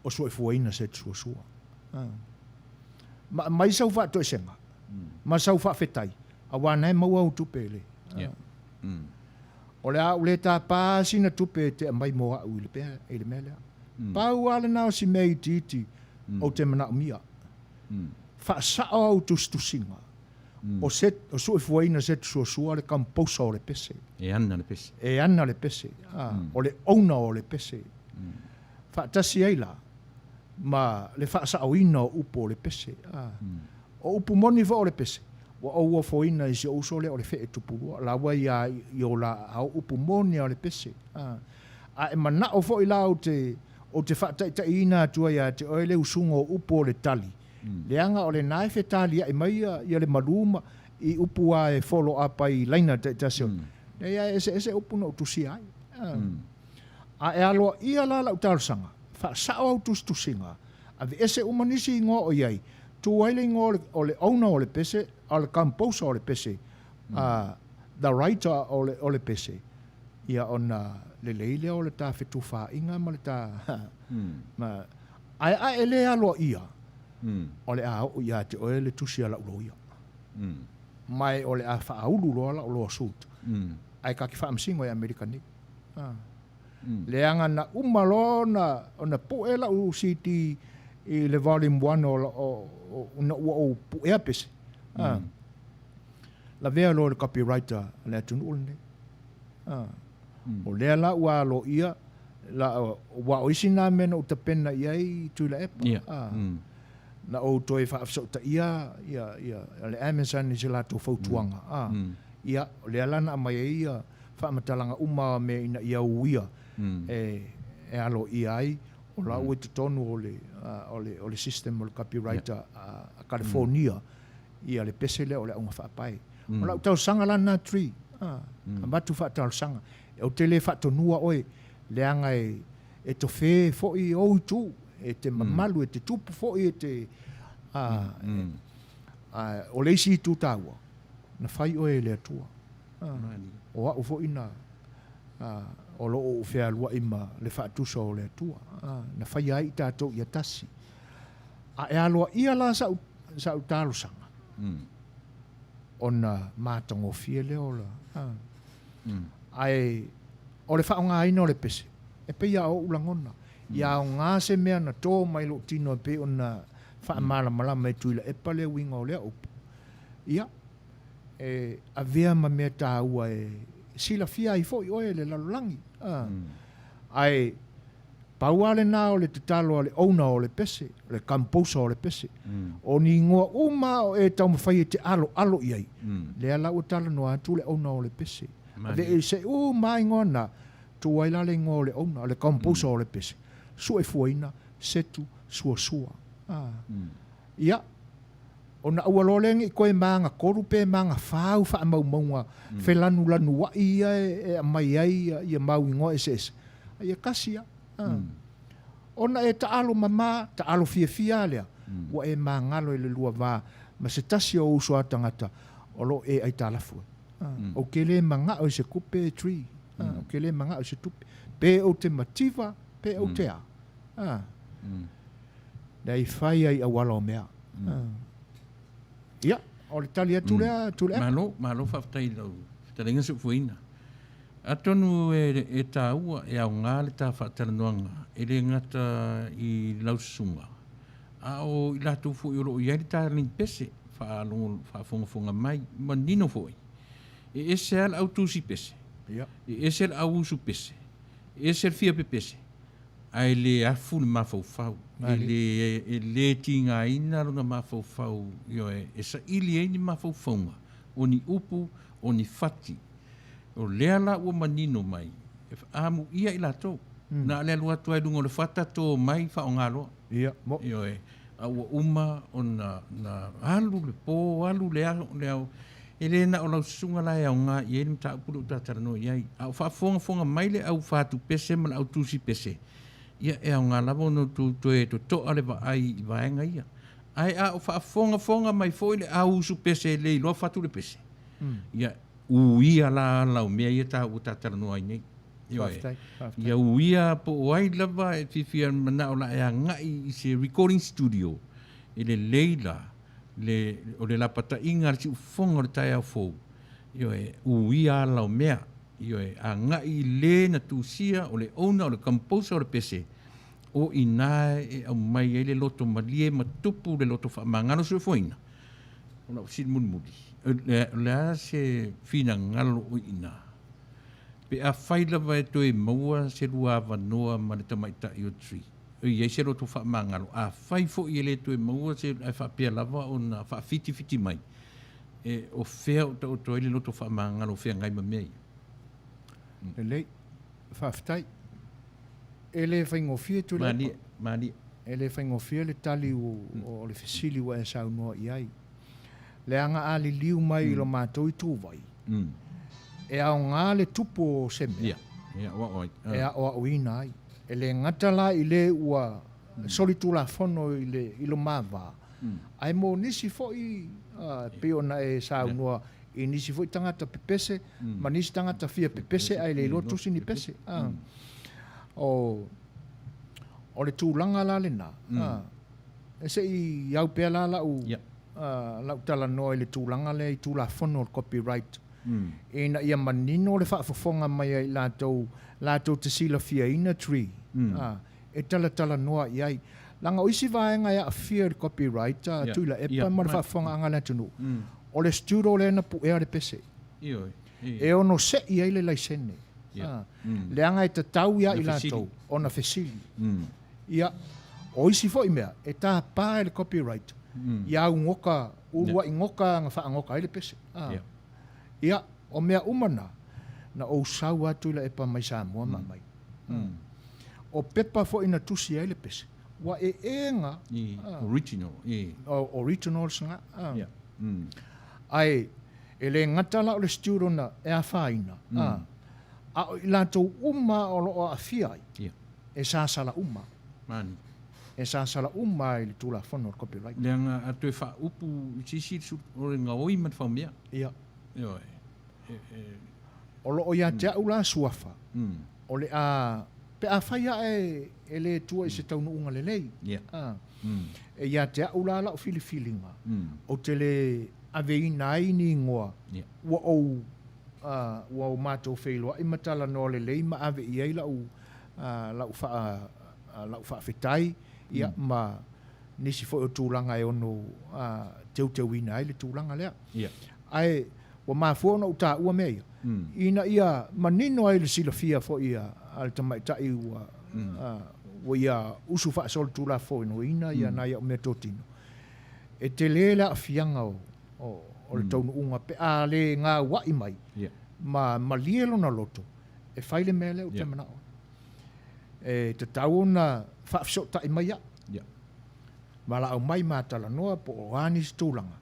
o Suefuaina Setusuasua. Ma aumai sau faatoesega, ma sau faafetai, aua na e maua au tupe i le. O le a ou le tapa sina tupe e te aumai mo au i le pea, i le mea lea. Pau lava lena o si mea itiiti ou te manaomia. Faasao au tusitusiga, o se, o Suefuaina Setusuasua le composer o le pese. E ana le pese. E ana le pese, o le owner o le pese. Faatasi ai la ma le faasaoina o upu o le pese. O upu moni foi o le pese, ua ou ofoina i si ou uso lea o le Fee Tupulua, laua ia i o la aao upu moni a o le pese. A e manao foi la ou te, ou te faataitaiina atu ai ia te oe le usuga o upu o le tali, leaga o lena e fetaliai mai ia le malu ma i upu a e follow up ai i laina taitasi o, leai a e eseese upu na ou tusia ai. A e aloaia la lau talosaga, faasao au tusitusiga, aveese uma nisi igoa o i ai, tu ai le igoa o le owner o le pese, a o le composer o le pese, the writer o le pese, ia ona lelei lea o le ta fetufaaiga ma le ta, ma, ae a e le aloaia, o le a oo ia te oe le tusi a lau loia. Ma e o le a faaulu loa lau lawsuit, ae ta te faamasino i Amerika nei. Leaga na uma loa ona, ona pue lau CD i le volume 1 o, o, o, na ua ou puea pese. Lavea loa i le copyright a le atunuu lenei. O lea la ua aloaia, la, aua o isi na mea na ou tapena i ai Tuilaepa. Na ou toe faafesootaia ia, ia, le Amazon i se latou fautuaga. Ia, o lea la na aumai ai ia faamatalaga uma o mea ina ia uia e, e aloaia ai, o la ua i totonu o le, o le, o le system o le copyright a, a California ia le pese lea o le auga faapae. O lau talosaga la lena Tree, avatu faatalosaga. Ou te le faatonua oe, leaga e, e tofe foi ou itu, e te mamalu, e te tupu foi, e te, o le isi itu taua, na fai oe e le Atua. O au foi na, o lo o ou fealuai ma le faatusa o le Atua, na faia ai i tatou ia tasi. A e aloaia la sau, sau talosaga, ona matagofie lea o la, ae o le faaaogaina o le pese, e pei lava o ou lagona, ia aoga se mea na to mai lou tino e pei ona faamalamalama e Tuilaepa le uiga o lea upu. Ia, e avea ma mea taua e silafia ai foi oe e le lalolagi. A. Ae pau lava lena o le tatalo a le owner o le pese, o le composer o le pese. O ni igoa uma lava o e taumafai e te aloalo i ai, lea la ua talanoa atu le owner o le pese. Aveese uma lava igoa na, tuu ai la le igoa o le owner, o le composer o le pese, suefuaina, setu, suasua. A. Ia, ona aua loa lea ne i toe magatolu pe magafā au faamaumauga felanulanuai ia e aumai ai ia mau igoa eseese, a ia tasi lava. Ona e taalo mama, taalo fiafia lava lea, ua e magalo i le lua va ma se tasi o ou uso a tagata o lo o e aitalafu ai. Ou te le manao i se tupe, Tree. Ou te le manao i se tupe. Pe ou te mativa, pe ou te a. Leai fai ai auala o mea. Ia, o le tali atu lea Tuilaepa. Malo, malo faafetai i lau fetalaiga Seufuaina. Atonu e, e taua, e aoga le ta faatalanoaga, e le gata i lau susuga, a o i latou foi o lo o i ai le taleni pese, faalogo, faafogafoga mai, manino foi. E ese lava le au tusi pese, Ia. e ese le au usu pese, e ese le fia pepese, Ae le afu le mafaufau, e le, e le tigaina lona mafaufau, ioe, e saili ai ni mafaufauga, o ni upu, o ni fati. O lea la ua manino mai, e amuia i latou. Na o le alu atu lava i luga o le fata, to mai, faaaoga loa. Ia, mo. Ioe, a ua uma ona na alu le po, alu le ao, le ao. E le na o lau susuga la e aoga i ai le mataupu lea ua ta talanoa i ai, a o faafogafoga mai le au fatu pese ma le au tusi pese, ia e aoga lava ona outou toe totoa le vaai i vaega ia. Ae a o faafogafoga mai foi le au usu pese e le iloa fatu le pese, ia uia la ala o mea ia ta ua ta talanoa ai nei. Ioe. Ia uia po o ai lava e fiafia manao la e agai i se recording studio, e lelei la le, o le lapataiga a le siufofoga o le taeao fou, ioe, uia ala o mea, ioe, agai i le na tusia, o le owner, o le composer o le pese, o i ina e aumai ai le loto malie ma tupu le loto faamagalo soifuaina. O lau fesili mulimuli, o le a se finagalo o i ina? Pe afai lava e toe maua se lua avanoa ma le tamaitai o Tree, e i ai se loto faamagalo, afai foi e le toe maua se, ae faapea lava ona faafitiwhiti mai, e, o fea o taoto ai le loto faamagalo o feagai ma mea ia? Lelei. Faafetai. E le faigofie Tuilaepa. Malie, malie. E le faigofie le tali o le fesili ua e saunoa i ai. Leaga a liliu mai i lo matou ituvai, e aoga le tupu o se mea e aoaoina ai. E le gata la i le ua solitulafono i le i lo ma va, ae mo nisi foi e pei ona e saunoa i nisi foi tagata pepese ma nisi tagata fia pepese ae le iloa tusi ni pese. O o le tulaga la lena, E se i au pea la lau, lau talanoa i le tulaga lea i Tulafono o le Copyright, ina ia manino le faafofoga mai a i latou latou te silafiaina Tree, e talatalanoa i ai. Leaga o isi vaega e aafia i le copyright, Tuilaepa ma le faafofogaaga a le atunuu, o le studio lea na puea le pese. E ono sei ai le laisene, leaga e tatau ia i latou ona fesili. Ia, o isi foi mea, e tāpā e le copyright i āu ngoka, uluaʻi ngoka na faagoka ai le pese. Ia, o mea uma na, na ou sau atu i Laepa mai Samoa ma aumai. O pepa foi na tusi ai le pese, ua ee nga. Original. Originals nga. Ae, e le gata la o le student e afaina, a o i latou uma o lo o aafia ai. E sasala uma. Mani. E sasala uma i le Tulafono o le Copyright. Leaga a toe faaupu i se isi o le gaoi ma le faumea. Ia. Ioe. E, e... O lo o ia te au la suafa, o le a, pe afai ae e le tua i se taunuuga lelei, Ia. a, e ia te au la lau filifiliga, ou te le aveina ai ni igoa, Ia. ua ou, a, ua o matou feiloai ma talanoa lelei ma ave i ai lau lau faafetai ia ma nisi foi o tulaga e ono teuteuina ai le tulaga lea. Ae ua mafua ona ou taua mea ia, ina ia manino ai le silafia foi a le tamaitai ua ua ia usu faasolitulafonoina nai au meatotino, e tele le aafiaga o o le taunuuga pe a le gaua'i mai ma malie lona loto e fai le mea lea ou te manao ai. E tatau ona faafesootai mai au. Valaau mai ma talanoa po o a nisi tulaga.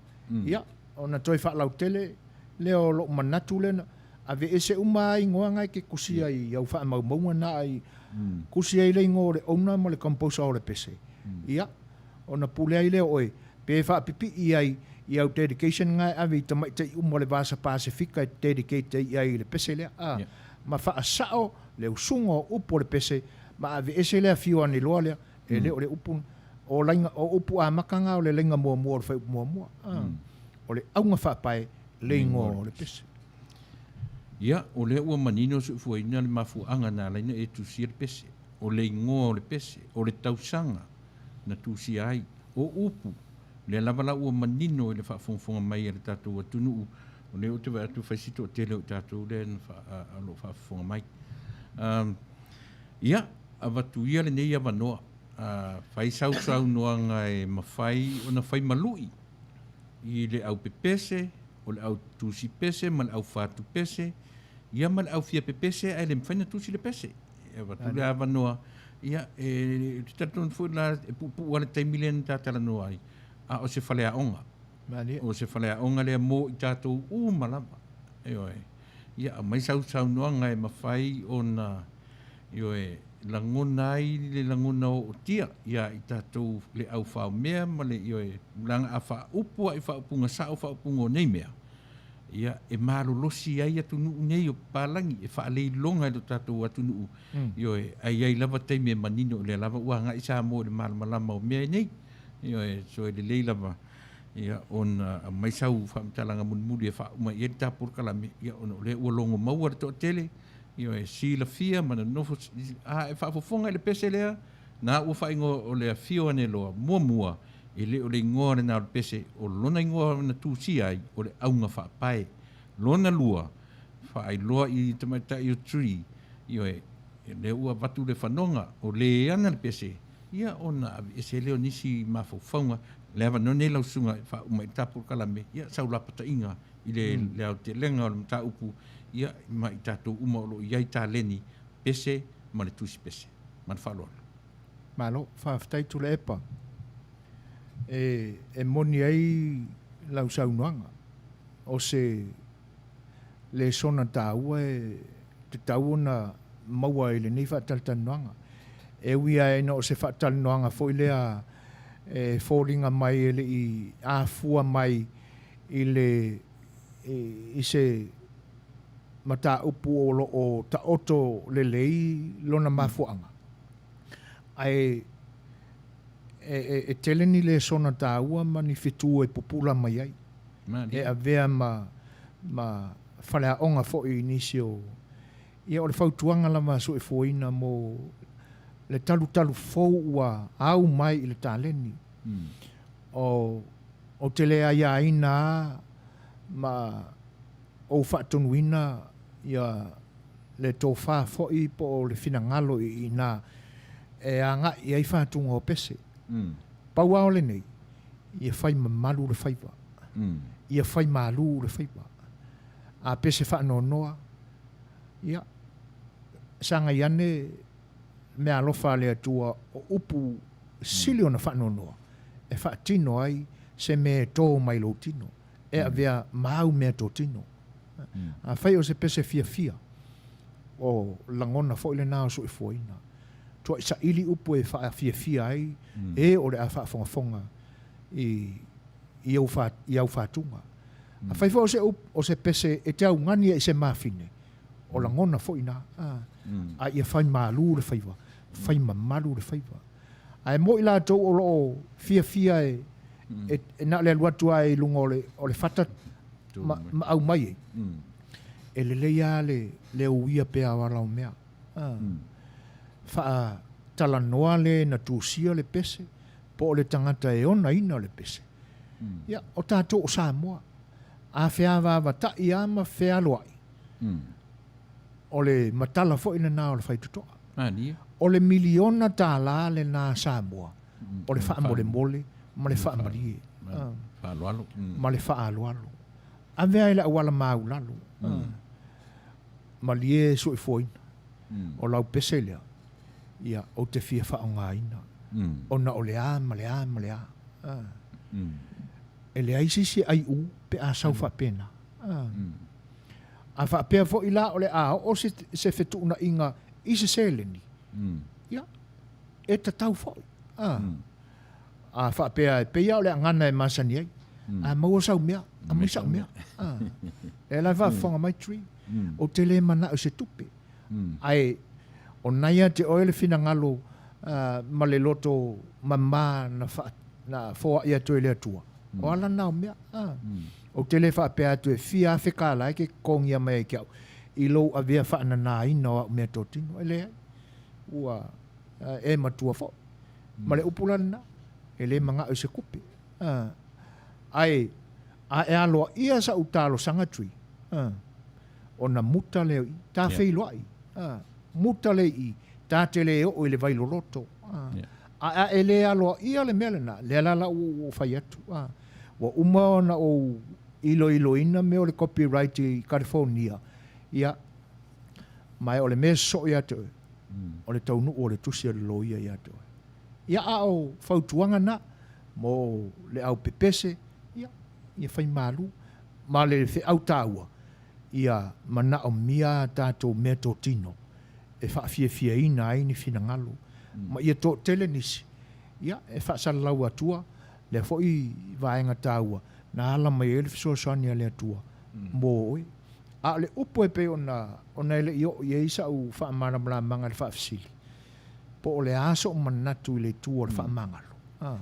Ia, ona toe faalautele lea o lou manatu lea na aveese uma lava igoa na e te tusia i au faamaumauga na ai tusi ai le igoa o le owner ma le composer o le pese. Ia, ona pule ai lea o oe pe faapipii ai i au dedication na e ave i tamaitai uma o le Vasa Pasefika e dedicate ai i ai i le pese lea, a, ma faasao le usuga o upu o le pese ma aveese le afio aneloa lea, e le o le upu, o laiga, o upu amata na o le laiga muamua o le fuaiupu muamua, a, o le auga faapae le igoa o le pese. Ia, o lea ua manino soifuaina le mafuaaga na ala ai ona e tusia le pese, o le igoa o le pese, o le tausaga na tusia ai, o upu, lea lava la ua manino i le faafogafoga mai a le tatou atunuu, o lea ou te vaai atu fai si toatele o i tatou lea na o lo o faafofoga mai. Um, ia, avatu ia lenei avanoa, uh, fai sau saunoaga e mafai ona fai malu'i i le au pepese, o le au tusi pese ma le au fatu pese, ia ma le au fia pepese ae le mafai ona tusi le pese. E avatu le avanoa, ia, e, te talitonu foi la e puupuu lava le taimi lea na ta talanoa ai, a o se faleaoga. Malie. O se faleaoga lea mo i tatou uma lava. Ioe. Ia, aumai sau saunoaga e mafai ona, ioe, lagona ai le lagona ootia ia i tatou le au faomea ma le, ioe, leaga a faaupu lava i faaupuga sao faaupuga o nei mea, ia, e malolosi ai atunuu nei o papalagi, e faaleiloga i lo tatou atunuu, ioe, ae i ai lava taimi e manino, o lea lava ua agai Samoa i le malamalama o mea nei, ioe, so e lelei lava, ia, ona aumai sau faamatalaga mulimuli e faauma i ai le ta polokalame, ia, ona o lea ua logo maua le toatele, ioe, silafia ma nonofo, a e faafofoga i le pese lea, na ua faaigoa o le Afio Aneloa, muamua, E le o le igoa lena o le pese, o lona igoa na tusia ai, o le auga faapae. Lona lua, faailoa i tamaitai o Tree, ioe, lea ua avatu le fanoga, o le ana le pese, ia ona aveese lea o nisi mafaufauga. Le avanoa nei lau susuga e faauma ai le ta polokalame, ia sau lapataiga i le, le aotelega o le mataupu, ia ma i tatou uma o lo o i ai taleni pese ma le tusi pese. Ma le faaaloalo. Malo, faafetai Tuilaepa. E, e moni ai lau saunoaga, o se lesona taua e tatau ona maua i lenei faatalatalanoaga. E ui lava ina o se faatalanoaga foi lea e foliga mai e le i afua mai i le, i se mataupu o lo o taoto lelei lona mafuaaga, Ae e tele ni lesona taua ma ni fetu e pupula mai ai. E avea ma ma faleaoga foi i nisi o Ia o le fautuaga lava a Suefuaina mo le talutalu fou ua au mai i le taleni. O ou te le aiaina a ma ou faatonuina ia le tofa foi po o le finagalo i ina e agai i ai fatuga o pese. Pau lava o lenei, ia fai mamalu le faiva. Ia fai malu le faiva. A pese faanoanoa, ia, sagai ane meaalofa a le Atua o upu sili ona faanoanoa e faatino ai se mea e tō mai lou tino, e avea ma au meatotino. Afai o se pese fiafia, o lagona foi lena o soifuaina. Tuai saili upu e faafiafia ai e o le a faafogafoga i, i au, fa, i au fatuga. Afai foi o se, o se pese e te augani ai i se mafine, o lagona foi na, a, a ia fai malu le faiva, fai mamalu le faiva. Ae mo i latou o lo o fiafia e, e, e na o le alu atu lava i luga o le, o le fata ma, ma aumai ai, e lelei lava le, le uia pea o ala o mea. Faatalanoa le na tusia le pese, Po o le tagata e onaina le pese. Ia, o tatou o Samoa, a feavaavatai lava ma fealoai, o le matala foi lena o le faitotoa. O le miliona tala lena a Samoa, o le faamolemole ma le faamalie ma le faaaloalo. Ave ai le auala maulalo, malie e soifuaina. O lau pese lea, ia, ou te fia faaaogaina, ona o le a ma le a ma le a. E leai se isi e aiu pe a sau faapena. A faapea foi la o le a oo se, se fetuunaiga i se seleni, ia, e tatau foi. A faapea e pei lava o le agana e masani ai, a maua sau mea, aumai sau mea. Lea la e faafofoga mai Tree, ou te le manao i se tupe. Ae o na ia te oe le finagalo ma le loto mama na, fa, na foai atu e le Atua. O ala na o mea. Ou te le faapea atu e fia afe kālā e ke totogia mai ai ki au i lou avea faananāina o au mea totino. E leai. Ua e matua foi. Ma le upu la lena, e le magao i se kupe. Ae, a e aloaia sa'u talosaga Tree, ona muta lea i, ta feiloai, muta lea i, ta te le oo i le vai loloto. Ae a e le aloaia le mea lena, lea la la ua ou fai atu, ua uma ona ou iloiloina mea o le copyright i California, ia, ma o le mea e sosoo ia te oe, o le taunuu o le tusi a le loia ia te oe. Ia, a o fautuaga na, mo le au pepese, ia, ia fai malu. Ma le feau taua, ia manaomia a tatou meatotino e faafiafiaina ai ni finagalo, ma ia toatele nisi, ia, e faasalalau atua lea foi vaega taua na ala mai ai le fesoasoani a le Atua mo oe. A o le upu e pei ona, ona e le i oo i ai sa'u faamalamalamaga i le faafesili, po o le a so'u manatu i le itu o le faamagalo, a,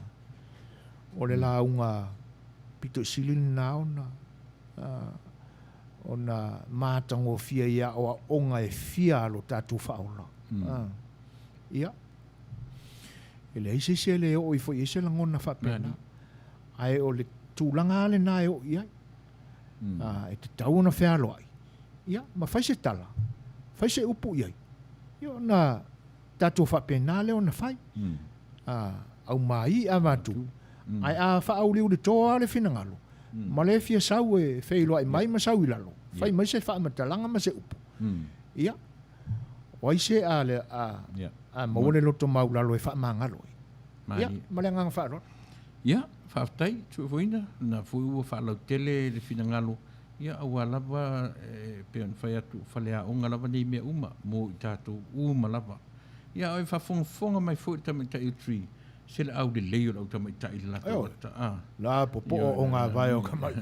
o le lauga pito i sili lena ona, a, ona matagofie i aoaoga e fia a lo tatou faaola. A, ia, e leai se isi e le oo ifo i ai se lagona faapena, ae o le tulaga lava lena e oo i ai. A, e tatau ona fealoai, ia, ma fai se tala, fai se upu i ai, ia ona tatou faapena lea ona fai. A, aumai avatu, ae a faauliulito lava le finagalo, ma le fia sau e feiloai mai ma sau i lalo, fai mai se faamatalaga ma se upu, ia, o ai se a, a, a maua le loto maulalo e faamagalo ai. Ia, ma le agaga faaaloalo. Ia, faafetai, Tuifoina, na foi ua faalautele le finagalo, ia aua lava e pei ona fai atu, o faleaoga lava nei mea uma mo i tatou uma lava. Ia, a o e faafogafoga mai foi le tamaitai o Tree, se le aulelei o le au tamaitai i le latou ata, a. La popoo o gavae o ka mai.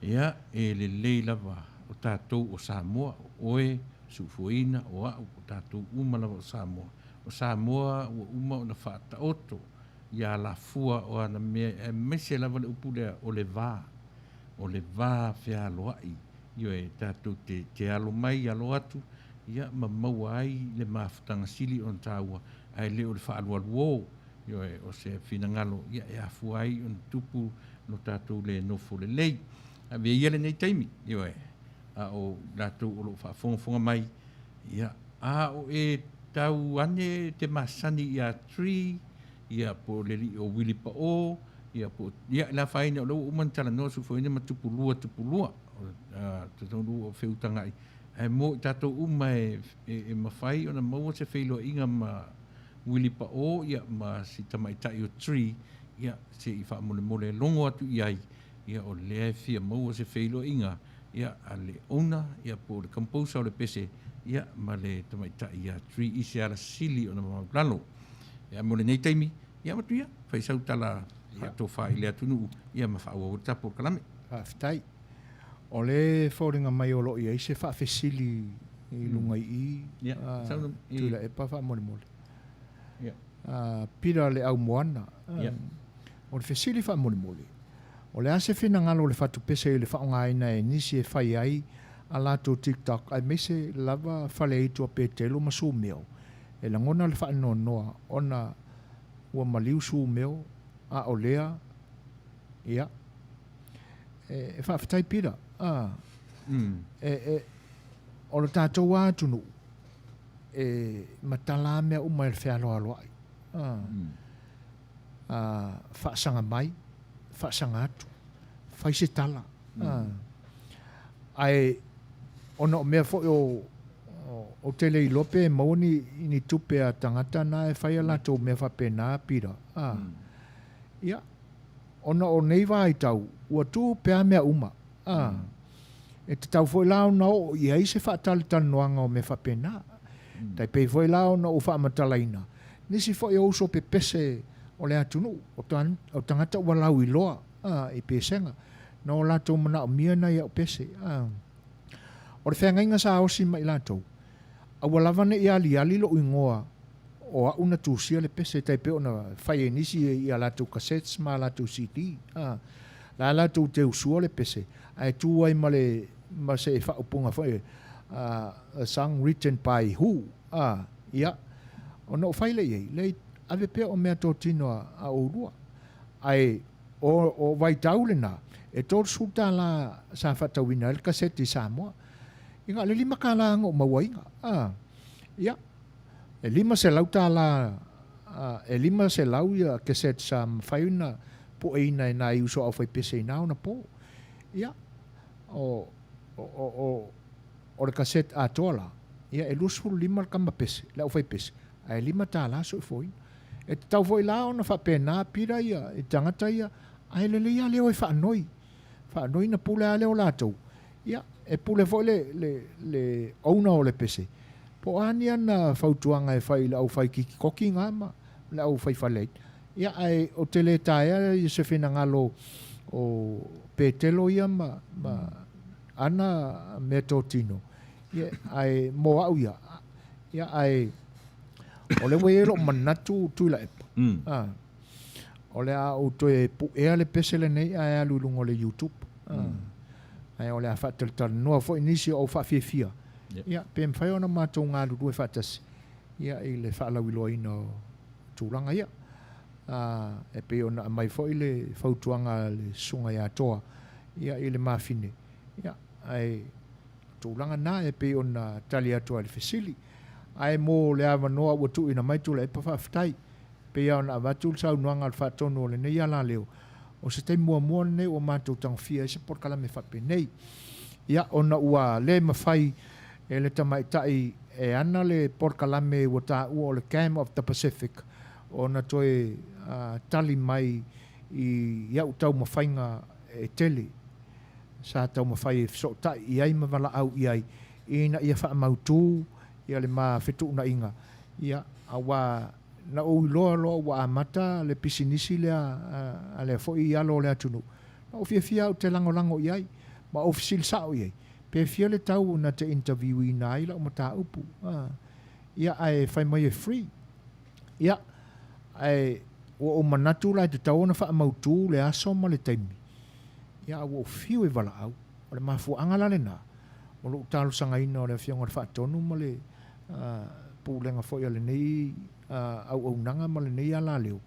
Ia, e lelei lava o tatou o Samoa, o oe, Suufoina, o au, o tatou uma lava o Samoa. O Samoa ua uma ona faataoto i alafua o ana mea, aemaise lava le upu lea o le va, o le va fealoai, ioe, tatou te, te alo mai, alo atu, ia, ma maua ai le mafutaga sili ona taua, ae le o le faaalualuō, ioe, o se finagalo, ia, e afua ai ona tupu lo tatou le nofo lelei. Avea ia lenei taimi, ioe, a o i latou o lo o faafogafoga mai, ia, a o e tau ane te masani iā Tree, ia, po o le alii o Wili Paʻō, ia, po o, ia, le afaina o lea ua uma ona talanoa Sufoina ma Tupulua, Tupulua, o, a, talitonu ua feutagaʻi, ae mo i tatou uma e, e, e mafai ona maua se feiloaiga ma Wili Paʻō, ia, ma si tamaitai o Tree, ia, se i faamolemole e logo atu i ai, ia, o lea e fia maua se feiloaiga, ia, a le owner, ia, po o le composer o le pese, ia, ma le tamaitai ia Tree i se ala sili ona maualalo. Ia, mo lenei taimi, ia, avatu ia, fai sau tala faatofa i le atunuu, ia, ma faaauau le tapu o le kalame. Faafetai. O le foliga mai o lo o i ai se faafesili i luga i i, Ia, a, Tuilaepa faamolemole. Ia. A, Pila le au moana. Ia. O le fesili faamolemole, o le a se finagalo o le fatupese i le faaaogaina e nisi e fai ai a latou TikTok aemaise lava Faleaitu a Petelo ma Sumeo e lagona le faanoanoa ona ua maliu Sumeo. a o lea, ia, e, e faafetai Peter, a, e, e, o le tatou lava atunuu, e matala lava mea uma i le fealoaloai, a, a, faasaga mai, faasaga atu, fai se tala, a, ae ona o mea foi o, ou te le iloa pe maua ni, ni tupe a tagata na e fai a latou mea faapena, Peter, a, ia, Ona o nei vaitau, ua tu pea mea uma, a. E tatau foi la ona oo i ai se faatalitalinoaga o mea faapena. Tai pei foi la ona ou faamatalaina, nisi foi o uso pepese o le atunuu, o tagata ua lauiloa, a, i pesega, na o latou manaomia nai au pese, a. O le feagaiga sa osi ma i latou, aua lava ne i aliali lou igoa o au na tusia le pese tai pei ona fai e nisi i a latou cassettes ma a latou CD. A, la latou te usua le pese, ae tu ai ma le, ma se faaupuga foi, a, a song written by who, a, ia, ona ou fai lea i ai, leai, ave pea o meatotino a, a oulua. Ae o, o vaitau lena, e 30 tālā sa faatauina ai le kasete i Samoa. I na o le 5 tālā na ou maua ina. A, ia, E 500 tālā, e 500 ia cassettes sa mafai ona pueina e nai uso aufaipese i na ona pō. Ia, o, o, o, o le cassette atoa la, ia e 25 le kama pese, le aufaipese, ae 5 tālā soifuaina. E tatau foi la ona faapena pira ia i tagata ia, ae lelei lava le o e faanoi. Faanoi na pule lava lea o latou. Ia, e pule foi le, le, le owner o le pese, Po o a ni ana fautuaga e fai i le aufai kikikoki nga ma le aufai faleaina. Ia, ae ou te le taea i se finagalo o Petelo ia ma, ma ana meatotino, ia, ae mo au ia, ia, ae o lea ua i ai lou manatu Tuilaepa, a, o le a ou toe puea le pese lenei ae alu i luga o le YouTube. A, ae o le a faatalatalanoa foi nisi o au faafiafia Ia, pe mafai ona matou galulue faatasi ia i le faalauiloaina o tulaga ia. A, e pei ona aumai foi le fautuaga a le Susuga ia Toa ia i le mafine, ia, ae o tulaga na e pei ona tali atu ai i le fesili. Ae mo le avanoa ua tuuina mai Tuilaepa faafetai. Pei lava ona avatu le saunoaga a le faatonu o lenei alaleo, o se taimi muamua lenei ua matou tagofia ai se polokalame faapenei. Ia, ona ua le mafai e le tamaitai e ana le polokalame ua taua o le Cam of the Pacific ona toe tali mai i au taumafaiga e tele sa taumafai e fesootai i ai ma valaau i ai ina ia faamautu ia le ma fetuunaiga, ia, aua Na ou iloa loa ua amata le pisinisi lea a lea foi alo o le atunuu, na ou fiafia au te lagolago i ai, ma ou fesili sao i ai, pe fia le tau na te interview ina ai lau mataupu. Ia, ae fai mai e free. Ia, ae ua ou manatu la e tatau ona faamautu le aso ma le taimi. Ia, a ua ou fiu e valaau. O le mafuaaga la lena o lou talosagaina o le Afioga i le Faatonu ma le pulega foi a lenei auaunaga ma lenei alaleo,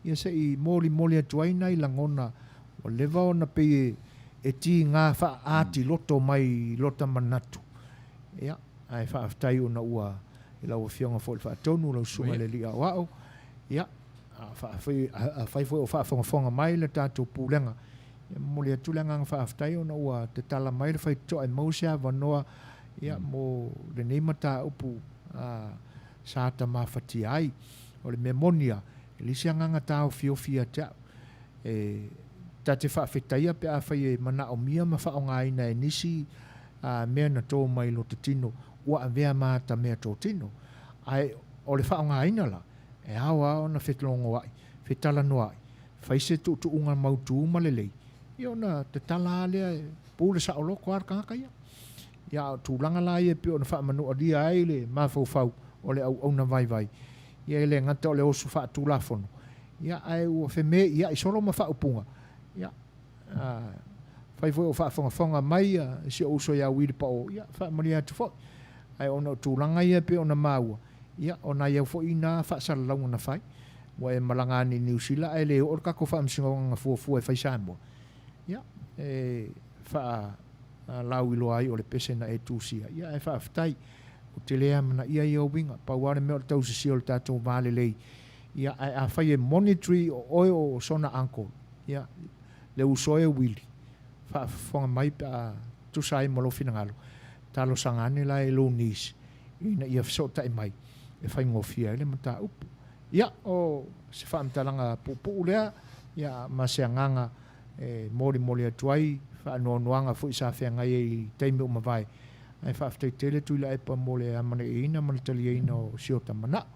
ia se i molimoli atu ai nai lagona ua leva ona pei e tiga faa-atiloto mai i lota manatu. Ia, ae faafetai ona ua i lau Afioga foi i le Faatonu, lau Susuga i le Alii Aoao, ia, afai foi o faafogafoga mai le tatou Pulega, E momoli atu le agaga faafetai ona ua tatala mai le faitotoa e maua se avanoa ia mo lenei mataupu sa ta mafatia ai. O le mea moni lava, e leai se agaga taofiofi ia te au. E ta te faafetaia pe afai e manaomia ma faaaogaina e nisi mea na to mai i lota tino ua avea ma ata meatotino. Ae o le faaaogaina la, e ao lava ona felogoai, fetalanoai, Fai se tuutuuga mautu ma lelei, ia ona tatala lava lea e pule saoloto lava le tagata ia. Ia a o tulaga la ia e pei ona faamanualia ai le mafaufau o le auauna vaivai, ia e le gata o le oso faatulafono, ia ae ua femeeiai solo ma faaupuga, ia afai foi o faafogafoga mai si ou uso ia Wili Pao, ia faamalie atu foi. Ae ona o tulaga ia e pei ona maua, ia o nai au foi na faasalalauga na fai. Ua e malaga ane i Niu Sila ae le oo le tatou faamasinoga na fuafua e fai Samoa. Ia, e faalauiloa ai o le pese na e tusia. Ia, ae faafetai. Ou te le amanaia ia uiga. Pau lava le mea o le tausisia o le tatou va lelei. Ia, ae afai e monitory o oe o sona uncle, ia, le uso e Willie, faafofoga mai pe a tusa ai ma lou finagalo, talosaga ane la i lou niece ina ia fesootai mai e faigofie ai le mataupu. Ia, o se faamatalaga puupuu lea, ia, ma se agaga e molimoli atu ai faanoanoaga foi sa feagai ai i taimi ua mavae, ae faafetai tele Tuilaepa mo le amanaiaina ma le taliaina o si ota manao.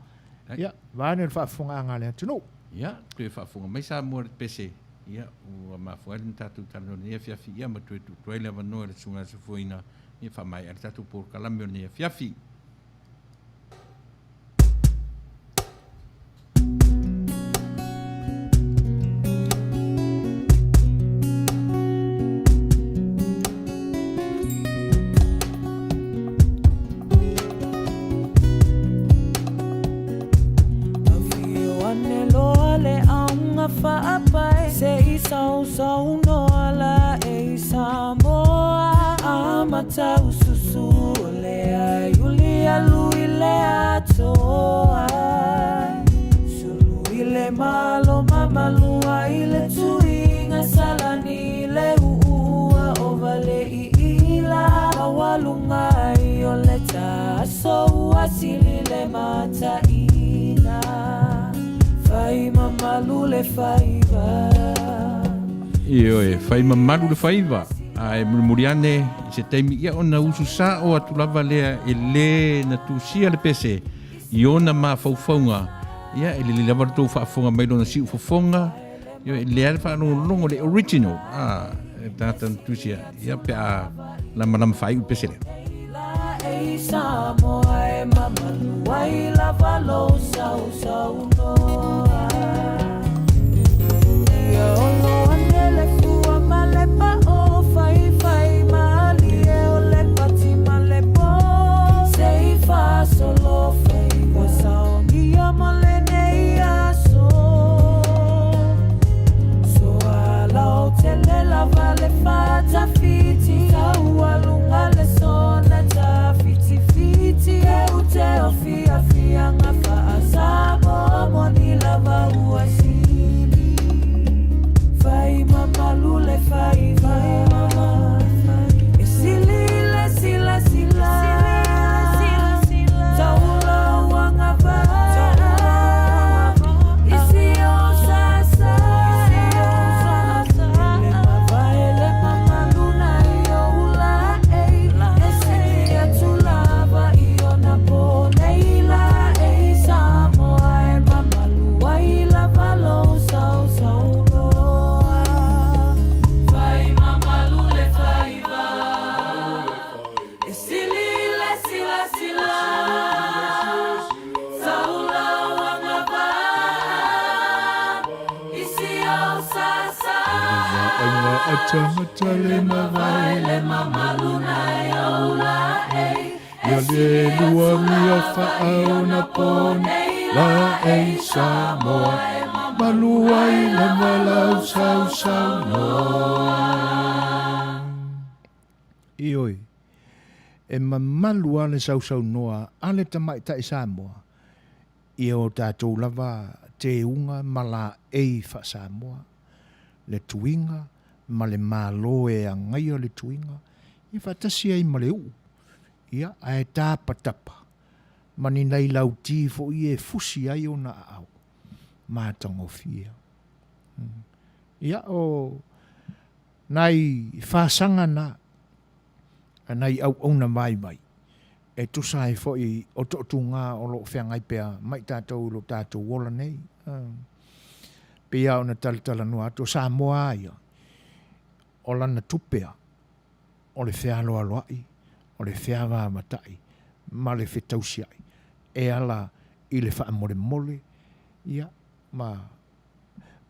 Ia, vaeane le faafofogaaga a le atunuu. Ia, toe faafofoga mai Samoa i le pese, ia, ua mafua ai lena tatou talanoa i lenei afiafi, ia, ma toe tuutu ai le avanoa i le Susuga ia Sofuaina, ia, faamaea ai le tatou polokalame o lenei afiafi. Afio ane loa le auga faapae Se i sausaunoa la e i Samoa Amata ususu o le aiuli alu i le atoa Sulu i le malo mamalua i le tuiga Salani i le uua o vale i ila Maualuga ai o le taaso ua sili le mataina Fai mamalu le faiva. Ioe, fai mamalu le faiva, ae mulimuli ane i se taimi ia ona usu sa'o atu lava lea e lē na tusia le pese i ona mafaufauga, ia e lelei lava le tou faafofoga mai lona siufofoga, ioe, lea le faalogologo le original, a, le tagata na tusia, ia pe a lamalama faaiu le pese lea. Ioe, e mamalu lava le sausaunoa a le tamaitai Samoa i o tatou lava teuga ma laei faa-Samoa, le tuiga ma le Malo e agaia le tuiga, ia faatasi ai ma le uu, ia, ae tapatapa ma ni nai lauti foi e fusi ai ona aao matagofie. Ia, o nai fasaga na a nai auauna vaivai e tusa ai foi o toatuga o lo o feagai pea ma i tatou i lo tatou ola nei. Pei lava ona talatalanoa atu, o Samoa lava ia, o lana tupe a, o le fealoaloai, o le feavaavatai ma le fetausiai e ala i le faamolemole, ia, ma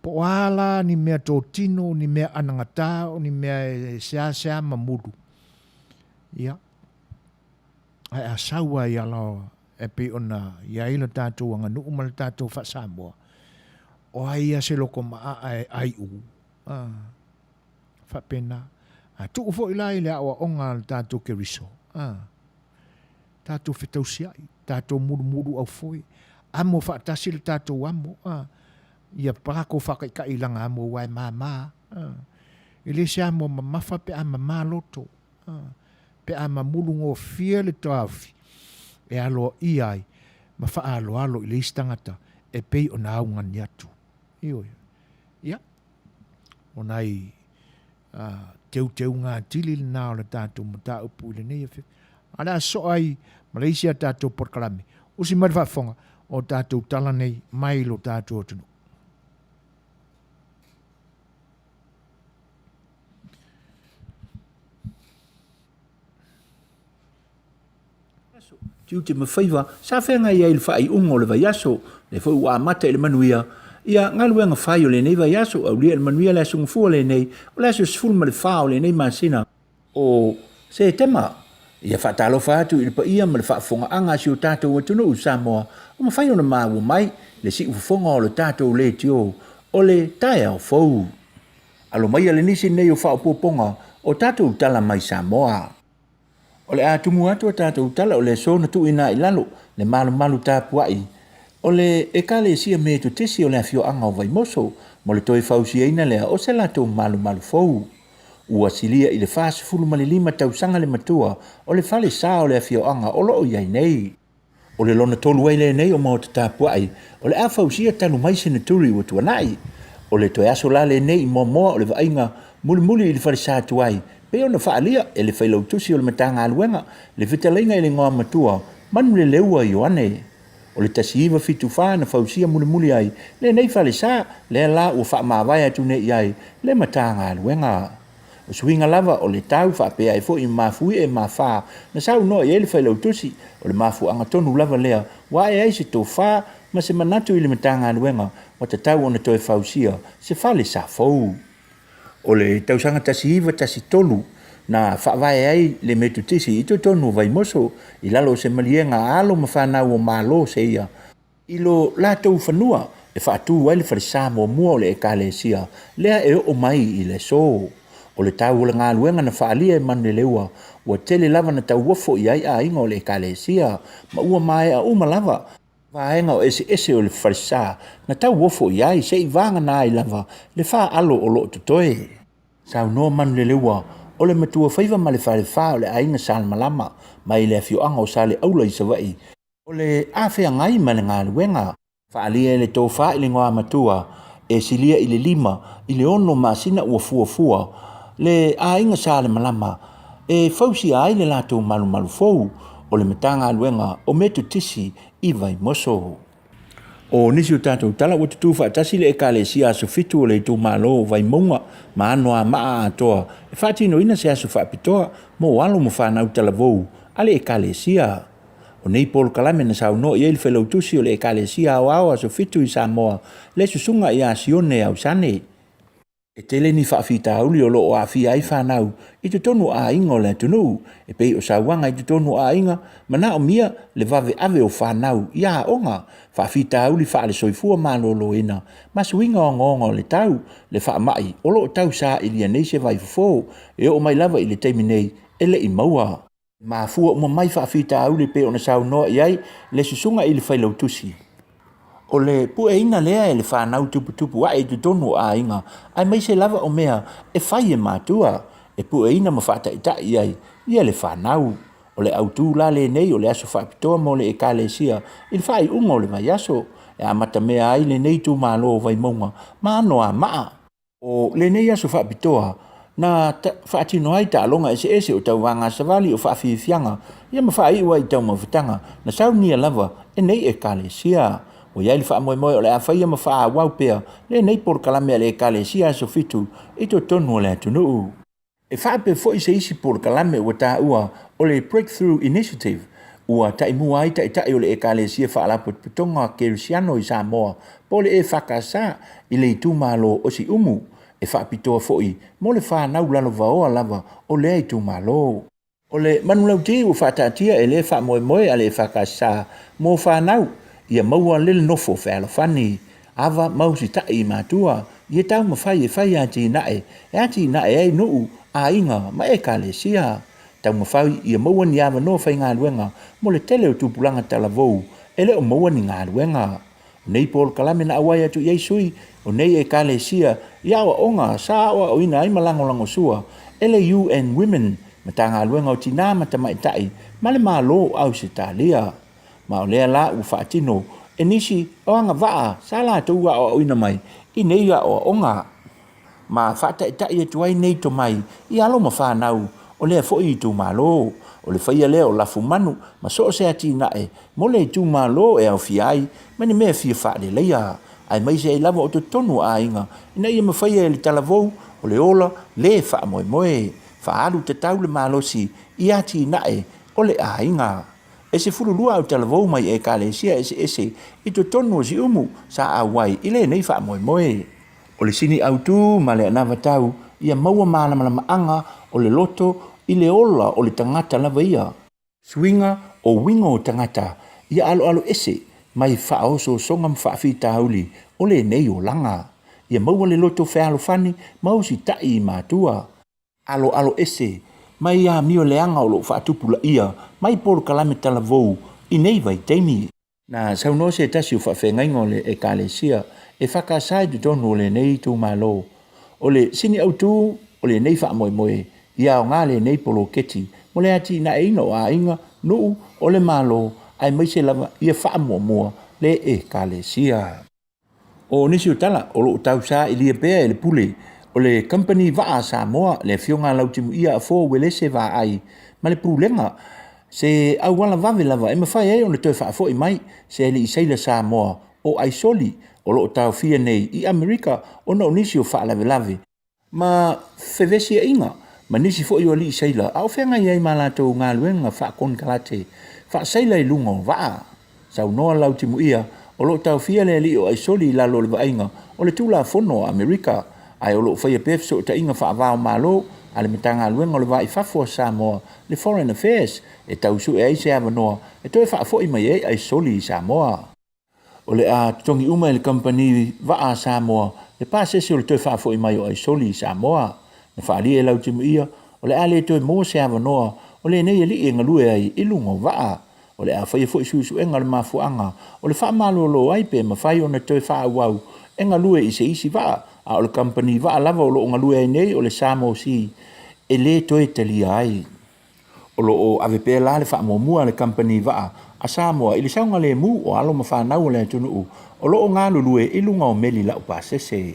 po o a la ni mea totino, ni mea anagata, o ni mea e seasea mamulu, ia, ae a sau lava i ala e pei ona i ai le tatou aganuu ma le tatou faa-Samoa. O ai ia se loko maʻaʻa e ʻai ʻū? A, faapena. A tuu foi la i le aʻoaʻoga a le tatou Keriso. A, tatou fetausiaʻi, tatou mulumulu aufoe, amo faatasi le tatou amo. A, ia pako faakaʻikaʻi i lana amo aua e māmā. A, e le se amo mamafa pe a mamā loto. A, pe a mamulu gofie le taofi e aloaia ai ma faaaloalo i le isi tagata e pei ona augani atu. Ioe. Ia, o nai teuteuga atili lena o le tatou mataupu i lenei afiafi. A o le a soa ai ma le isi a tatou polokalame, usi mai le faafofoga o tatou tala nei mai lo tatou atunuu. Tiute ma faiva sa feagai ai i le faaiuga o le vaiaso, lea foi ua amata i le manuia ia galuega fai o lenei vaiaso, aulia i le manuia le Aso Gafua lenei, o le aso 14 o lenei masina o Setema. Ia faatalofa atu i le paia ma le faafofogaaga a si o tatou atunuu Samoa ua mafai ona maua mai le siufofoga o le tatou leitio o le taeao fou. Alo maia le nisi nei o faaopoopoga o tatou tala mai Samoa. O le a tumu atu a tatou tala o le aso na tuuina ai i lalo le malumalu tapuai o le Ekalesia Metotisi o le afioaga o Vaimoso mo le toe fausiaina lea o se latou malumalu fou. Ua silia i le 45 tausaga le matua o le fale sa o le afioaga o lo o i ai nei. O le lona tolu ai lenei o maota tapuai o le a fausia talu mai seneturi ua tuanai. O le toe aso la lenei i muamoa o le vaaiga mulimuli i le falesa tuai pei ona faaalia e le failautusi o le Matagaluega le fetalaiga i le igoa matua Manuleleua Ioane. O le 1974 na fausia mulimuli ai lenei falesa lea la ua faamavae atu nei i ai le Matagaluega. O suiga lava o le tau faapea ai foi mafuie ma fa na saunoa i ai le Failautusi, o le mafuaaga tonu lava lea ua ae ai se tofa ma se manatu i le Matagaluega ua tatau ona toe fausia se fale sa fou. O le tausaga 1913 na faavae ai le Metotisi i totonu o Vaimoso i lalo o se maliega a alo ma fanau o Malo seia i lo latou fanua e faatu ai le falesa muamua o le Ekalesia lea e oo mai i le aso. O le tau o le galuega na faaalia e Manuleleua, ua tele lava na tauofo i ai aiga o le Ekalesia, ma ua maea uma lava vaega o eseese o le falesa na tauofo i ai se i vagana ai lava le faalo o lo o totoe. Saunoa Manuleleua, o le matua faiva ma le falefa o le aiga Salemalama mai le afioaga o Saleaula i Savaii, O le a feagai ma le galuega. Faaalia e le tofa i le igoamatua e silia i le 5 i le 6 masina ua fuafua le aiga Salemalama e fausia ai le latou malumalu fou o le Matagaluega o Metotisi i Vaimoso. O nisi o tatou tala ua tutū faatasi le Ekalesia Aso Fitu o le itumalo o Vaimauga ma Anoamaa atoa e faatinoina se aso faapitoa mo alo ma fanau talavou a le Ekalesia. O nei polokalame na saunoa i ai le Failautusi o le Ekalesia Aoao Aso Fitu i Samoa, le Susuga ia Sione Ausane. E tele ni faafitauli o lo o aafia ai fanau i totonu o aiga o le atunuu, e pei o sauaga i totonu o aiga, manaomia le vaveave o fanau i aoga, faafitauli faale-soifua maloloina ma suiga ogaoga o le tau, le faamai o lo o tau sailia nei se vaifofo e oo mai lava i le taimi nei e le i maua. Mafua uma mai faafitauli e pei ona saunoa i ai le susuga i le failautusi. O le pueina lea e le fanau tuputupu ae i totonu o aiga, aemaise lava o mea e fai e matua, e pueina ma faataitai i ai ia le fanau. O le autu la lenei o le aso faapitoa mo le Ekalesia i le faaiuga o le vaiaso, e amatamea ai lenei itumalo o Vaimauga ma Anoamaa. O lenei aso faapitoa, na faatino ai taaloga eseese o tauvaga savali o faafiafiaga ia ma faaiu ai i taumafataga na saunia lava e nei Ekalesia. Ua i ai le faamoemoe o le a faia ma faaauau pea lenei polokalame a le Ekalesia Aso Fitu i totonu o le atunuu. E faapea foi se isi polokalame ua taua o le Breakthrough Initiative, ua taimua ai taitai o le Ekalesia Faalapotopotoga Kerisiano i Samoa po o le EFKS i le itumalo o Siumu, e faapitoa foi mo le fanau lalovaoa lava o lea itumalo. O le manulauti ua faataatia e lea faamoemoe a le EFKS mo fanau ia maua le nofo fealofani. Ava ma usitaʻi i matua, ia taumafai e fai atinae e atinae ai nuu, aiga ma ekalesia. Taumafai ia maua ni avanoa faigaluega mo le tele o tupulaga talavou e le o maua ni galuega. O nei polokalame na auai atu i ai sui o nei ekalesia i aoaoga sa aoaoina ai ma lagolagosua e le UN Women, Matagaluega o Tinā ma Tamaitai ma le Malo o Ausetalia. Ma o lea la ua faatino e nisi o agavaa sa latou aoaoina mai i nei aoaoga. Ma faataitai atu ai nei tomai i alo ma fanau o lea foi itumalo. O le faia lea o lafumanu ma so o se atinae mo le itumalo e aofia ai ma ni mea fia faaleleia, aemaise ai lava o totonu o aiga ina ia mafaia e le talavou o le ola le faamoemoe. Faaalu tatau le malosi i atinae o le aiga. E 12 au talavou mai Ekalesia eseese i totonu o Siumu sa auai i lenei faamoemoe. O le sini autu ma le anavatau ia maua malamalamaaga o le loto i le ola o le tagata lava ia. Suiga o uiga o tagata ia aloalo ese mai faaosoosoga ma faafitauli o lenei olaga. Ia maua le loto fealofani ma usitaʻi i matua. Aloalo ese mai amio leaga o lo o faatupulaia mai polokalame talavou i nei vaitaimi. Na saunoa se tasi o faafeagaiga o le Ekalesia e FKS i totonu o lenei itumalo, o le sini autu o lenei faamoemoe ia aoga lenei poloketi mo le atinaeina o aiga, nuu, o le Malo aemaise lava ia faamuamua le Ekalesia. O nisi o tala o lo o tausaailia pea e le pule o le Kamupani Vaa a Samoa, le Afioga a Lautimuia Afoa Uelese Vaai ma le Pulega, se auala vave lava e mafai ai ona toe faafoi mai se alii sailor Samoa o Aisoli o lo o taofia nei i Amerika ona o nisi o faalavelave ma fevesiaiga ma nisi foi o alii sailor a o feagai ai ma latou galuega faakonekarate faasaila i luga o vaa. Saunoa Lautimuia, o lo o taofia le alii o Aisoli i lalo o le vaaiga o le Tulafono a Amerika, ae o lo o faia pea fesootaiga faava-o-Malo a le Matagaluega o le Va i Fafo a Samoa, le Foreign Affairs, e tau sue ai se avanoa e toe faafoi mai ai Aisoli i Samoa. O le a totogi uma e le kamupani vaa a Samoa le pasese o le toe faafoi mai o Aisoli i Samoa. Na faaalia e Lautimuia, o le a le toe maua se avanoa o lenei alii e galue ai i luga o vaa. O le a faia foi suesuega o le mafuaaga o le faamalolo ai pe mafai ona toe faaauau e galue i se isi vaa, a o le kamupani vaa lava o lo o galue ai nei o le Samoa Sea e le toe talia ai. O lo o ave pea la le faamuamua a le kamupani vaa a Samoa i le saogalemu o alo ma fanau o le atunuu o lo o galulue i luga o meli laupasese.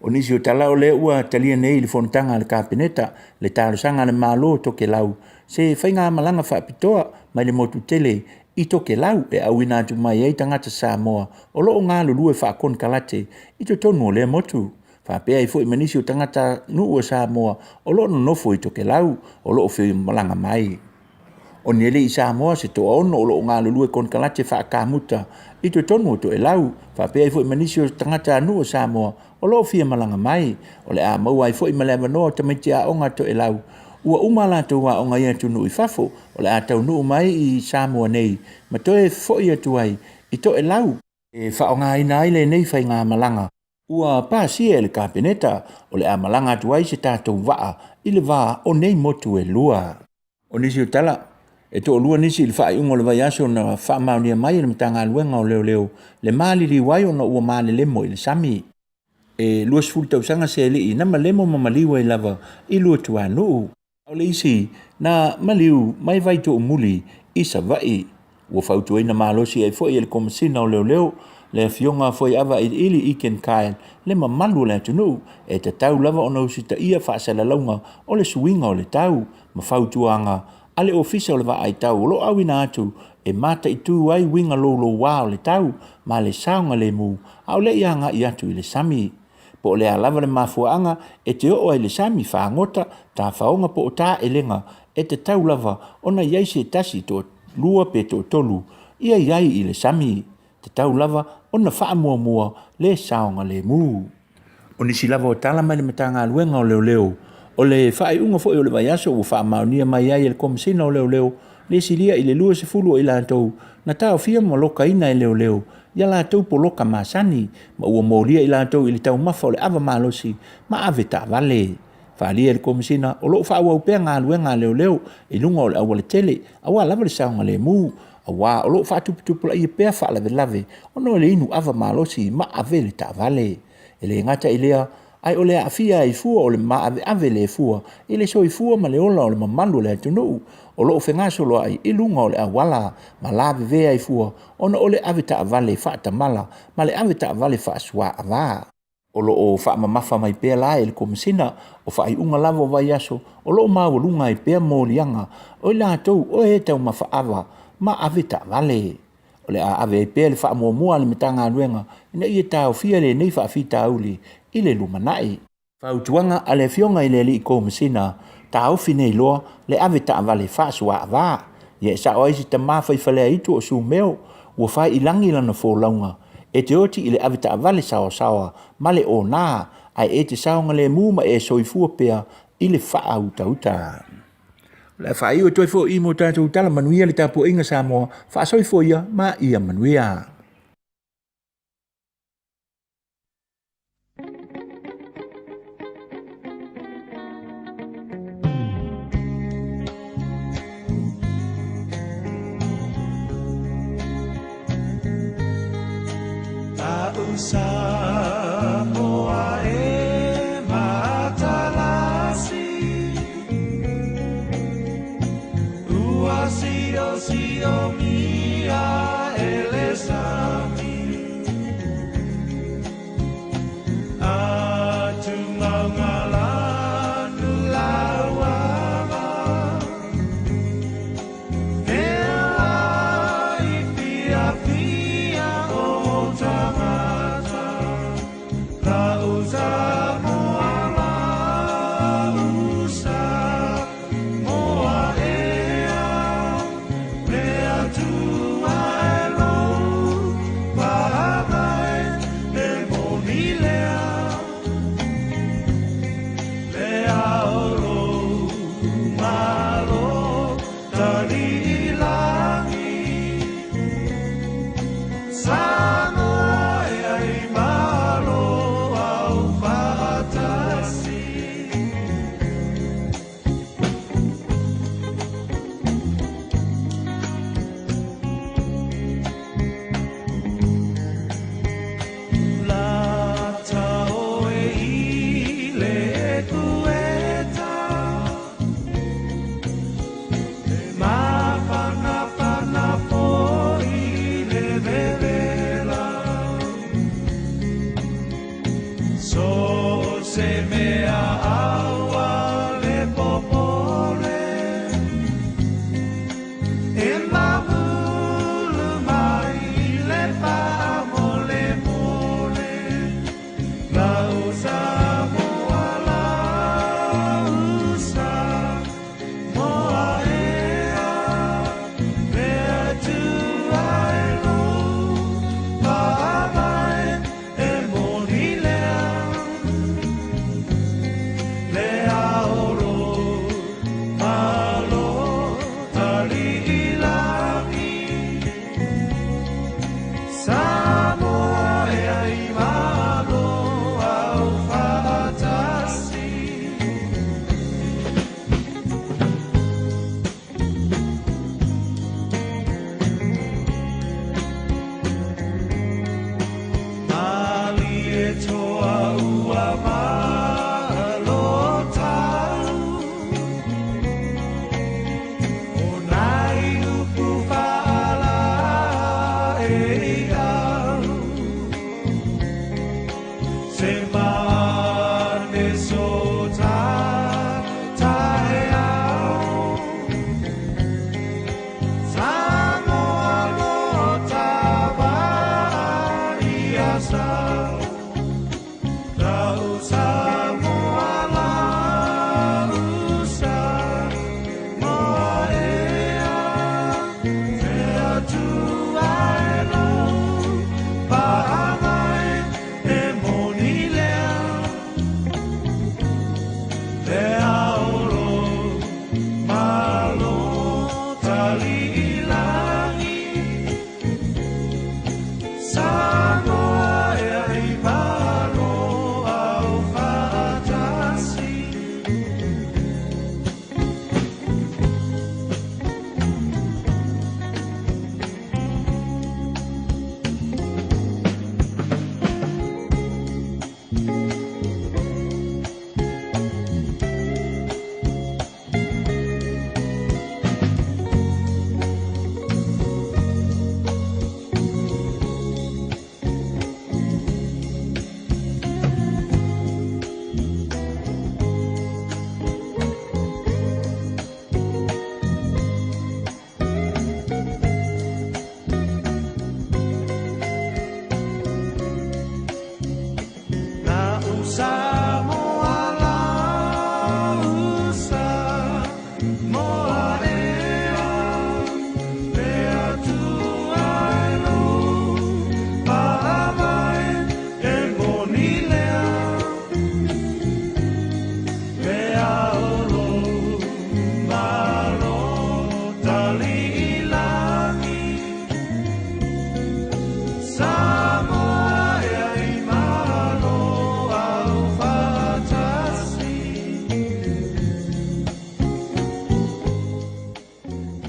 O nisi o tala o lea ua talia nei i le fonotaga a le Kapeneta le talosaga a le Malo o Tokelau se faigamalaga faapitoa mai le motu tele i Tokelau e auina atu mai ai tagata Samoa o lo o galulue faakonekarate i totonu o lea motu. Faapea ai foi ma nisi o tagata nuu o Samoa o lo o nonofo i Tokelau o lo o feumalaga mai. O ni alii Samoa se toaono o lo o galulue konekarate faakamuta i totonu o Toelau, faapea ai foi ma nisi o tagata nuu o Samoa o lo o fia malaga mai. O le a maua ai foi ma le avanoa o tamaiti aoga a Toelau ua uma a latou aoga i atunuu i fafo, o le a taunuu mai i Samoa nei ma toe foi atu ai i Toelau. E faaaogaina ai lenei faigamalaga ua pasia e le Kapeneta o le a malaga atu ai se tatou vaa i le va o nei motu e lua. O nisi o tala, e toalua nisi i le faaiuga o le vaiaso na faamaonia mai e le Matagaluega o Leoleo le maliliu ai ona ua malelemo i le sami. E 20 tausaga se alii na malemo ma maliu ai lava i Luatuanuu. A o le isi na maliu mai Vaitoomuli i Savaii. Ua fautuaina malosi ai foi e le Komesina o Leoleo, le Afioga Foiava Iliili Eakin Kyle, le mamalu o le atunuu, e tatau lava ona usitaia faasalalauga o le suiga o le tau ma fautuaga a le Ofisa o le Vaai Tau o lo o auina atu e mataitu ai uiga louloua o le tau ma le saogalemu a o le i agai atu i le sami. Po o le a lava le mafuaaga e te oo ai i le sami, fagota, tafaoga po o taelega, e tatau lava ona i ai se tasi, toalua pe toatolu ia i ai i le sami. Tatau lava ona faamuamua le saogalemu. O nisi lava o tala mai le Matagaluega o Leoleo, o le faaiuga foi o le vaiaso ua faamaonia mai ai e le Komesina o Leoleo Le silia i le 20 o i latou na taofia ma lokaina e leoleo i a latou poloka masani ma ua molia i latou i le taumafa o le ava malosi ma ave taavale. Faaalia e le Komesina o lo o faaauau pea galuega a leoleo i luga o le aualatele aua lava le saogalemu, aua o lo o faatuputupulaia pea faalavelave ona o le inu ava malosi ma ave le taavale. E le gata i lea, ae o le aafia ai fua o le maaveave le fua i le soifua ma le ola o le mamalu o le atunuu o lo o fegasoloai i luga o le auala ma lavevea ai fua ona o le avetaavale faatamala ma le avetaavale faasuaava. O lo o faamamafa mai pea la e le Komesina o faaiuga lava o vaiaso o lo o maualuga ai pea moliaga o i latou o e taumafa ava ma avetaavale. O le a ave ai pea le faamuamua a le Matagaluega ina ia taofia lenei faafitauli i le lumanai. Fautuaga a le Afioga i le Alii Komesina, Taofi nei loa le ave taavale faasuaava. Ia e sao ai si tama fai faleaitu o Sumeo, ua fai i lagi lana folauga, e te oti i le ave taavale saoasaoa ma le ona, ae e te saogalemu ma e soifua pea i le faautauta. O le a faaiu atu ai foi i mo tatou tala manuia le tapuaiga Samoa, faasoifua ia ma ia manuia.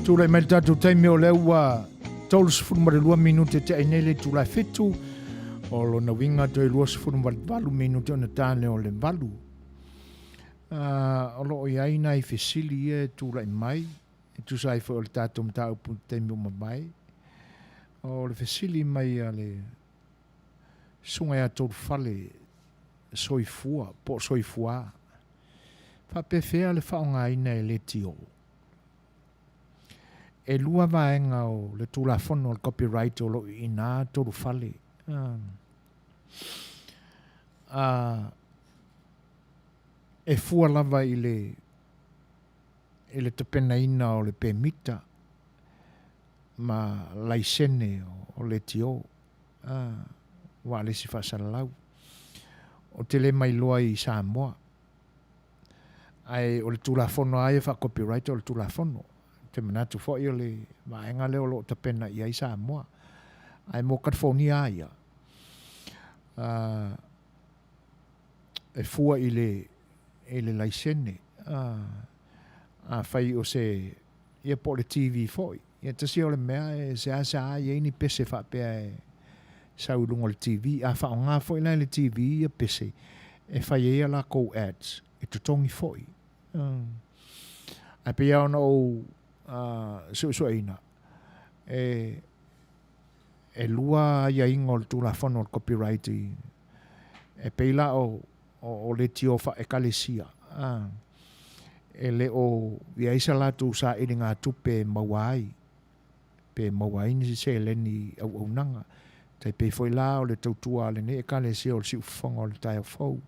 Tulai mai le tatou taimi o lea ua 32 minute te ai nei le itula e fitu. O lona uiga toe 28 minute ona ta lea o le valu. O lo o i ai nai fesili ia e tulai mai e tusa ai foi o le tatou mataupu i le taimi ua mavae. O le fesili mai a le Susuga ia Tolufale Soifua po o Soifuā, faapefea le faaaogaina e leitio? E lua vaega o le Tulafono o le Copyright o lo o i ina Tolufale. A, e fua lava i le i le tapenaina o le pemita ma laisene o leitio, a, aua o le isi faasalalau. Ou te le mailoa i Samoa, ae o le Tulafono lava ia faa-copyright o le Tulafono. Ou te manatu foi o le vaega lea o lo o tapena i ai Samoa. Ae mo California lava ia, a, e fua i le, i le laisene. A, afai o se, ia po o le TV foi. Ia tasi o le mea e seasea i ai ni pese faapea e sau i luga o le TV. A faaaoga foi la e le TV ia pese e fai ai a lakou ads, e totogi foi. Ae pei lava ona ou suesueina, e, e lua aiaiga o le Tulafono o le Copyright i, e pei la o, o leitio faa-Ekalesia, e le o i ai sa latou sailiga tupe e maua ai, pe maua ai ni seleni i auaunaga. Tai pei foi la o le tautua a lenei Ekalesia o le Siufofoga o le Taeao Fou.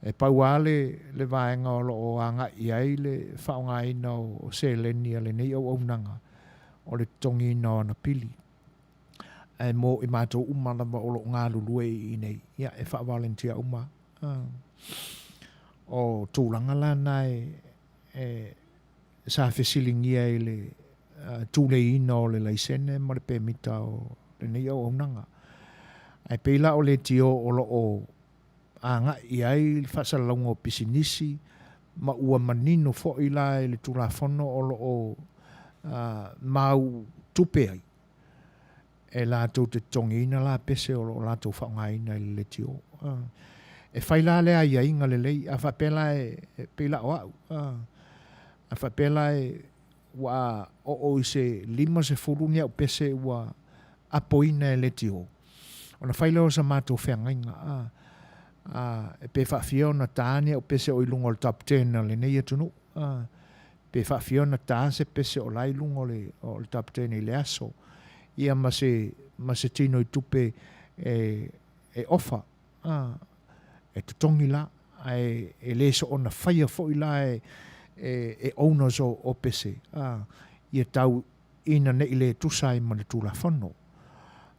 E pau lava le, le vaega o lo o agai i ai le faaaogaina o seleni a lenei auaunaga, o le totogiina o ana pili. Ae mo i matou uma lava o lo o galulue i inei, ia, e faa-volunteer uma lava. O tulaga la na e, e, sa fesiligia i le tuleiina o le laisene ma le pemita o lenei auaunaga. Ae pei la o leitio o lo o agai i ai le faasalalauga o pisinisi ma ua manino foi la i le Tulafono o lo o mau tupe ai e latou te totogiina la pese o lo o latou faaaogaina i le leitio. E fai la le aiaiga lelei, a faapea la e pei la o au, a faapea la e ua oo i se 50 ni au pese ua apoina e leitio, ona fai lea o sa matou feagaiga, a, a, pe faafia ona ta ni au pese o i luga o le top ten a lenei atunuu, a, pe faafia ona ta se pese o la i luga o le, o le top ten i le aso, ia ma se, ma se tino i tupe e, e ofa, a, e totogi la, ae e le soona faia foi la e, e, e owners o, o pese, a, ia tau ina ne i le tusa ai ma le Tulafono,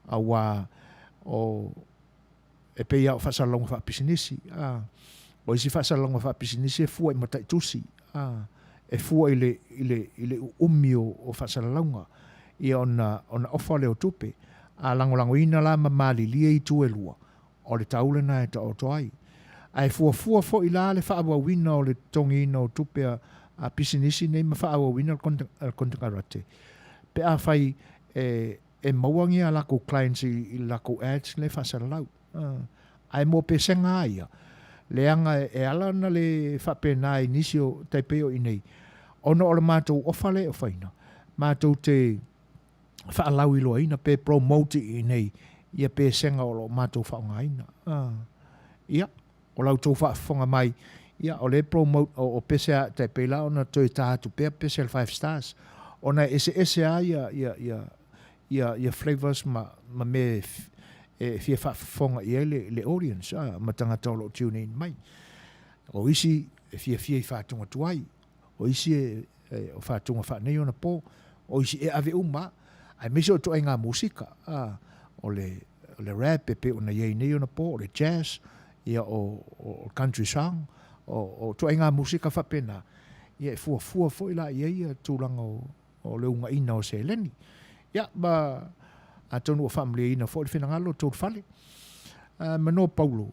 aua o, e pei lava o faasalalauga faapisinisi, a, o isi faasalalauga faapisinisi e fua i mataitusi, a, e fua i le, i le, i le uumi o, o faasalalauga, ia ona, ona ofa lea o tupe. A lagolagoina la ma malilie itu e lua, o le tau lena e taoto ai. Ae fuafua foi la le faaauauina o le totogiina o tupe a, a pisinisi nei ma faaauauina le konekarate pe afai e, e maua ni a lakou clients i, i le lakou ads lea e faasalalau. Ae mo pesega lava ia, leaga e ala ona le faapena i nisi o tai pei o i nei, ona o le matou ofa lea e ofaina, matou te faalauiloaina pe promote i inei ia pesega o lo o matou faaaogaina. Ia, o la outou faafofoga mai, ia, o lea e promote, o, o pese a, tai pei la ona toe ta atu pea pese a le Five Stars, ona e eseese lava ia, ia, ia, ia, ia flavours ma, ma mea e, e fia faafofoga i ai le, le audience, a, ma tagata o lo o tune in mai. O isi e fiafia i faatuga tuai, O isi e, e, o faatuga faanei ona po, o isi e ave uma, aemaise o ituaiga musika, a, o le, o le rap e pei ona i ai nei ona po, o le jazz, ia o, o country song, o, o ituaiga musika faapena, ia e fuafua foi la i ai ia tulaga o, o le ugaiina o seleni. Ia, ma atonu ua faamalieina foi le finagalo o Tolufale. Uh, manoa Paulo.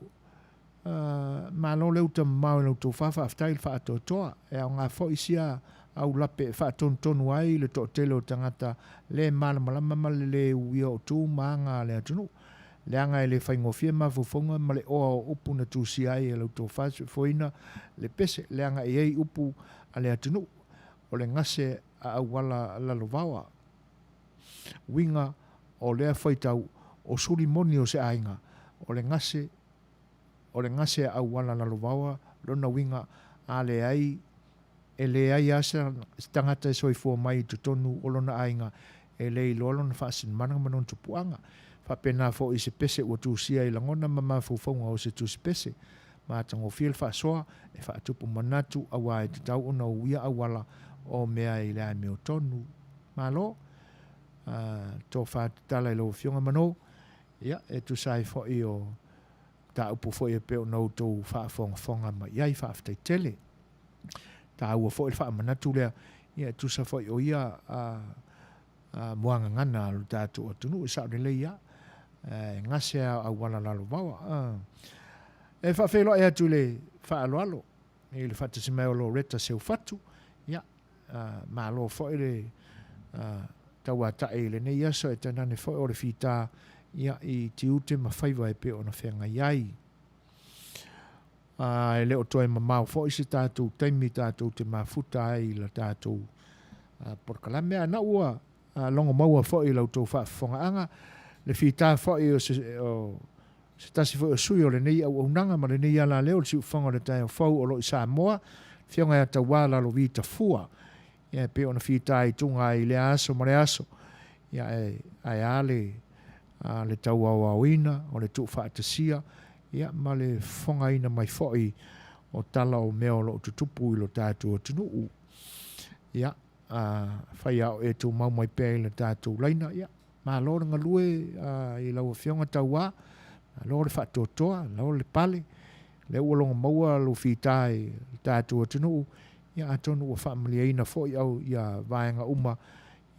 Malo le uta mamao i la outou fa, faafetai i le faatoatoa. E aoga foi sia aulape e faatonutonu ai le toatele o tagata le malamalama ma le le uia o tu ma aga a le atunuu. Leaga e le faigofie mafaufauga ma le oa o upu na tusia ai e la outou fa soifuaina le pese, leaga e i ai upu a le atunuu, o le gase a auala lalovaoa. Uiga o lea faitau, o suli moni o se aiga, o le gase o le gase a auala lalovaoa lona uiga a leai e leai a se tagata e soifua mai i totonu o lona aiga e le iloa lona faasinimanaga ma lona tupuaga. Faapena foi i se pese ua tusia i lagona ma mafaufauga o se tusi pese. Matagofie le faasoa e faatupu manatu auā e tatau ona uia auala o mea i le amiotonu. Malo. Tofa tatala i lau Afioga Mano. Ia, e tusa ai foi o mataupu foi e pei ona outou faafogafoga mai i ai. Faafetai tele. Taua foi le faamanatu lea, ia e tusa foi o ia a, muagagana a lo tatou atunuu, e sao lelei lava. E gase a auala lalovaoa. E faafeiloai atu i le faaaloalo i le faatasi mai o Loretta Seufatu, ia, Malo foi le tauatai i lenei aso e tainane foi o le fita ia i tiute ma faiva e pei ona feagai ai. E le o toe mamao foi se tatou taimi tatou te mafuta ai i la tatou polokalame. A na ua logo maua foi i la outou faafofogaaga le fita foi o se, o Se tasi foi o sui o lenei auaunaga ma lenei alaleo o le siufofoga o le taeao fou o lo o i Samoa, Afioga ia Tauā Lalovi Tafua, ia e pei ona fitaituga ai i lea aso ma le aso, ia ae, ae a le, a le tauaoaoina o le tuufaatasia, ia ma le fofogaina mai foi o tala o mea o lo o tutupu i lo tatou atunuu. Ia, a fai a o e tumau mai pea i le tatou laina, ia, Malo le galue i lau Afioga Tauā, malo le faatoatoa, malo le pale, lea ua logo maua lou fita i le tatou atunuu, ia atonu ua faamalieina foi au ia vaega uma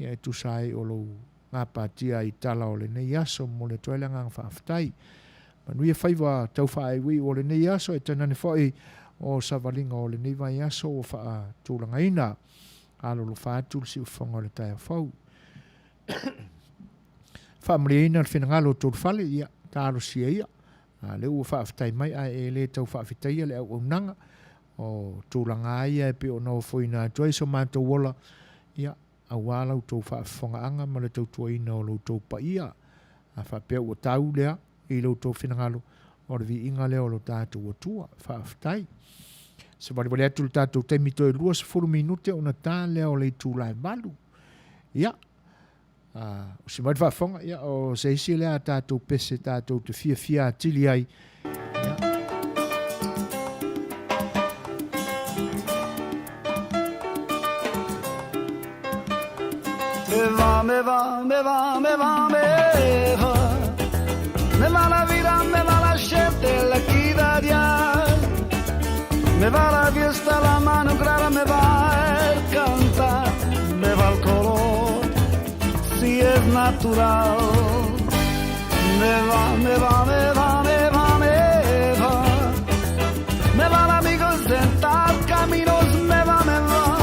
ia e tusa ai o lou gapatia i tala o lenei aso. Momoli atu ai le agaga faafetai. Manuia faiva tau faaiuiu o lenei aso, e tainane foi o savaliga o lenei vaiaso ua faatulagaina. Alolofa atu le siufofoga o le taeao fou. Faamalieina le finagalo o Tolufale, ia, talosia ia. A lea ua faafetai mai ae e le tau faafetaia le auaunaga o tulaga lava ia e pei ona ofoina atu ai so matou ola, ia, aua la outou faafofogaaga ma le tautuaina o lo outou paia. A faapea ua tau lea i lo outou finagalo, o le viiga lea o lo tatou Atua. Faafetai. Savalivali atu le tatou taimi toe 20 minute ona ta lea o le itula e 8. Ia, usi mai le faafofoga, ia, o se isi lea a tatou pese tatou te fiafia atili ai. Ia. Me va, me va, me va, me va, me va. Me va la vida, me va la gente, la equidad. Me va la fiesta, la mano clara, me va el cantar, me va el color, si es natural. Me va, me va, me va, me va, me va. Me van amigos sentar caminos, me va, me va.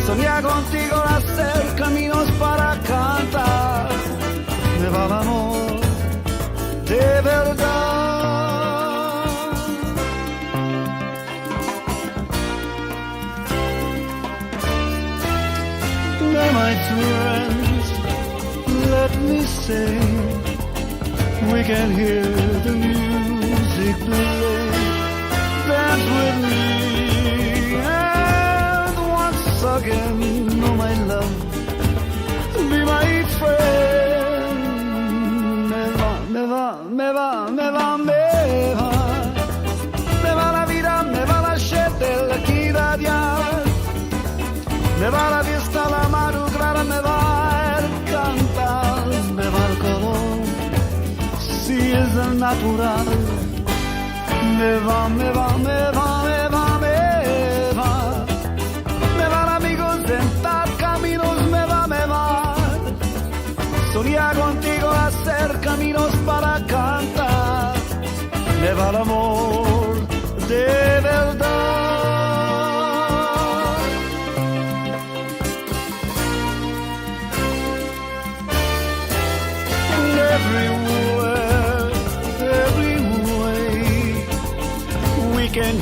Soñar contigo, hacer caminos para cantar. Me va el amor de verdad. Now, my friends, let me say, we can hear the music play. Dance with me, and once again, oh my love, be my friend. Me va, me va, me va, me va, me va. Me va la vida, me va la gente, la equidad Me va la vista, la madrugada, me va el cantar, me va el color, si es el natural. Me va, me va, me va, me va, me va. Me van amigos sentar caminos, me va, me va. Soñar contigo, hacer caminos para cantar. Me va el amor.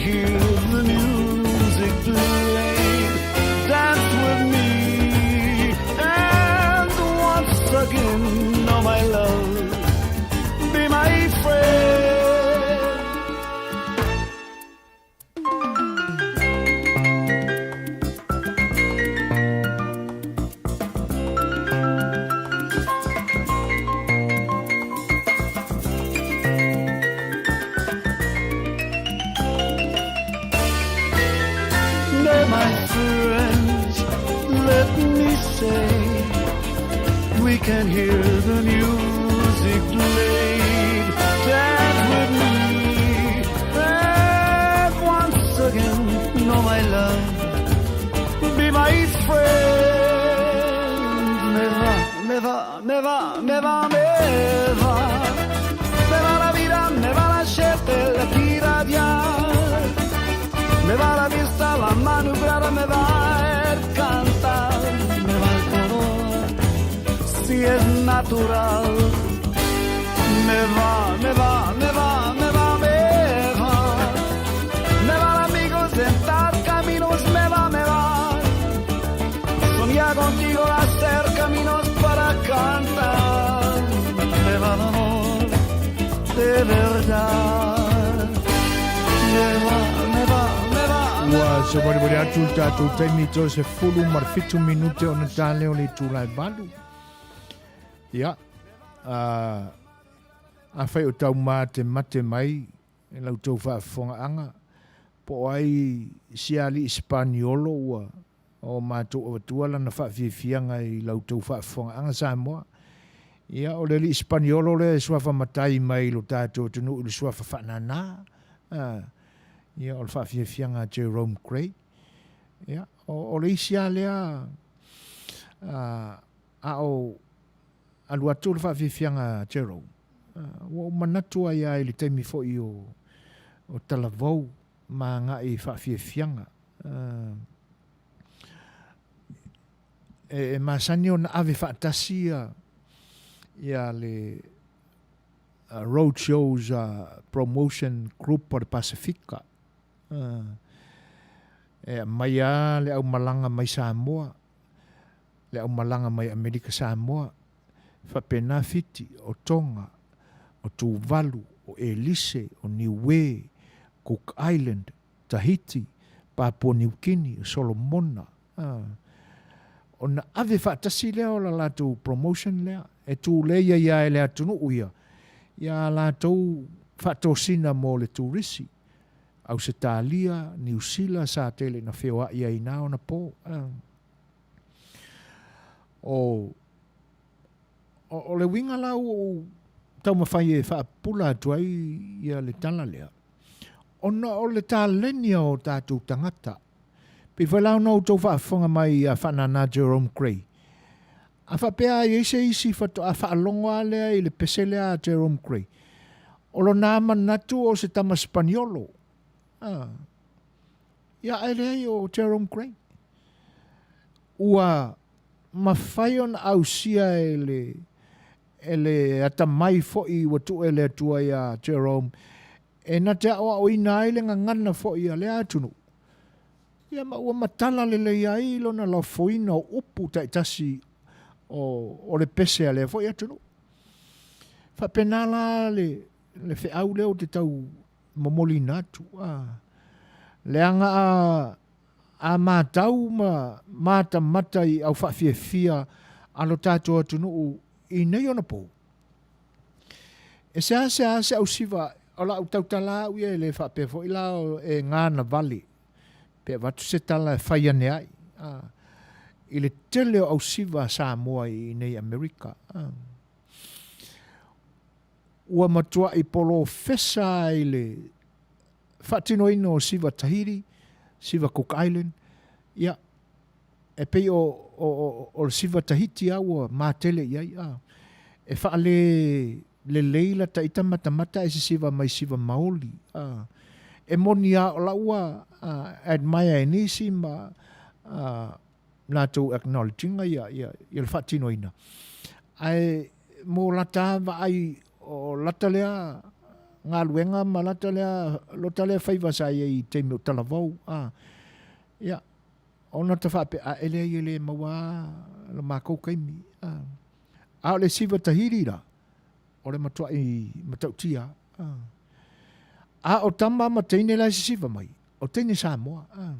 hear the music play. Dance with me, and once again, oh my love, be my friend. My friends, let me say, we can hear the music played. Dance with me, and once again, know my love, be my friend. Me va, me va, me va, me va, me va. Me va la vida, me va la gente, la tira Me va la vista, la manubrada, me va el cantar, me va el color, si es natural. Me va, me va, me va, me va, me va. Me van amigos en tal caminos, me va, me va. Soñar contigo, hacer caminos para cantar. Me va el amor de verdad. Me va, me va, me va, me Ua va. savalivali atu le tatou taimi i toe 17 minute ona ta lea o le itula e valu. Ia, afai o tau matemate mai i la outou faafofogaaga, po o ai si alii Sipaniolo ua o matou avatua lana faafiafiaga i la outou faafofogaaga Samoa. Ia, o le alii Sipaniolo lea e suafa matai mai i lo tatou atunuu i le suafa faanana. Ia, o le faafiafiaga a Jerome Grey. Ia, o, o le isi lava lea a o alu atu le faafiafiaga a Jerome, ua ou manatu ai lava i le taimi foi o, o talavou ma agai i faafiafiaga. E, e masani ona ave faatasi ia, ia le road shows promotion group o le Pasefika. E aumai lava le aumalaga mai Samoa, le aumalaga mai Amerika Samoa, faapena Fiti, o Tonga, o Tuvalu, o Elise, o Niue, Cook Island, Tahiti, Papua Niu Kini, o Solomona, ona ave faatasi lea o la latou promotion lea e tulei ai lava e le atunuu ia ia a latou faatosina mo le turisi. Ausetalia, Niu Sila sa tele ina feoai ai i na ona po. O, o le uiga la ua ou taumafai e faapupula atu ai ia le tala lea, ona o le taleni a o tatou tagata. Pei foi la ona outou faafofoga mai ia Faanana Jerome Grey. A faapea a i ai se isi faatoa faalogo lava lea i le pese lea a Jerome Grey, o lona manatu o se tama Sipaniolo. Ah. Ia ae leai o Jerome Grey. Ua mafai ona ausia e le e le atamai foi ua tuu e le Atua iā Jerome e na te aoaoina ai le gagana foi a lea atunuu, ia ma ua matala lelei ai lona lafoina o upu taitasi o, o le pese a lea foi atunuu. Faapena la le, le feau lea ou te tau momoliina atu. A, leaga a, a matau ma matamata i au faafiafia a lo tatou atunuu i nei ona pou, E seasea se ausiva o lau tautala au ia e le faapea foi la e gana vale pe avatu se tala e fai ane ai a, i le tele o ausiva a Samoa i nei Amerika. A. Ua matuai polofesa ai le faatinoina o siva Tahiti, siva Cook Island, ia, E pei o, o, o le siva Tahiti a ua matele i ai, a. E faale lelei la taita matamata e se siva mai siva maoli, a. E moni a o lau ua admire e nisi ma a, latou acknowledge-ina ia, ia, ia le faatinoina. Ae mo lata vaai o lata lea galuega ma lata lea, lota lea faiva sa i ai i taimi o talavou, a. Ia, ona ta faapea, a e leai e le maua lava lo makou taimi, a. A o le siva tahili la, o le matuai matautia lava, a. A o tama ma teine la e sisiva mai, o teine Samoa, a.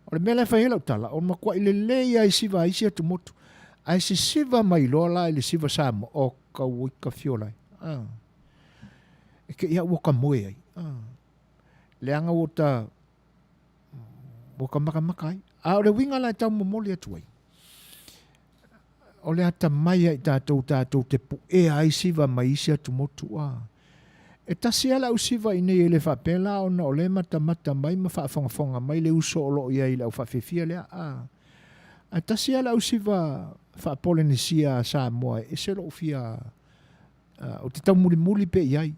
O le mea la e fai ai lau tala, o le matuai lelei lava i siva a isi atumotu, ae sisiva mai loa la i le siva Samoa, o ka ui ka fiola ai. A. E ke ia ua ka moe ai. A. Leaga ua ta, ua ka makamaka ai. A o le uiga la e taumomoli atu ai, O le atamai ia i tatou tatou te puea ai siva mai isi atumotu a. E tasi lava le au siva i nei e le faapea la ona o lea e matamata mai ma faafogafoga mai le uso o lo o i ai i le au faafiafia lea a. Ae tasi lava le au siva faapolenesia a Samoa e ese lou fia ou te taumulimuli pea i ai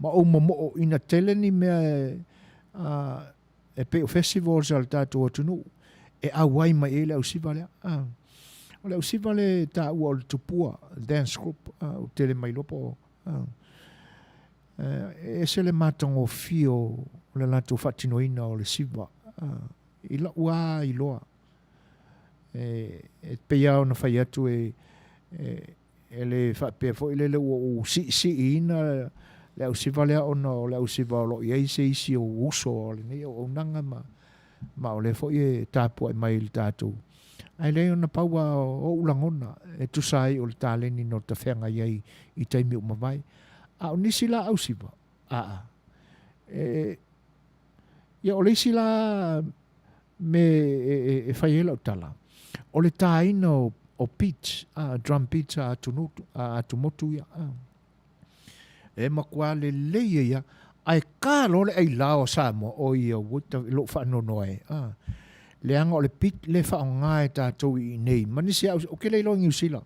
ma ou momoo ina tele ni mea e E pei o festivals a le tatou atunuu e auai mai ai le ausiva lea. O le ausiva lea e taua o le Tupua Dance Group, ua tele mai iloa po o e ese le matagofie o le latou faatinoina o le siva i la'u lava iloa. E pei lava ona fai atu e E le faapea foi lele ua ou siisiiina le ausiva lea ona o le ausiva o lo o i ai se isi ou uso o lenei auaunaga ma, ma o lea foi e tapuai mai i le tatou. Ae leai ona pau lava o ou lagona e tusa ai o le taleni na ota feagai ai i taimi ua mavae. A o nisi la ausiva, aa, e, ia o le isi la me e fai ai lau tala, o le tāina o, o beats, drum beats a atunuu, a atumotu ia. E matua lelei ia, ae ka loa le ailao a Samoa, o ia ua ta, lou faanoanoa e. Leaga o le beat le faaaoga e tatou i inei, ma nisi au, ou te le iloa i Niu Sila,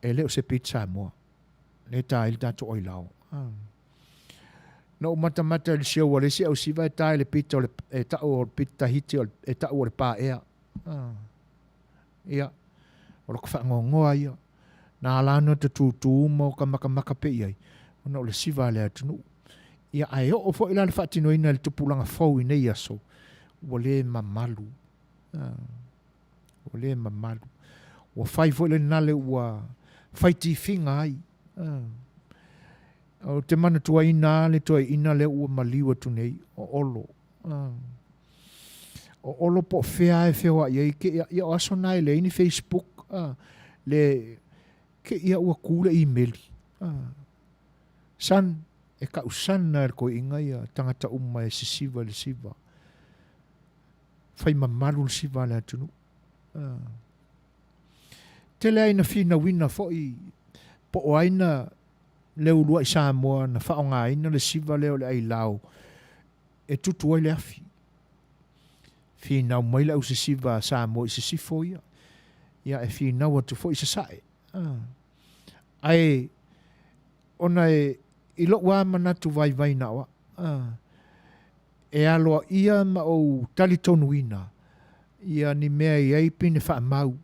e le o se beat Samoa, le ta ai le tatou ailao. Na ou matamata i le show a le isi ausiva e ta i le pito o le, e tau o le pito Tahiti o le, e tau o le paea. Ah. Ia, o loko whaangongoa ia. Na ala ana te tūtū uma o ka makamaka pe i ai, ona o le siva a le atunuu. Ia, ae oo foi la le faatinoina i le tupulaga fou i nei aso, ua le mamalu. Ah. Ua le mamalu. Ua fai foi le nale ua fai tifiga ai. Ah. Ou te manatuaina lava le toeaina lea ua maliu atu nei, o Olo. O Olo po o fea lava e feoai ai, ke ia, ia o aso na e leai ni Facebook, le, ke ia ua kū le imeli. Son, e ka'u son na e le toeaina ia tagata uma e sisiva i le siva. Fai mamalu le siva a le atunuu. Tele ai na finauina foi po o ai na le uluai Samoa na faaaogaina le siva lea o le ailao e tutu ai le afi. Finau mai le ausisiva a Samoa i sisifo ia, ia e finau atu foi i sasae. Ae ona e i lou lava manatu vaivai na o au, e aloaia ma ou talitonuina ia ni mea e i ai pine faamau,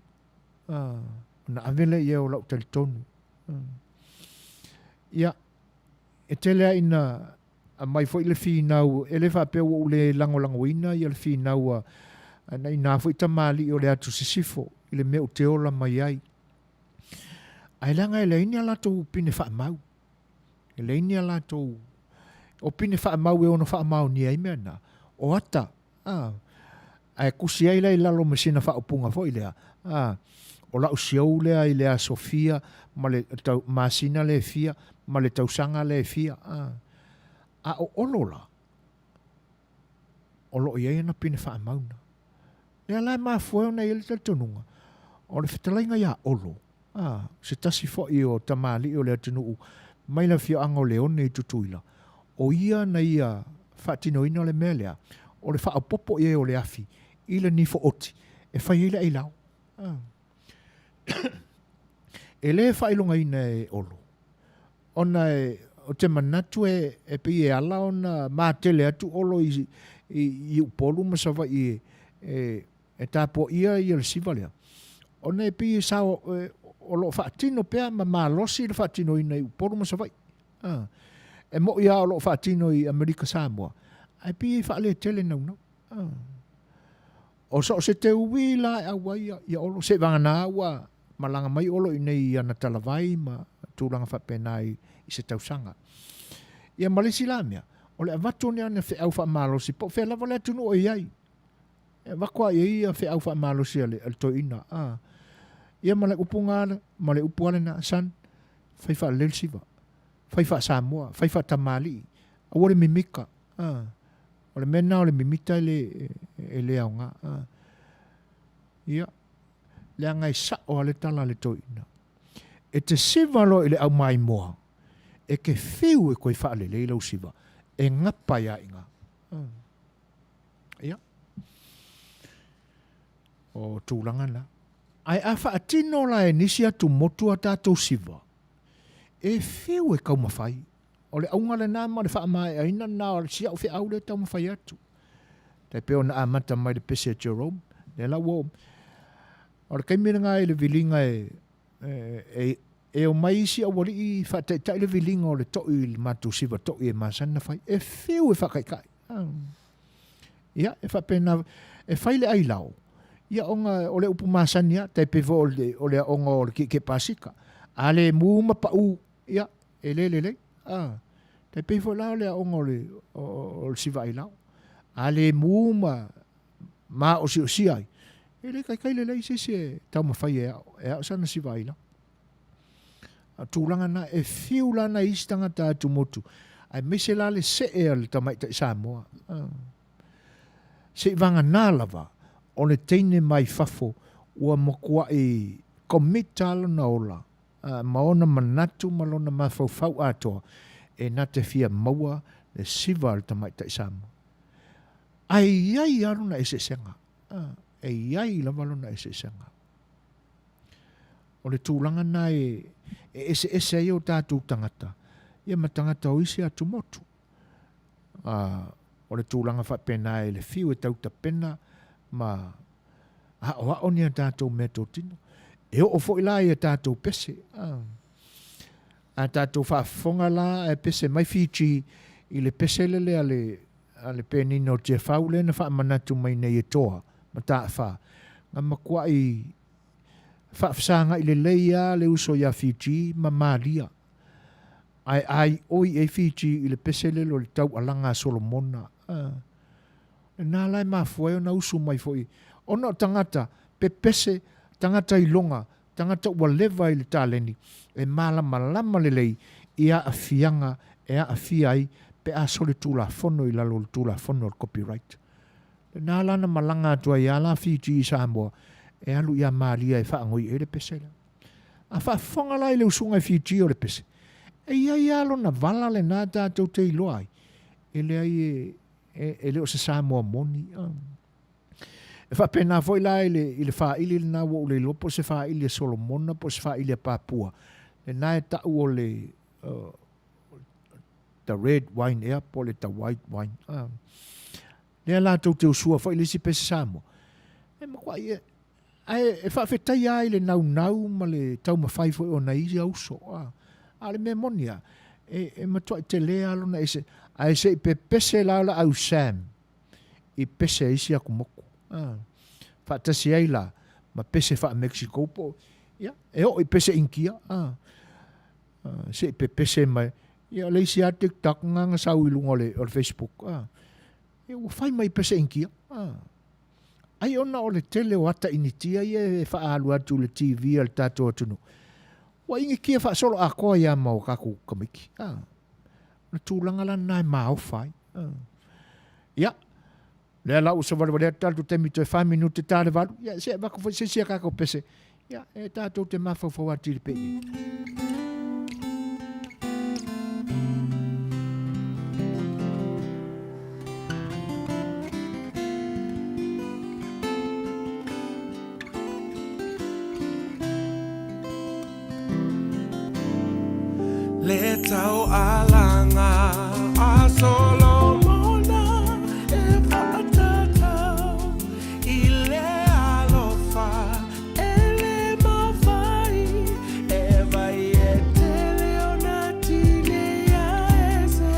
ona ave lea i ai o lau talitonu. Ia, e tele lava ina aumai foi le finau, e le faapea ua ou le lagolagoina ia le finau a nai na foi tamalii o le atu sisifo i le mea ou te ola mai ai. Ae leaga e leai ni a latou pine faamau. E leai ni a latou o pine faamau e ono faamaonia ai mea na, o ata A, ae kusi ai la i lalo ma sina faaupuga foi lea, a, o la'u siou lea i le aso fia ma le tau, masina le fia ma le tausaga le fia, a. A o Olo la, o lo o i ai ana pine faamauna. Lea la e mafua ai ona i ai le talitonuga, o le fetalaiga iā Olo, A, se tasi foi o tamalii o le atunuu mai le afioaga o Leone i Tutuila, o ia na ia faatinoina le mea lea, o le faaopoopo i ai o le afi i le nifo oti e fai ai le ailao. A. E le faailogaina e Olo, ona e, ou te manatu e, e pei e ala ona matele atu Olo i, i, i Upolu ma Savaii e, e, E tapuaia ia le siva lea, ona e pei e sao, e, o lo o faatino pea ma malosi le faatinoina i Upolu ma Savaii. A. E moʻi lava o lo o faatino i Amerika Samoa, ae pei e faaletele naunau. O so o se teuī la e auai ia Olo, seiavagana ua malaga mai Olo i inei i ana talavai ma tulaga faapena i se tausaga. Ia ma le isi la mea, o le avatu o ni ana feau faamalosi po o fea lava le atunuu o i ai. E avatu lava i ai ia feau faamalosi a le toeaina. Ia ma le upu ma le upu lava lena, son, fai faalelei le siva. Fai faa-Samoa, fai faatamalii, aua le mimita. O le mea lena o le mimita e le, e le aoga. Ia, leaga e sao lava le tala a le toeaina. E te siva loa i le aumaimoa, e te fiu e toe faalelei lau siva, e gapa ai lava i ina. Ia, o tulaga na. Ae a faatino la e nisi atumotu a tatou siva, e fiu e taumafai. O le auga lena ma le faamaeaina lena o si au feau lea e taumafai atu. Tai pei ona amata mai le pese a Jerome, lea la ua o le taimi lena i le viliga e, e, e omai isi aualii faataitai le viliga o le to'i i le matou siva to'i e masani na fai. E fiu e faataitai. Ia, e faapena, e fai le ailao, ia ona o le upu masani lava, tai pei foi o le, o le aoga o le tietie pasika. A le mu ma pau, ia, e le lelei. A, tai pei foi la o le aoga o le, o, o le siva ailao. A le mu ma maosiosia ai, e le taitai lelei se isi e taumafai e ao, e ao sana siva ailao. A tulaga na, e fiu la nai isi tagata atumotu, aemaise la le see a le tamaitai Samoa. Seivagana lava o le teine mai fafo ua matuai commit lava lona ola ma ona manatu ma lona mafaufau atoa e na te fia maua le siva a le tamaitai Samoa. Ae i ai lava lona eseesega. E i ai lava lona eseesega. O le tulaga lena e eseese ai o tatou tagata ia ma tagata o isi atumotu. O le tulaga faapena e le fiu e tau tapena ma aoao ni a tatou meatotino. E oo foi la i a tatou pese. A tatou faafofoga la ae pese mai Fiji i le pese lele a le, a le penina o Tiafau lea na faamanatu mai nei e Toa Mataafa, na matuai faafesagai lelei lava le uso ia Fiji ma Malia. Ae aioi i ai Fiji i le pese lele o le taualaga a Solomona. Lena la e mafua ai ona usu mai foi ona o tagata pepese, tagata iloga, tagata ua leva i le taleni e malamalama lelei i aafiaga e aafia ai pe a solitulafono i lalo o le Tulafono o le Copyright. Lena la na malaga atu ai lava la Fiji i Samoa e alu ia Malia e faagoi ai le pese lea. A faafofoga la i le usuga i Fiji o le pese, e i ai lava lona vala lena tatou te iloa ai, e leai e, e, e le o se Samoa moni. E faapena foi la i le, i le faili lena ua ou le iloa po o se faili a Solomona po o se faili a Papua, lena e tau o le uh, the red wine ea po o le the white wine. Uh. Lea latou te usua foi le isi pese Samoa. E matuai e, ae e faafetaia ai le naunau ma le taumafai foi o nai ia uso. A, a o le mea moni lava, e, e matuai tele lava lona ese. Ae se i pepese la o le au Sam i pese a isi atumotu. A, faatasi ai la ma pese faa-Mexico po o, ia, e oo i pese Initia. A, a, se i pepese mai. Ia, o le isi lava TikTok na na sau i luga o le, o le Facebook. A, ia, ua fai mai pese Initia. A, ai ona o le tele o ata Initia ia e faaalu atu i le TV a le tatou atunuu, ua initia faasoloatoa ai lava ma o tatou tamaiti. A, o le tulaga la lena e maofa ai. A, ia, lea la ua savalivali atu tatou taimi toe fa minute ta le valu, ia se avatu foi se isi a tatou pese, ia e tatou te mafaufau atili pea i ai. Le taualaga a Solomona e faatatau i le alofa e le mafai e vai e tele ona tinei ae se.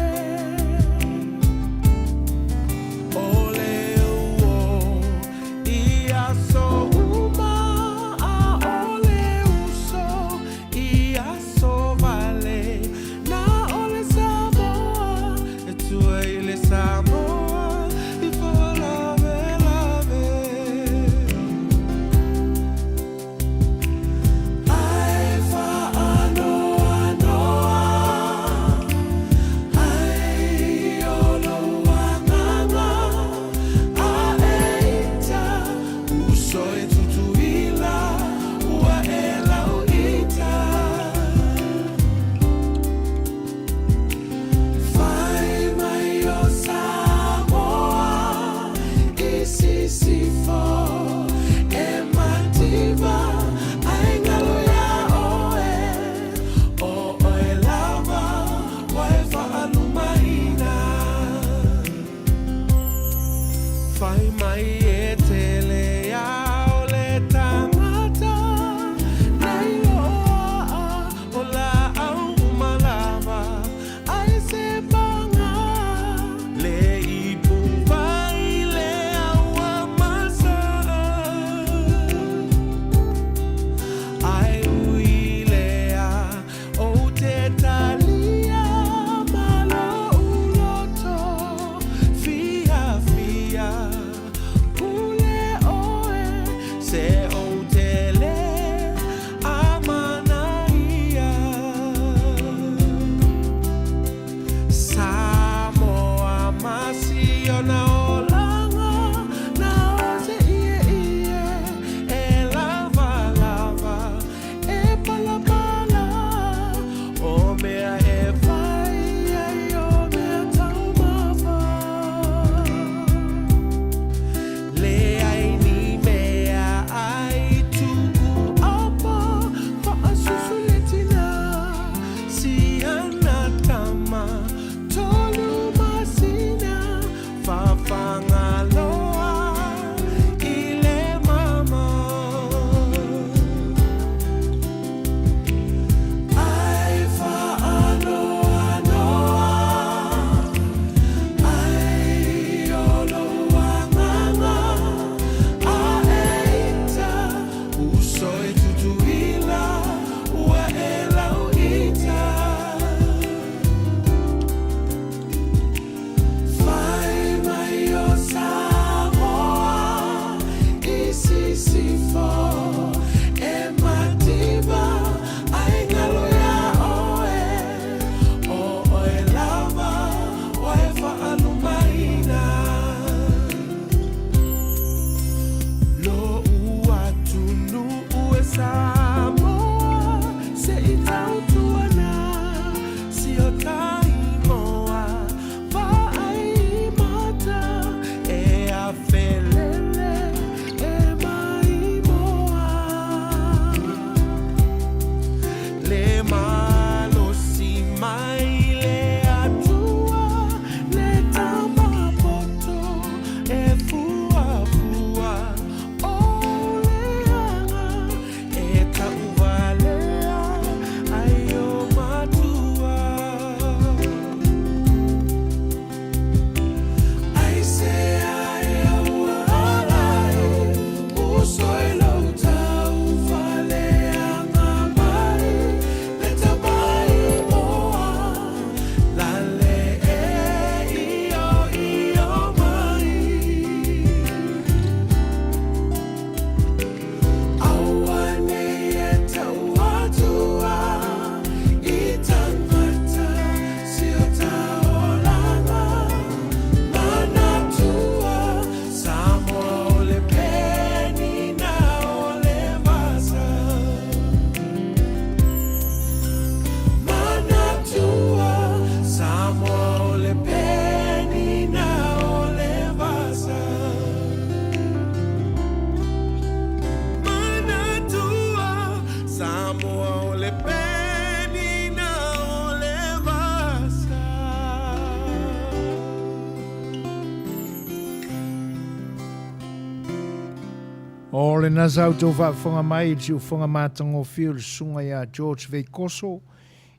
O lena sa outou faafofoga mai i le siufofoga matagofie o le susuga ia George Veikoso,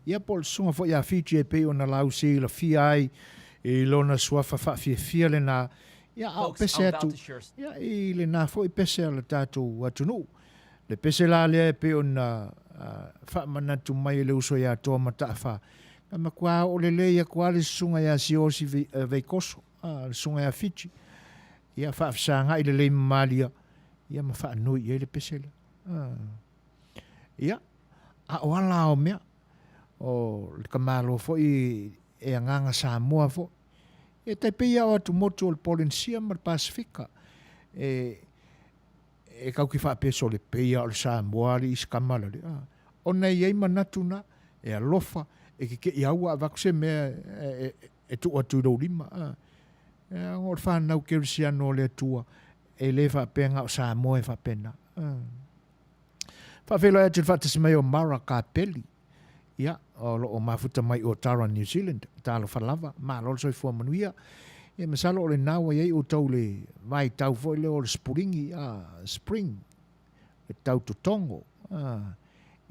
ia po o le susuga foi ia Fiji e pei ona lausilafia ai i lona suafa faafiafia lena, ia a o pese atu ia i lena foi pese a le tatou atunuu. Le pese la lea e pei ona faamanatu mai e le uso ia Toa Mataafa, na matua oo lelei atu lava le susuga ia Siaosi Veikoso, le susuga ia Fiji, ia faafesagai lelei ma Malia, ia ma faanoi i ai le pese lea. Ia, a o ala o mea, o le tamaloa foi e agaga Samoa foi. E tai pei lava o atumotu o le Polenisia ma le Pasefika, e, e tatou te faapea sole pei lava o le Samoa alii si tama la lea. Ona e i ai manatu na, e alofa, e keke'i lava ua avatu se mea e, e, e tuu atu i lou lima. E ona o le fanau kerisiano a le Atua, e le faapea na o Samoa e faapena. Faafeiloai atu i le faatasi mai o Mara Kapeli, ia, o lo o mafuta mai o Tara, New Zealand. Talofa lava, malo le soifua manuia. Ia, masalo o lena ua i ai outou le vaitau foi lea o le spuringi, spring, le tau totogo.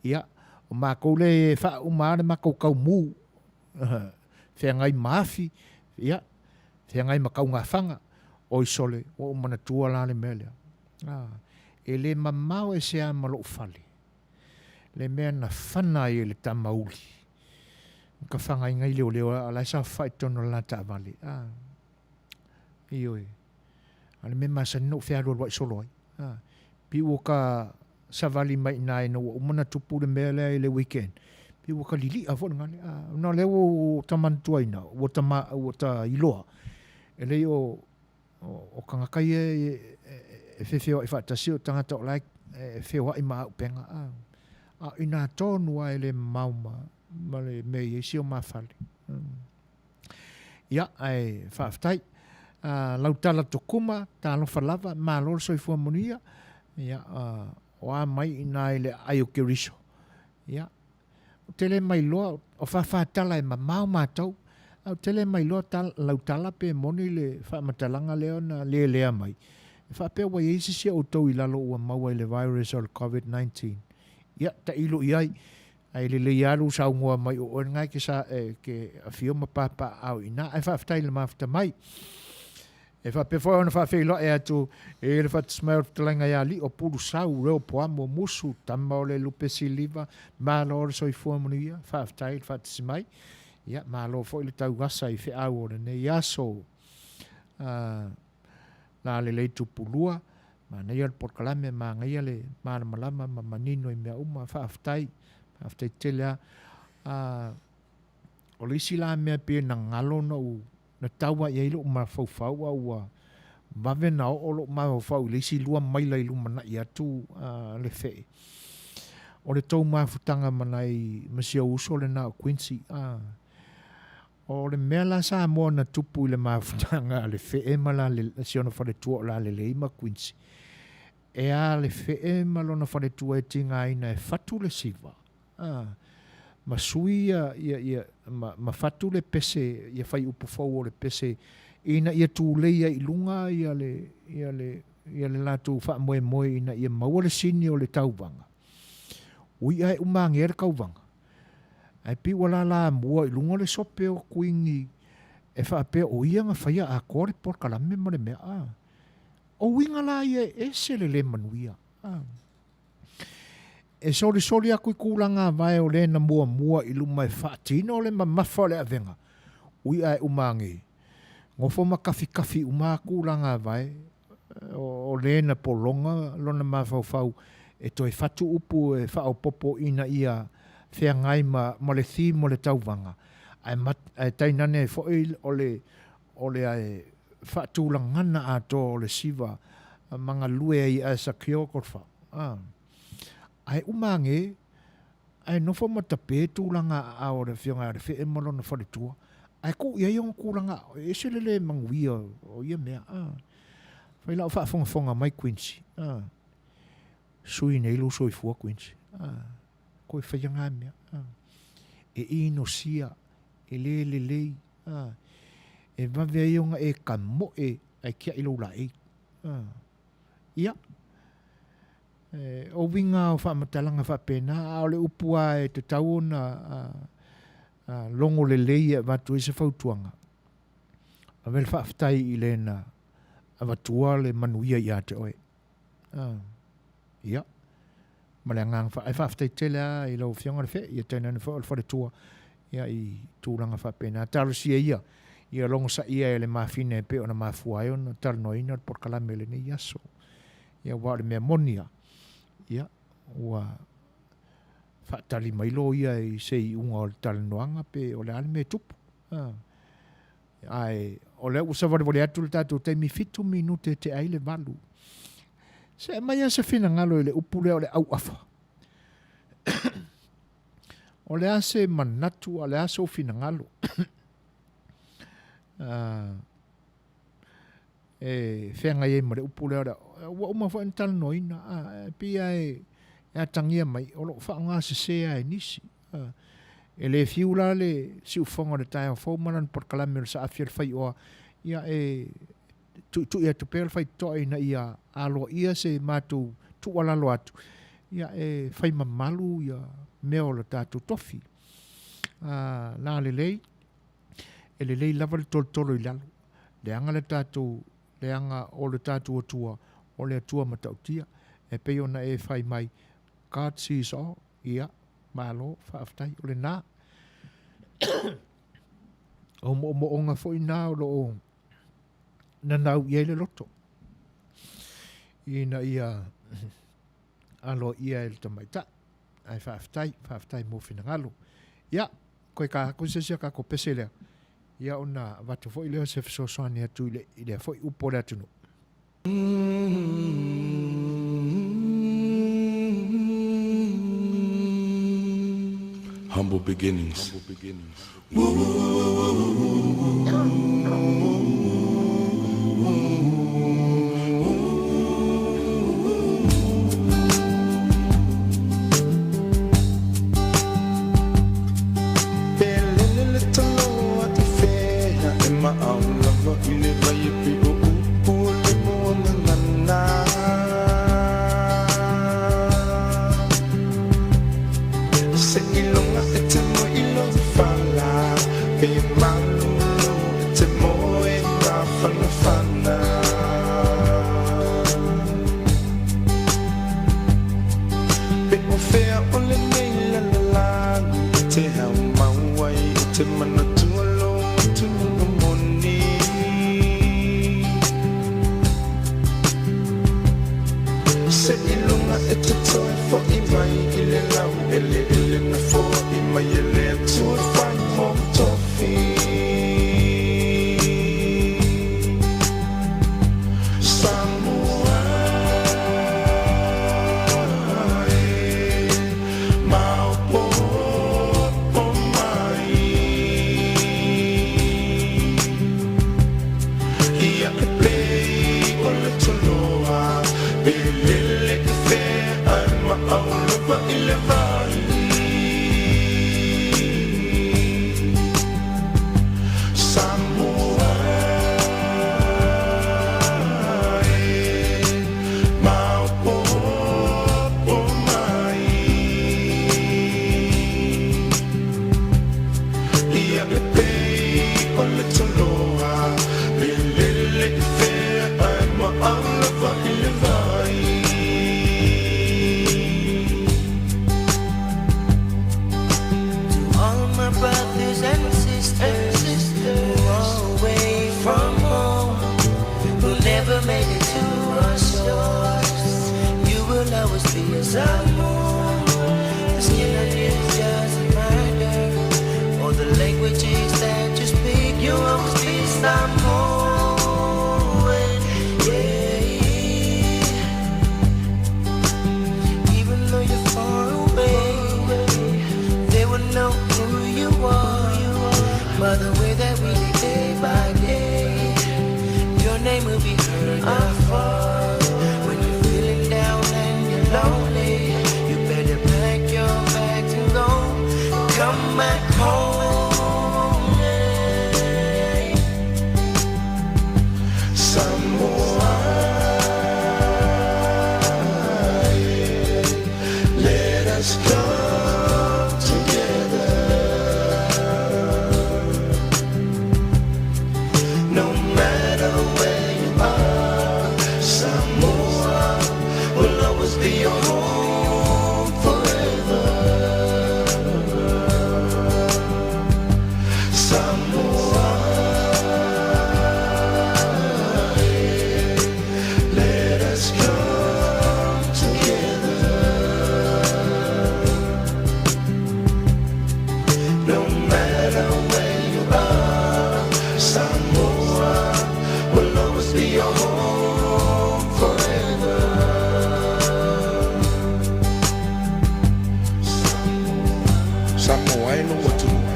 Ia, o makou lea e faauma lava le makou taumu, feagai ma afi, ia, feagai ma taugafaga, oi sole, ua ou manatua la le mea lea. E le mamao ese lava ma lou fale, le mea na fana ai e le tama uli, na ka fagaina i leoleo, a o la e saofafai i totonu o le la taavale. Ioe. A o le mea masani na ou fealualuai solo ai. Pei ua ta savali mai i ina ina ua uma ona tupu le mea lea i le weekend, pei ua ta lili'a foi lena mea. Ona o lea ua ou ta manatuaina, ua ta, ua ta iloa, e leai o, o tagata ia e feofeoai faatasi, o tagata o la e feoai ma auupega. A o ina tonu lava e le mamao ma le mea e i ai si o ma fale. Ia, ae faafetai. Lautala Tokuma, talofa lava, malo le soifua manuia. Ia, o a mai i ina i le aai o Keriso. Ia, ou te le mailoa, o Fafātala e mamao matou, ae ou te le mailoa Lautala pe moni le faamatalaga lea na lelea mai, e faapea ua i ai se isi o outou i lalo ua maua i le virus o le Covid-19. Ia, tailo i ai, ae lelei lava lou saunoa mai o oe lena e te, sa, e te afio ma papaaao i ina, ae faafetai i le mafuta mai. E faapea foi ona faafeiloai atu i le faatasi mai o le fetalaiga ia Lio Pulusau, Reopoamo Musu, tama o le lupe siliva, malo le soifua manuia, faafetai le faatasi mai. Ia, malo foi le tauasa i feau o lenei aso. La lelei tupulua, manaia le polokalame, manaia le malamalama ma manino i mea uma, faafetai, faafetai tele lava. O le isi la mea pei na galo ona ou, na tau lava i ai lou mafaufau a ua vave ona oo lou mafaufau i le isi lua maila i lumanai atu le fee, o le tou mafutaga ma nai, ma si ou uso lena o Quincy. O le mea la Samoa na tupu i le mafutaga a le fee ma si ona faletua o Lalelei ma Quincy, e a le fee ma lona faletua e tigaina e fatu le siva, a, ma sui ia, ia, ia, ma, ma fatu le pese, ia fai upu fou o le pese, ina ia tulei ai i luga ia le, ia le, ia le latou faamoemoe ina ia maua le sini o le tauvaga. Ui ae umagea le tauvaga, ae pei ua lalamua i luga le sope o Kuini e faapea o ia na faia atoa le polokalame ma le mea, a. O uiga la ia e ese le le manuia, a. E solisoli atu i tulaga vae o le na muamua i luma e faatino le mamafa o le avega, ui ae uma age, nofo ma kafikafi uma tulaga vae o le na pologa lona mafaufau e toe fatu upu e faaopoopo ina ia feagai ma ma le theme o le tauvaga, ae ae tainane ai foi o le o le faatulagana atoa o le siva ma galue ai as a choreographer. Ae uma age, ae nofo ma tape tulaga aao o le afioga ia Lefee ma lona faletua, ae tuu i ai ona tulaga aao, e ese le le manuia o ia mea. Fai la o faafogafoga mai Quincy, sui nei lou soifua Quincy, toe faia na mea. E inosia, e le lelei, e vave ai ona e tamoe ae tiai lou laei. Ia. O uiga o faamatalaga faapena, a o le upu lava e tatau ona logo lelei e avatu ai se fautuaga, ave le faafetai i le na avatua le manuia ia te oe. Ia, ma le agaga fa, ae faafetai tele lava i lau Afioga le Fe'e, ia tainane foi o le faletua, ia i tulaga faapena. Talosia ia, ia logosaia e le mafine e pei ona mafua ai ona talanoaina le polokalame i lenei aso. Ia aua o le mea moni lava, ia, ua faatali mai loia i se iuga o le talanoaga pe o le a le mea e tupu. Ae o lea ua savalivali atu le tatou taimi, fitu minute e tea ai le valu. Se aumai lava se finagalo i le upu lea o le auafa. O le a se manatu, a o le a sou finagalo? E feagai ai ma le upu lea o le ua uma foi ona talanoaina, a, e pei lava e atagia mai o lo o faaaoga sese lava e nisi. E le fiu la le siufofoga o le taeao fou ma lana polokalame o le saafi o le faioa, ia e tuitui atu pea le faitotoa ina ia aloaia se matou tuualalo atu, ia e fai mamalu ia mea o le tatou tofi. A, lalelei, e lelei lava le tolotolo i lalo, leaga le tatou, leaga o le tatou Atua, o le Atua matautia. E pei ona e fai mai, God sees all. Ia, malo, faafetai, o lena. O moomooga foi na o lo o nanau i ai le loto, ina ia aloaia e le tamaitai. Ae faafetai, faafetai mo finagalo. Ia, koe ka aku se isi a kākou pese lea, ia ona avatu foi lea o se fesoasoani atu i le, i lea foi upu o le atunuu. Humble beginnings.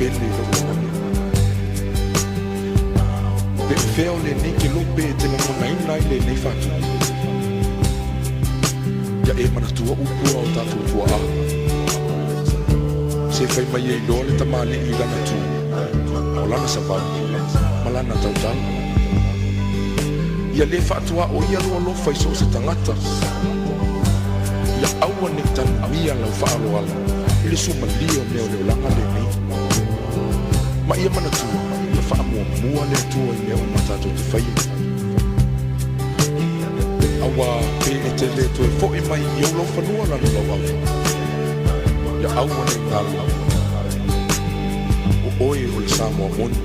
lele i lou lagona. Pe o fea o lenei kelope e te lagonaina ai lenei faatupu? Ia e manatua upu a o tatou tuaa. Se fai mai e iloa le tamalii i lana tu, o lana savali, ma lana tautala. Ia le faatuaoia lou alofa i so o se tagata. Ia aua ne i tanumia lau faaaloalo i le suamalie o mea o le olaga lenei. Ma ia manatua, ia faamuamua le Atua i mea uma tatou te faia. Auā, pe e te le toe foʻi mai i ou laufanua lalo lauava, ia aua ne i galo, o oe o le Samoa moni.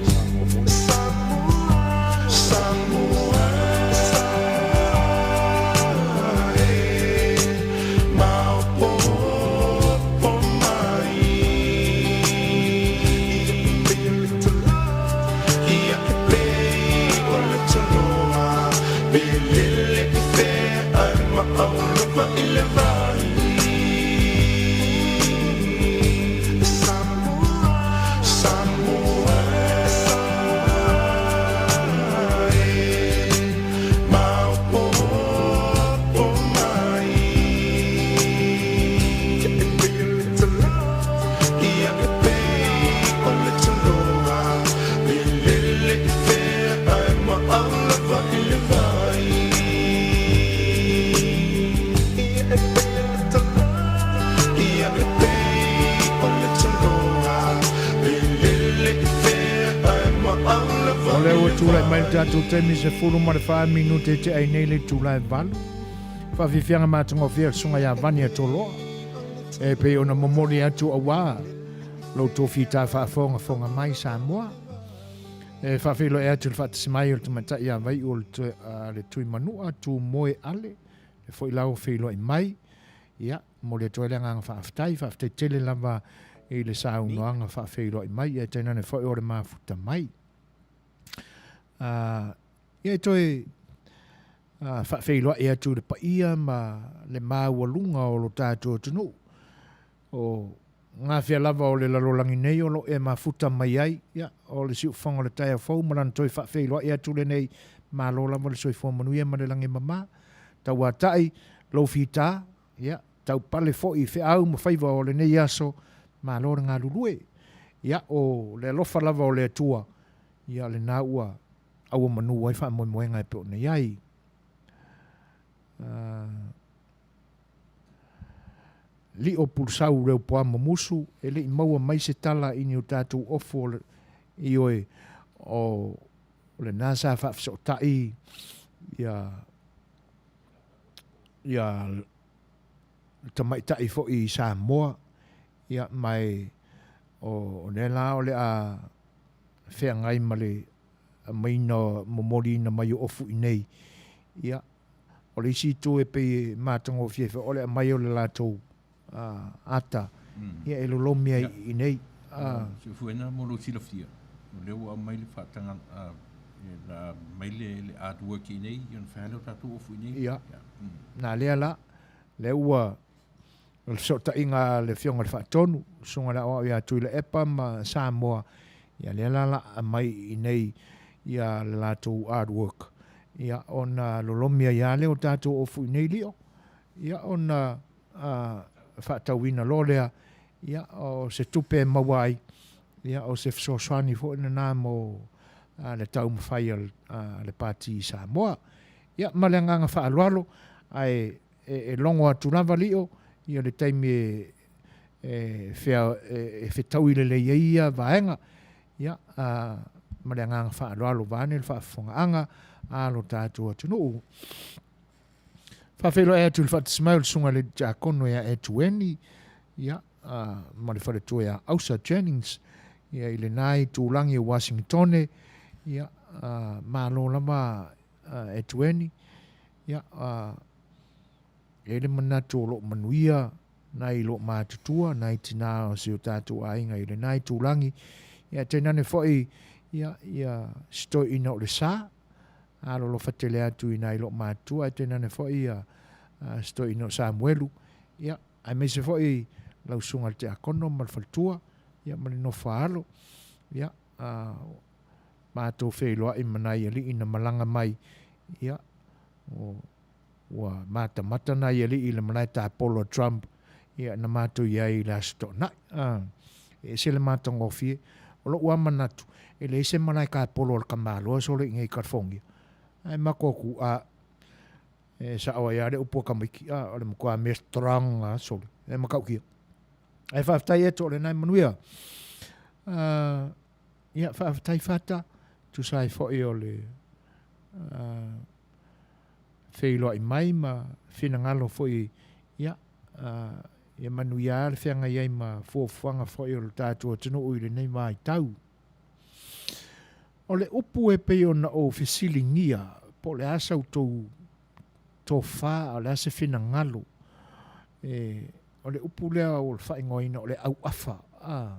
O lea ua tulai mai le tatou taimi 14 minute e tea ai nei le itula e 8. Faafiafiaga matagofie a le Susuga ia Vania Toloa e pei ona momoli atu auā lou tofi ta faafogafoga mai Samoa. E faafeiloai atu le faatasi mai o le tamaitai ia Vaiu o le Tuimanua Tumoe Ale, e foi la ua feiloai mai. Ia, momoli atu ai le agaga faafetai, faafetai tele lava i le saunoaga faafeiloai mai, ia tainane foi o le mafuta mai. Ia e toe faafeiloai atu i le paia ma le maualuga o lo tatou atunuu. O gafea lava o le lalolagi nei o lo o e mafuta mai ai, ia, o le siufofoga o le taeao fou ma lana toe faafeiloai atu lenei, malo lava le soifua manuia ma le lagi e mama. Tauatai lou fita, ia, taupale foi i feau ma faiva o lenei aso, malo le galulue. Ia, o le alofa lava o le Atua, ia, lena ua auomanu ai faamoemoega e pei ona i ai. Lio Pulsau Reupoamo Musu, e le i maua mai se tala i ni o tatou ofu o le, ioe, o lena sa faafesootai ia, ia le tamaitai foi i Samoa, ia, ma e, o, o lea la o le a feagai ma le aumaiina, momoliina mai o ofu i nei, ia, O le isi itu e pei e matagofie foi, o le aumai o le latou ata ia e lolomi ai i nei. Siufuena mo lou silafia, o lea ua aumai le faataga, la aumai le artwork i inei, ona fai lava lea o tatou ofu i inei. Ia, na lea la, lea ua o le fesootaiga a le Afioga i le Faatonu, le Susuga i le Aoao ia Tuilaepa ma Samoa, ia lea la la aumai i inei ia le latou artwork, ia ona lolomi ai lava lea o tatou ofu i inei lio, ia ona faatauina loa lea, ia o se tupe e maua ai, ia o se fesoasoani foi lena mo le taumafai a le Pati i Samoa. Ia ma le agaga faaaloalo, ae e logo atu lava lio ia le taimi e fea e fetaui lelei ai ia vaega ia ma le agaga faaaloalo vaeane le faafofogaaga a lo tatou atunuu. Faafeiloai atu i le faatasi mai o le Susuga i le Tiakono ia Etueni ia ma le faletua ia Ausa Jennings ia i lena itulagi o Uasingitone ia malo lava Etueni Ia, e i ai le manatu o lo o manuia nai loomatutua, nai tinā o si o tātou aiga i lena itulagi. Ia, tainane foi, ia, ia si toeaina o le sa, alolofa tele atu i nai loomatutua, ae tainane foi ia si toeaina o Samuelu, ia, aemaise foi lau susuga i le Tiakono ma le faletua. ia, ma le nofo a alo. Ia, a, matou feiloai ma nai alii na malaga mai, ia, o, ua matamata nai alii i le malae tapolo a Trump, ia, na matou i ai i le Aso Toonai. A, e ese le matagofie. O lou lava manatu, e leai se malae tapolo a le tamaloa sole i inei i California. Ae matou atu, a, e sao ai lava le upu a tamaiti, a, o le matua mea strong lava sole, e matautia. Ae faafetai atu o lena e manuia. Uh, ia, faafetai Fata, tusa ai foi o le uh, feiloai mai ma finagalo foi, ia, uh, ia manuia le feagai ai ma fuafuaga foi o le tatou atunuu i lenei vaitau. O le upu e pei ona ou fesiligia, po o le a sa outou tofa, a o le a se finagalo, e, o le upu lea o le faaigoaina o le auafa, a,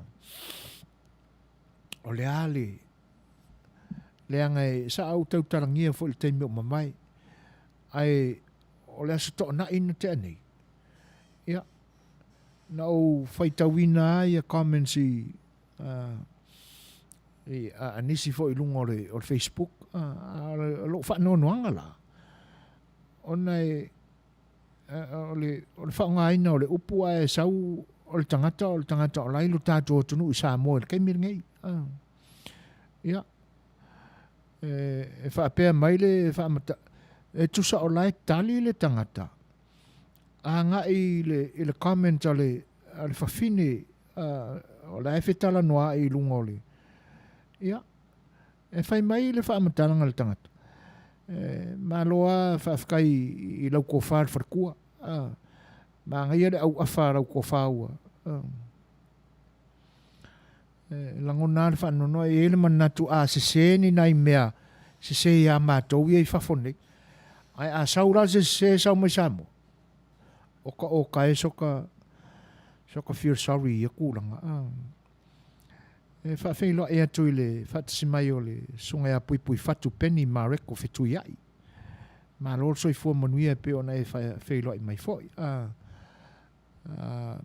o le a le, leaga e, sa ou tautalagia foi i le taimi o mavae, ae o le Aso Toonai na tea nei, ia, na ou faitauina lava ia comments i, a nisi foi i luga o le, o le Facebook, a, a o lou faanoanoaga la, ona e, o le, o le faaaogaina o le upu ae sau o le tagata o le tagata o la e i lo tatou atunuu i Samoa i le taimi lenei. Ia, e, e faapea mai le faamata, e tusa o la e tali le tagata agai i le, i le comment a le, a le fafine o la e fetalanoa'i i luga o le, ia, e fai mai le faamatalaga a le tagata, e, malo lava faafetai i lau tofa le faletua, a, manaia le auafa a lau tofa ua, a, e lagona lava le faanoanoa, e i ai le manatu a sese ni nai mea sese iā matou ia i fafo nei, ae a sau la se sese e sau mai Samoa, Oka oka e soka soka feel sorry i ia tulaga a. E faafeiloai atu i le faatasi mai o le Susuga ia Puipuifatu Penny Mareko Fetuiai. Malo le soifua manuia e pei ona e feiloai mai foi. A, a,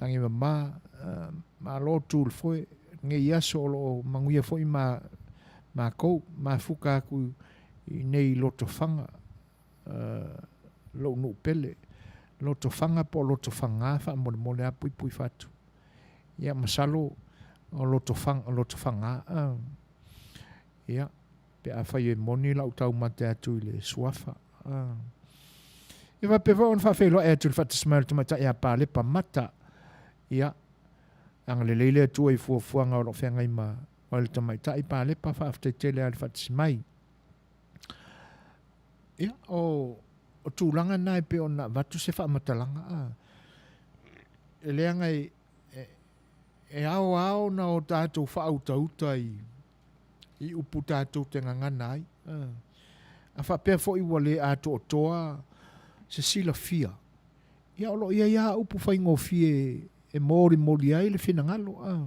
lagi mama, a, malo tu le foe, lenei aso o lo o manuia foi ma makou, mafuka atu i nei lotofaga. lou nuu pele, Lotofaga po o Lotofaga faamolemole a Puipuifatu. Ia masalo o Lotofaga, Lotofaga a. Ia, pe afai e moni lau taumate atu i le suafa. A. Ia faapea foi ona faafeiloai atu i le faatasi mai o le tamaitai ia Palepa Mata. Ia, agalelei le Atua i fuafuaga o lo o feagai ma le tamaitai Palepa, faafetai tele lava i le faatasi mai. Ia, o, o tulaga na e pei ona avatu se faamatalaga, a, e leaga e, e, e ao lava ona o tatou faautauta i, i upu tatou te gagana ai. A, a faapea foi ua le atoatoa se silafia, ia o lo o i ai lava upu faigofie e molimoli ai le finagalo. A,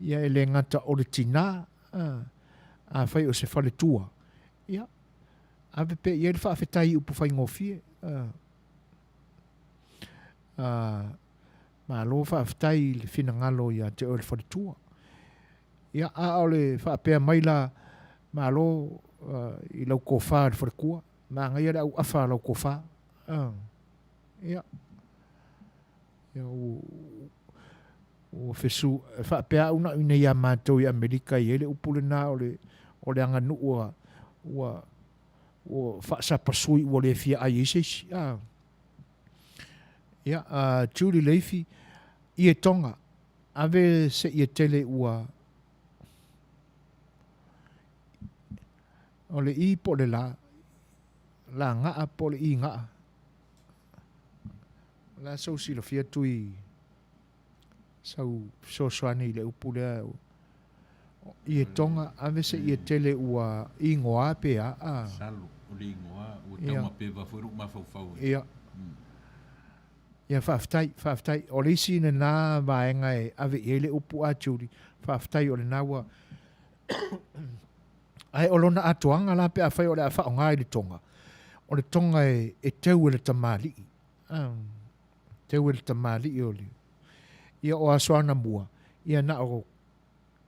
ia e le gata o le tinā, a, afai o se faletua, ia, ave pea i ai le faafetai i upu faigofie. A, a, malo faafetai i le finagalo ia te oe le faletua. Ia, a o le faapea mai la, malo uh, i lau tofa i le faletua, manaia le auafa a lau tofa. Uh, ia, ia, u, Ua fesu, e faapea au na o inei iā matou i Amerika e i ai le upu lena o le, o le aganuu ua, ua, ua faasapasui ua le fia ai ai se isi. A. Ia, a Julie Leifi, ie Tonga, ave se ie tele ua, o le i po o le la, la ga'a po o le i ga'a. O le a sou silafia Tui? Sau fesoasoani i le upu lea ie Tonga, ave se ie tele ua igoa pe a a. Masalo o le igoa ua taumapeva foi lou mafaufau e. Ia. Ia faafetai, faafetai. O le isi lena vaega e ave i ai le upu a Julie, faafetai o lena ua Ae o lona atoaga la pe afai o le a faaaoga i le Tonga, o le Tonga e teu e le tamalii. Teu e le tamalii o le. Ia o aso anamua, ia na o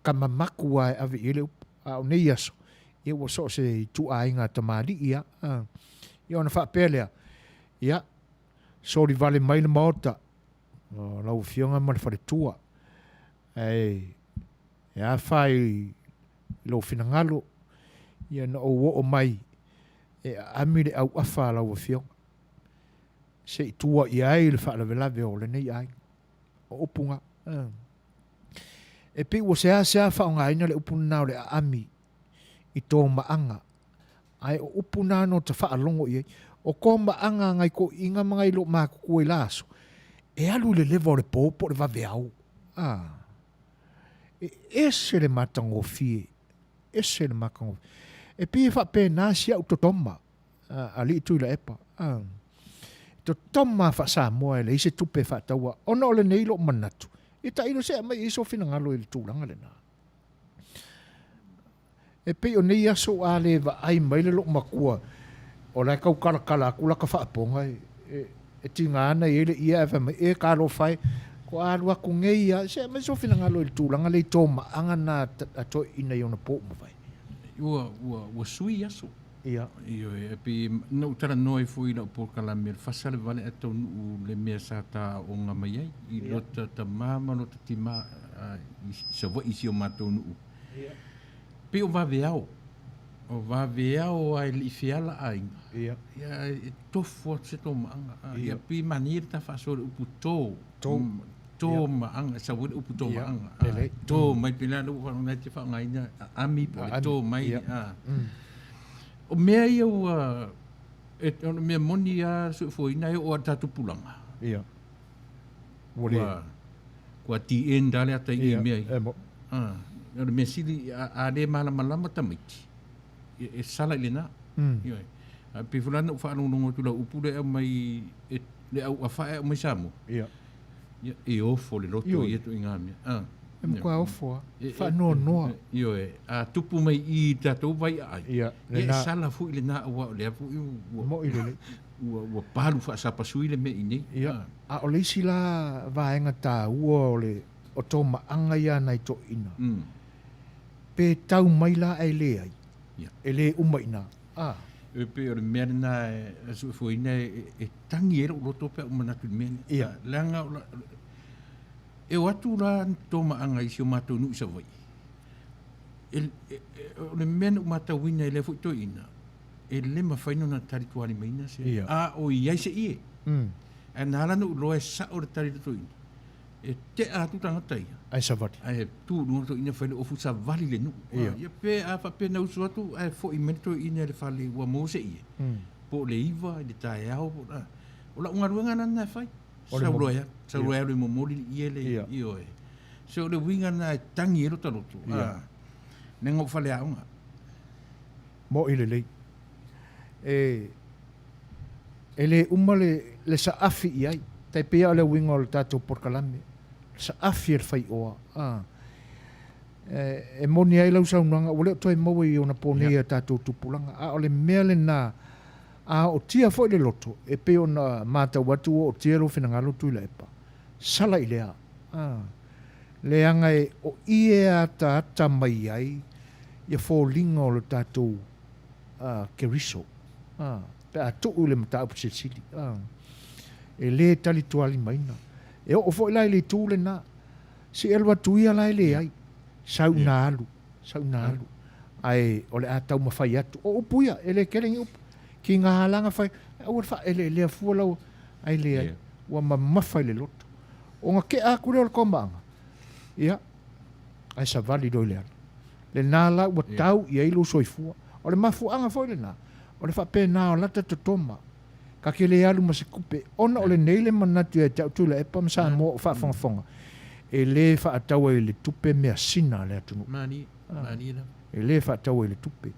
ka mamaku lava e ave i ai le upu. A o nei aso, ia ua so o se ituaiga tamalii lava. A. Ia ona faapea lea, ia, soli vale mai le Maota, o lau Afioga ma le faletua, ae e afa i lou finagalo, ia na ou oo mai e aami le auafa a lau Afioga, se i tua i ai le faalavelave o lenei aiga. O upu na. E pei ua seasea faaaogaina le upu lena o le aami i tomaaga, ae o upu na no ta faalogo i ai. O tomaaga a nai toeaiina ma nai loomatutua i la aso, e alu i le leva o le po po o le vaveao. A, e ese le matagofie, ese le matagofie. E pei e faapena si au totoma, Alii Tuilaepa, a, totoma faa-Samoa e leai se tupe e faataua ona o lenei lou manatu, ia tailo se aumai i ai sou finagalo i le tulaga lena. E pei o nei aso a le vaai mai le lou matua, o la e tau talatala atu lata faapoga e, e, e tiga ana i ai le ie ae fai mai, e talofa e, ko alu atu nei a, se aumai sou finagalo i le tulaga lea i tomaaga na a toeaiina i ona po ua mavae. Ua, ua, ua sui aso. Ia. Ioe, e pei na ou talanoa ai foi i lau polokalame o le fasa le vale ae taunuu le mea sa ta aoga mai ai i lota tama ma lota tima i Savaii i si o matou nuu. Ia. Pei o vaveao. O vaveao lava e le i feala aiga. Ia. Ia e tofu atu se tomaaga. Ia pei e manaia le ta faasoa i le upu to. To. To maaga, e sau ai le upu to maaga. Lelei. To mai pei la lea ua faalogo e te faaaogaina aami po o le to mai. O mea ia ua, e, o le mea moni lava le soifuaina e oo lava i le tatou tupulaga. Ia. Ua le. Ua the end lava le ata i mea ia. Ia, e mo. O le mea sili, a le malamalama tamaiti, e sala i lena. Ioe. Ae pei foi la na ou faalogologo atu i lau upu lea e aumai, e, le auafa e aumai Samoa. Ia. Ia, e ofo le loto i ia ituaiga mea. Ah. E matua ofo lava. Faanoanoa. Ioe, a tupu mai i i tatou vaiaai, Ia, ia e sala foi lena aua o lea foi ua, Mo'i lelei. ua, ua palu faasapasui le mea i inei. Ia, a o le isi la vaega taua o le o tomaaga ia a nai toeaiina, pe tau mai la ae leai, e le uma i ina. A. E pei o le mea lena e soifuaina e tagi ai lou loto pe a ou manatu i le mea lea. Ia. Leaga o la, e o atu la tomaaga i si o matou nuu i Savaii, e, e, o le mea na ou matauina i lea foi toeaina, e le mafai ona talitualimaina se, Ia. a o i ai se ie. Ae na ala ona ou iloa e sao le tali a le toeaina, E tea atu tagata ia. Ae savali. Ae tu i luga le toeaina fai le ofu savali le nuu. Ia. Ia pe a faapea na usu atu ae foi mai le toeaina i le fale ua maua se ie. Po o le 9 i le taeao po o le a. O lau galuega la lena e fai. Sau loa e alu. Sau loa e alu e momoli le ie le Ia. ioe. So o le uiga lena e tagi ai lota loto. Ia. Leaga o faleaoga. Mo'i lelei. E E le uma le, le saafi i ai. Tai pei lava o le uiga o le tatou polokalame, le saafi e le faioa. A. E, e moni ai lau saunoaga, ua le o toe maua i ona po nei a tatou tupulaga. A o le mea lena, a ootia foi le loto, e pei ona matau atu ua ootia lou finagalo Tuilaepa, sala i lea. A. Leaga e o i e ataata mai ai ia foliga o le tatou a, Keriso. A. Pe a tuu i le mataupu silisili, a, e le talitualimaina. E oo foi la i le itu lena, se i alu atu ia la e leai, sau ina alu, sau ina alu, ae o le a taumafai atu. O upu ia, e le tele ni upu. Kiga la na fai, aua le faaeleelea fua lau, ae leai, ua mamafa i le loto. Ona tea atu lea o le tomaaga, ia, ae savali loa i le ala. Lena la ua tau i ai lou soifua. O le mafuaaga foi lena, o le faapena o lata totoma, ka te le alu ma se tupe, ona o lenei le manatu ia te au Tuilaepa ma Samoa o faafogafoga, e le faataua i le tupe measina a le atunuu. E le faataua i le tupe.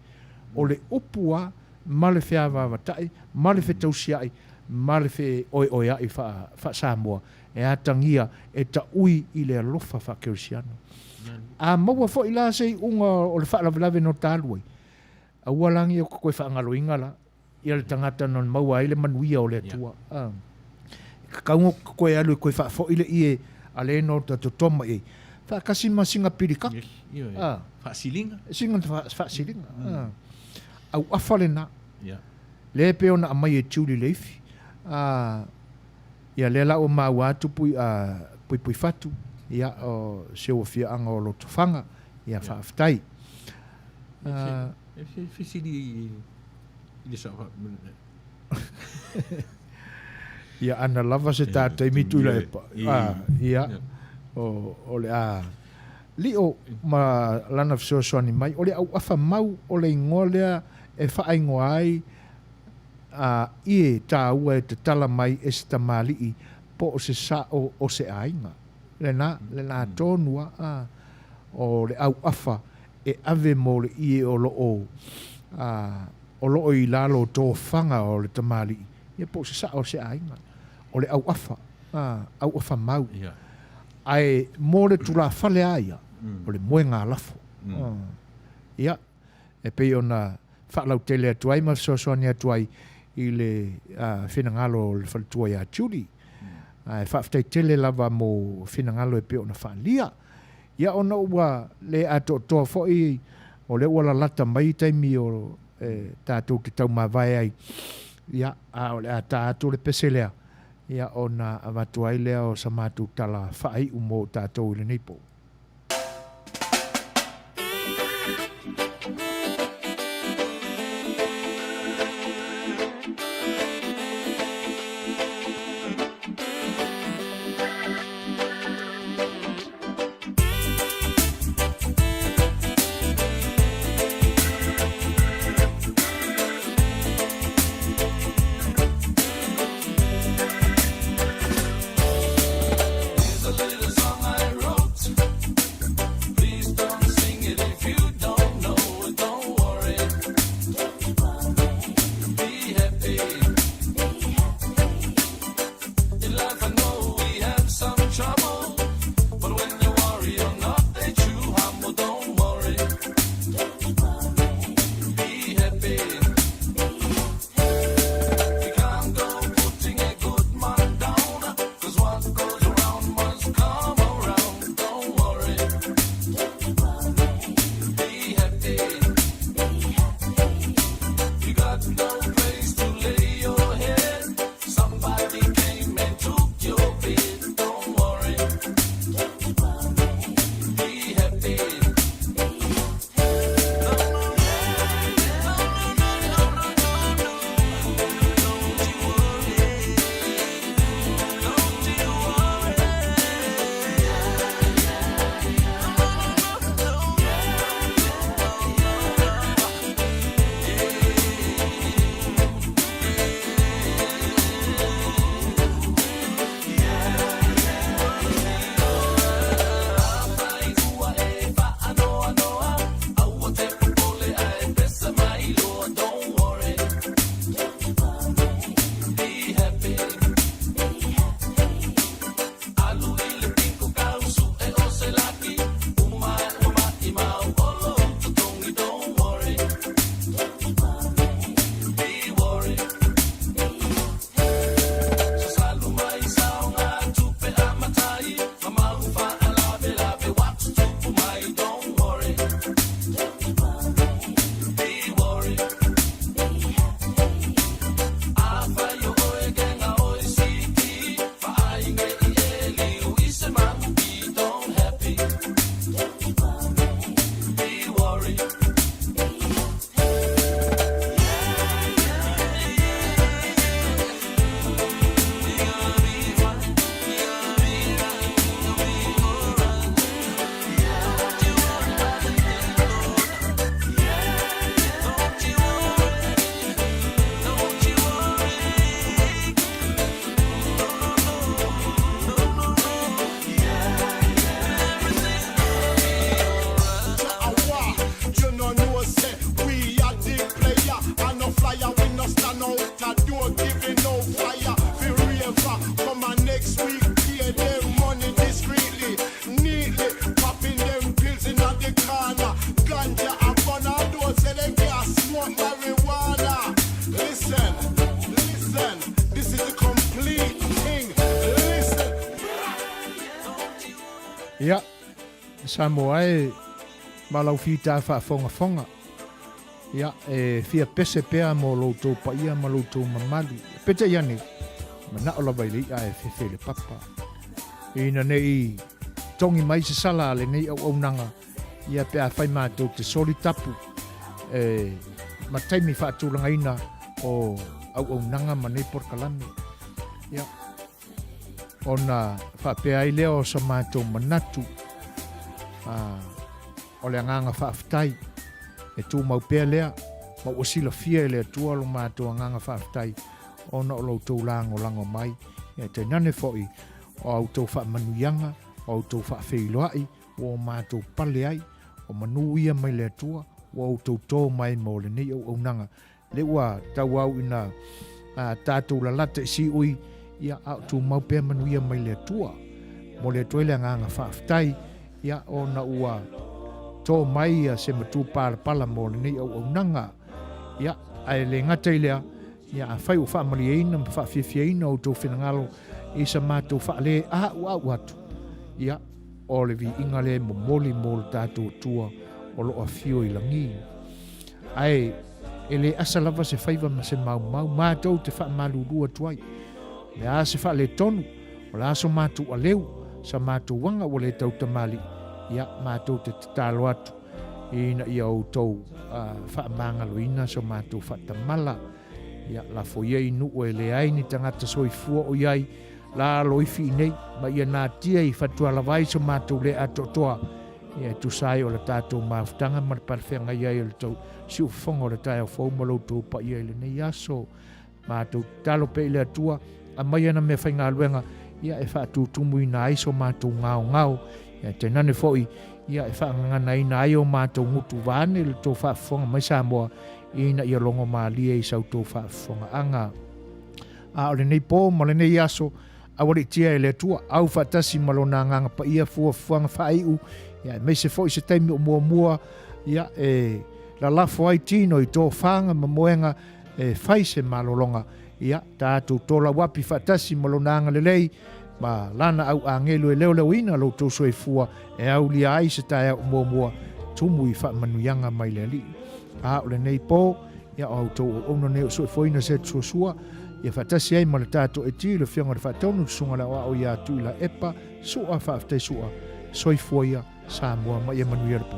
O le upu a ma le feavaavatai ma le fetausiai ma le feoeoeai faa-Samoa e atagia e taui i le alofa faa-Kerisiano. A maua foi la se iuga o le faalavelave no talu ai, aua la ne i o toe faagaloina la ia le tagata na maua ai le manuia o le Atua. E tatau ona toe alu e toe faafoi le ie A lea na ota totoma i ai. Faatasi ma sina pilikaki. Ioe. Ah. Faasiliga. Sina faasiliga. Ah. Auafa lena. Ia. Lea e pei ona aumai e Julie Leifi. Ah, ia lea la ua maua atu pui, ah, Puipuifatu, ia, o si ou afioaga o Lotofaga. Ia, faafetai. Ah. E fesili i le sao. Ia ana lava se ta taimi Tuilaepa. Ah, ia, o, o le a lio ma lana fesoasoani mai, o le auafa mau o le igoa lea e faaigoa ai a ie tāua e tatala mai e se tamalii po o se sa'o o se aiga. Lena, lena tonu a, a, o le auafa e ave mo le ie o loo a, o loo i lalo o tofaga o le tamalii, ia po o se sa'o o se aiga. O le auafa, a, auafa mau. Ae mo le tulafale a ia, o le moega lafo. A, ia, e pei ona faalautele atu ai ma fesoasoani atu ai i le finagalo o le faletua ia Julie. Ae faafetai tele lava mo finagalo e pei ona faaalia. Ia ona ua le atoatoa foi o lea ua lalata mai taimi o e tatou te taumavae ai, ia, a o le a ta atu le pese lea, ia ona avatu ai lea o sa matou tala faaiu mo tatou i lenei po. Ia, Samoa e ma lau fita faafogafoga. Ia, e fia pese pea mo lo outou paia ma lo outou mamalu. Peitai ane, manao lava i le i'a e fefe i le papa. Ina ne i togi mai se sala a lenei auaunaga, ia pe afai matou te soli tapu e ma taimi faatulagaina o auaunaga ma nei polokalame. Ia, ona faapea ai lea o sa matou manatu, a, o le agaga faafetai e tumau pea lea, ma ua silafia e le Atua lo matou agaga faafetai ona o lo outou lagolago mai, ia tainane foi o a outou faamanuiaga, o a outou faafeiloai ua o matou pale ai, o manu ia mai le Atua ua outou tō mai mo lenei auaunaga. Lea ua tauau ina tatou lalata i siui, ia, a o tumau pea manuia mai le Atua. Momoli atu ai le agaga faafetai, ia, ona ua tō mai se matupalapala mo lenei auaunaga. Ia, ae le gata i lea, ia, afai ua faamalieina ma faafiafiaina outou finagalo i sa matou faaleauau atu, ia, o le viiga lea e momoli mo le tatou Atua o lo o afio i lagi. Ae e le asa lava se faiva ma se maumau matou te faamalulu atu ai. O le a se faaletonu, o le a so matou aleu, sa matou aga ua le tautamalii, ia, matou te tatalo atu ina ia outou faamagaloina so matou faatamala. Ia, lafo ia i nuu e leai ni tagata soifua o i ai, la aloifi i nei, ma ia natia i fatualava ai so matou le atoatoa, Ia e tusa ai o le tatou mafutaga ma le palefeagai ai o le tou siufofoga o le taeao fou ma lo outou paia i lenei aso. Matou tatalo pea i le Atua, aumai ana meafaigaluega, ia e faatutumuina ai so matou gaogao, ia tainane foi, ia e faagaganaina ai o matou gutu vaeane le tou faafofoga mai Samoa, ina ia logo malie i sa outou faafofogaaga. A o lenei po ma lenei aso, Aualiitia e le Atua, au faatasi ma Lona Agaga Paia fuafuaga faaiu, ia, aemaise foi se taimi o muamua, ia, e lalafo ai tino i tofaga ma moega e fai se malologa, ia, tatou tolauapi faatasi ma Lona agalelei ma Lana au agelu e leoleoina lo outou soifua e aulia ai se taeao muamua tumu i faamanuiaga mai le Alii. A o lenei po, Ia, o a outou auauna nei o soifuaina se atu suasua, ia faatasi ai ma le tatou eti, le Afioga i le Faatonu, le Susuga i le Aoao ia Tuilaepa, Sua, faafetai Sua, soifua ia Samoa ma ia manuia le po.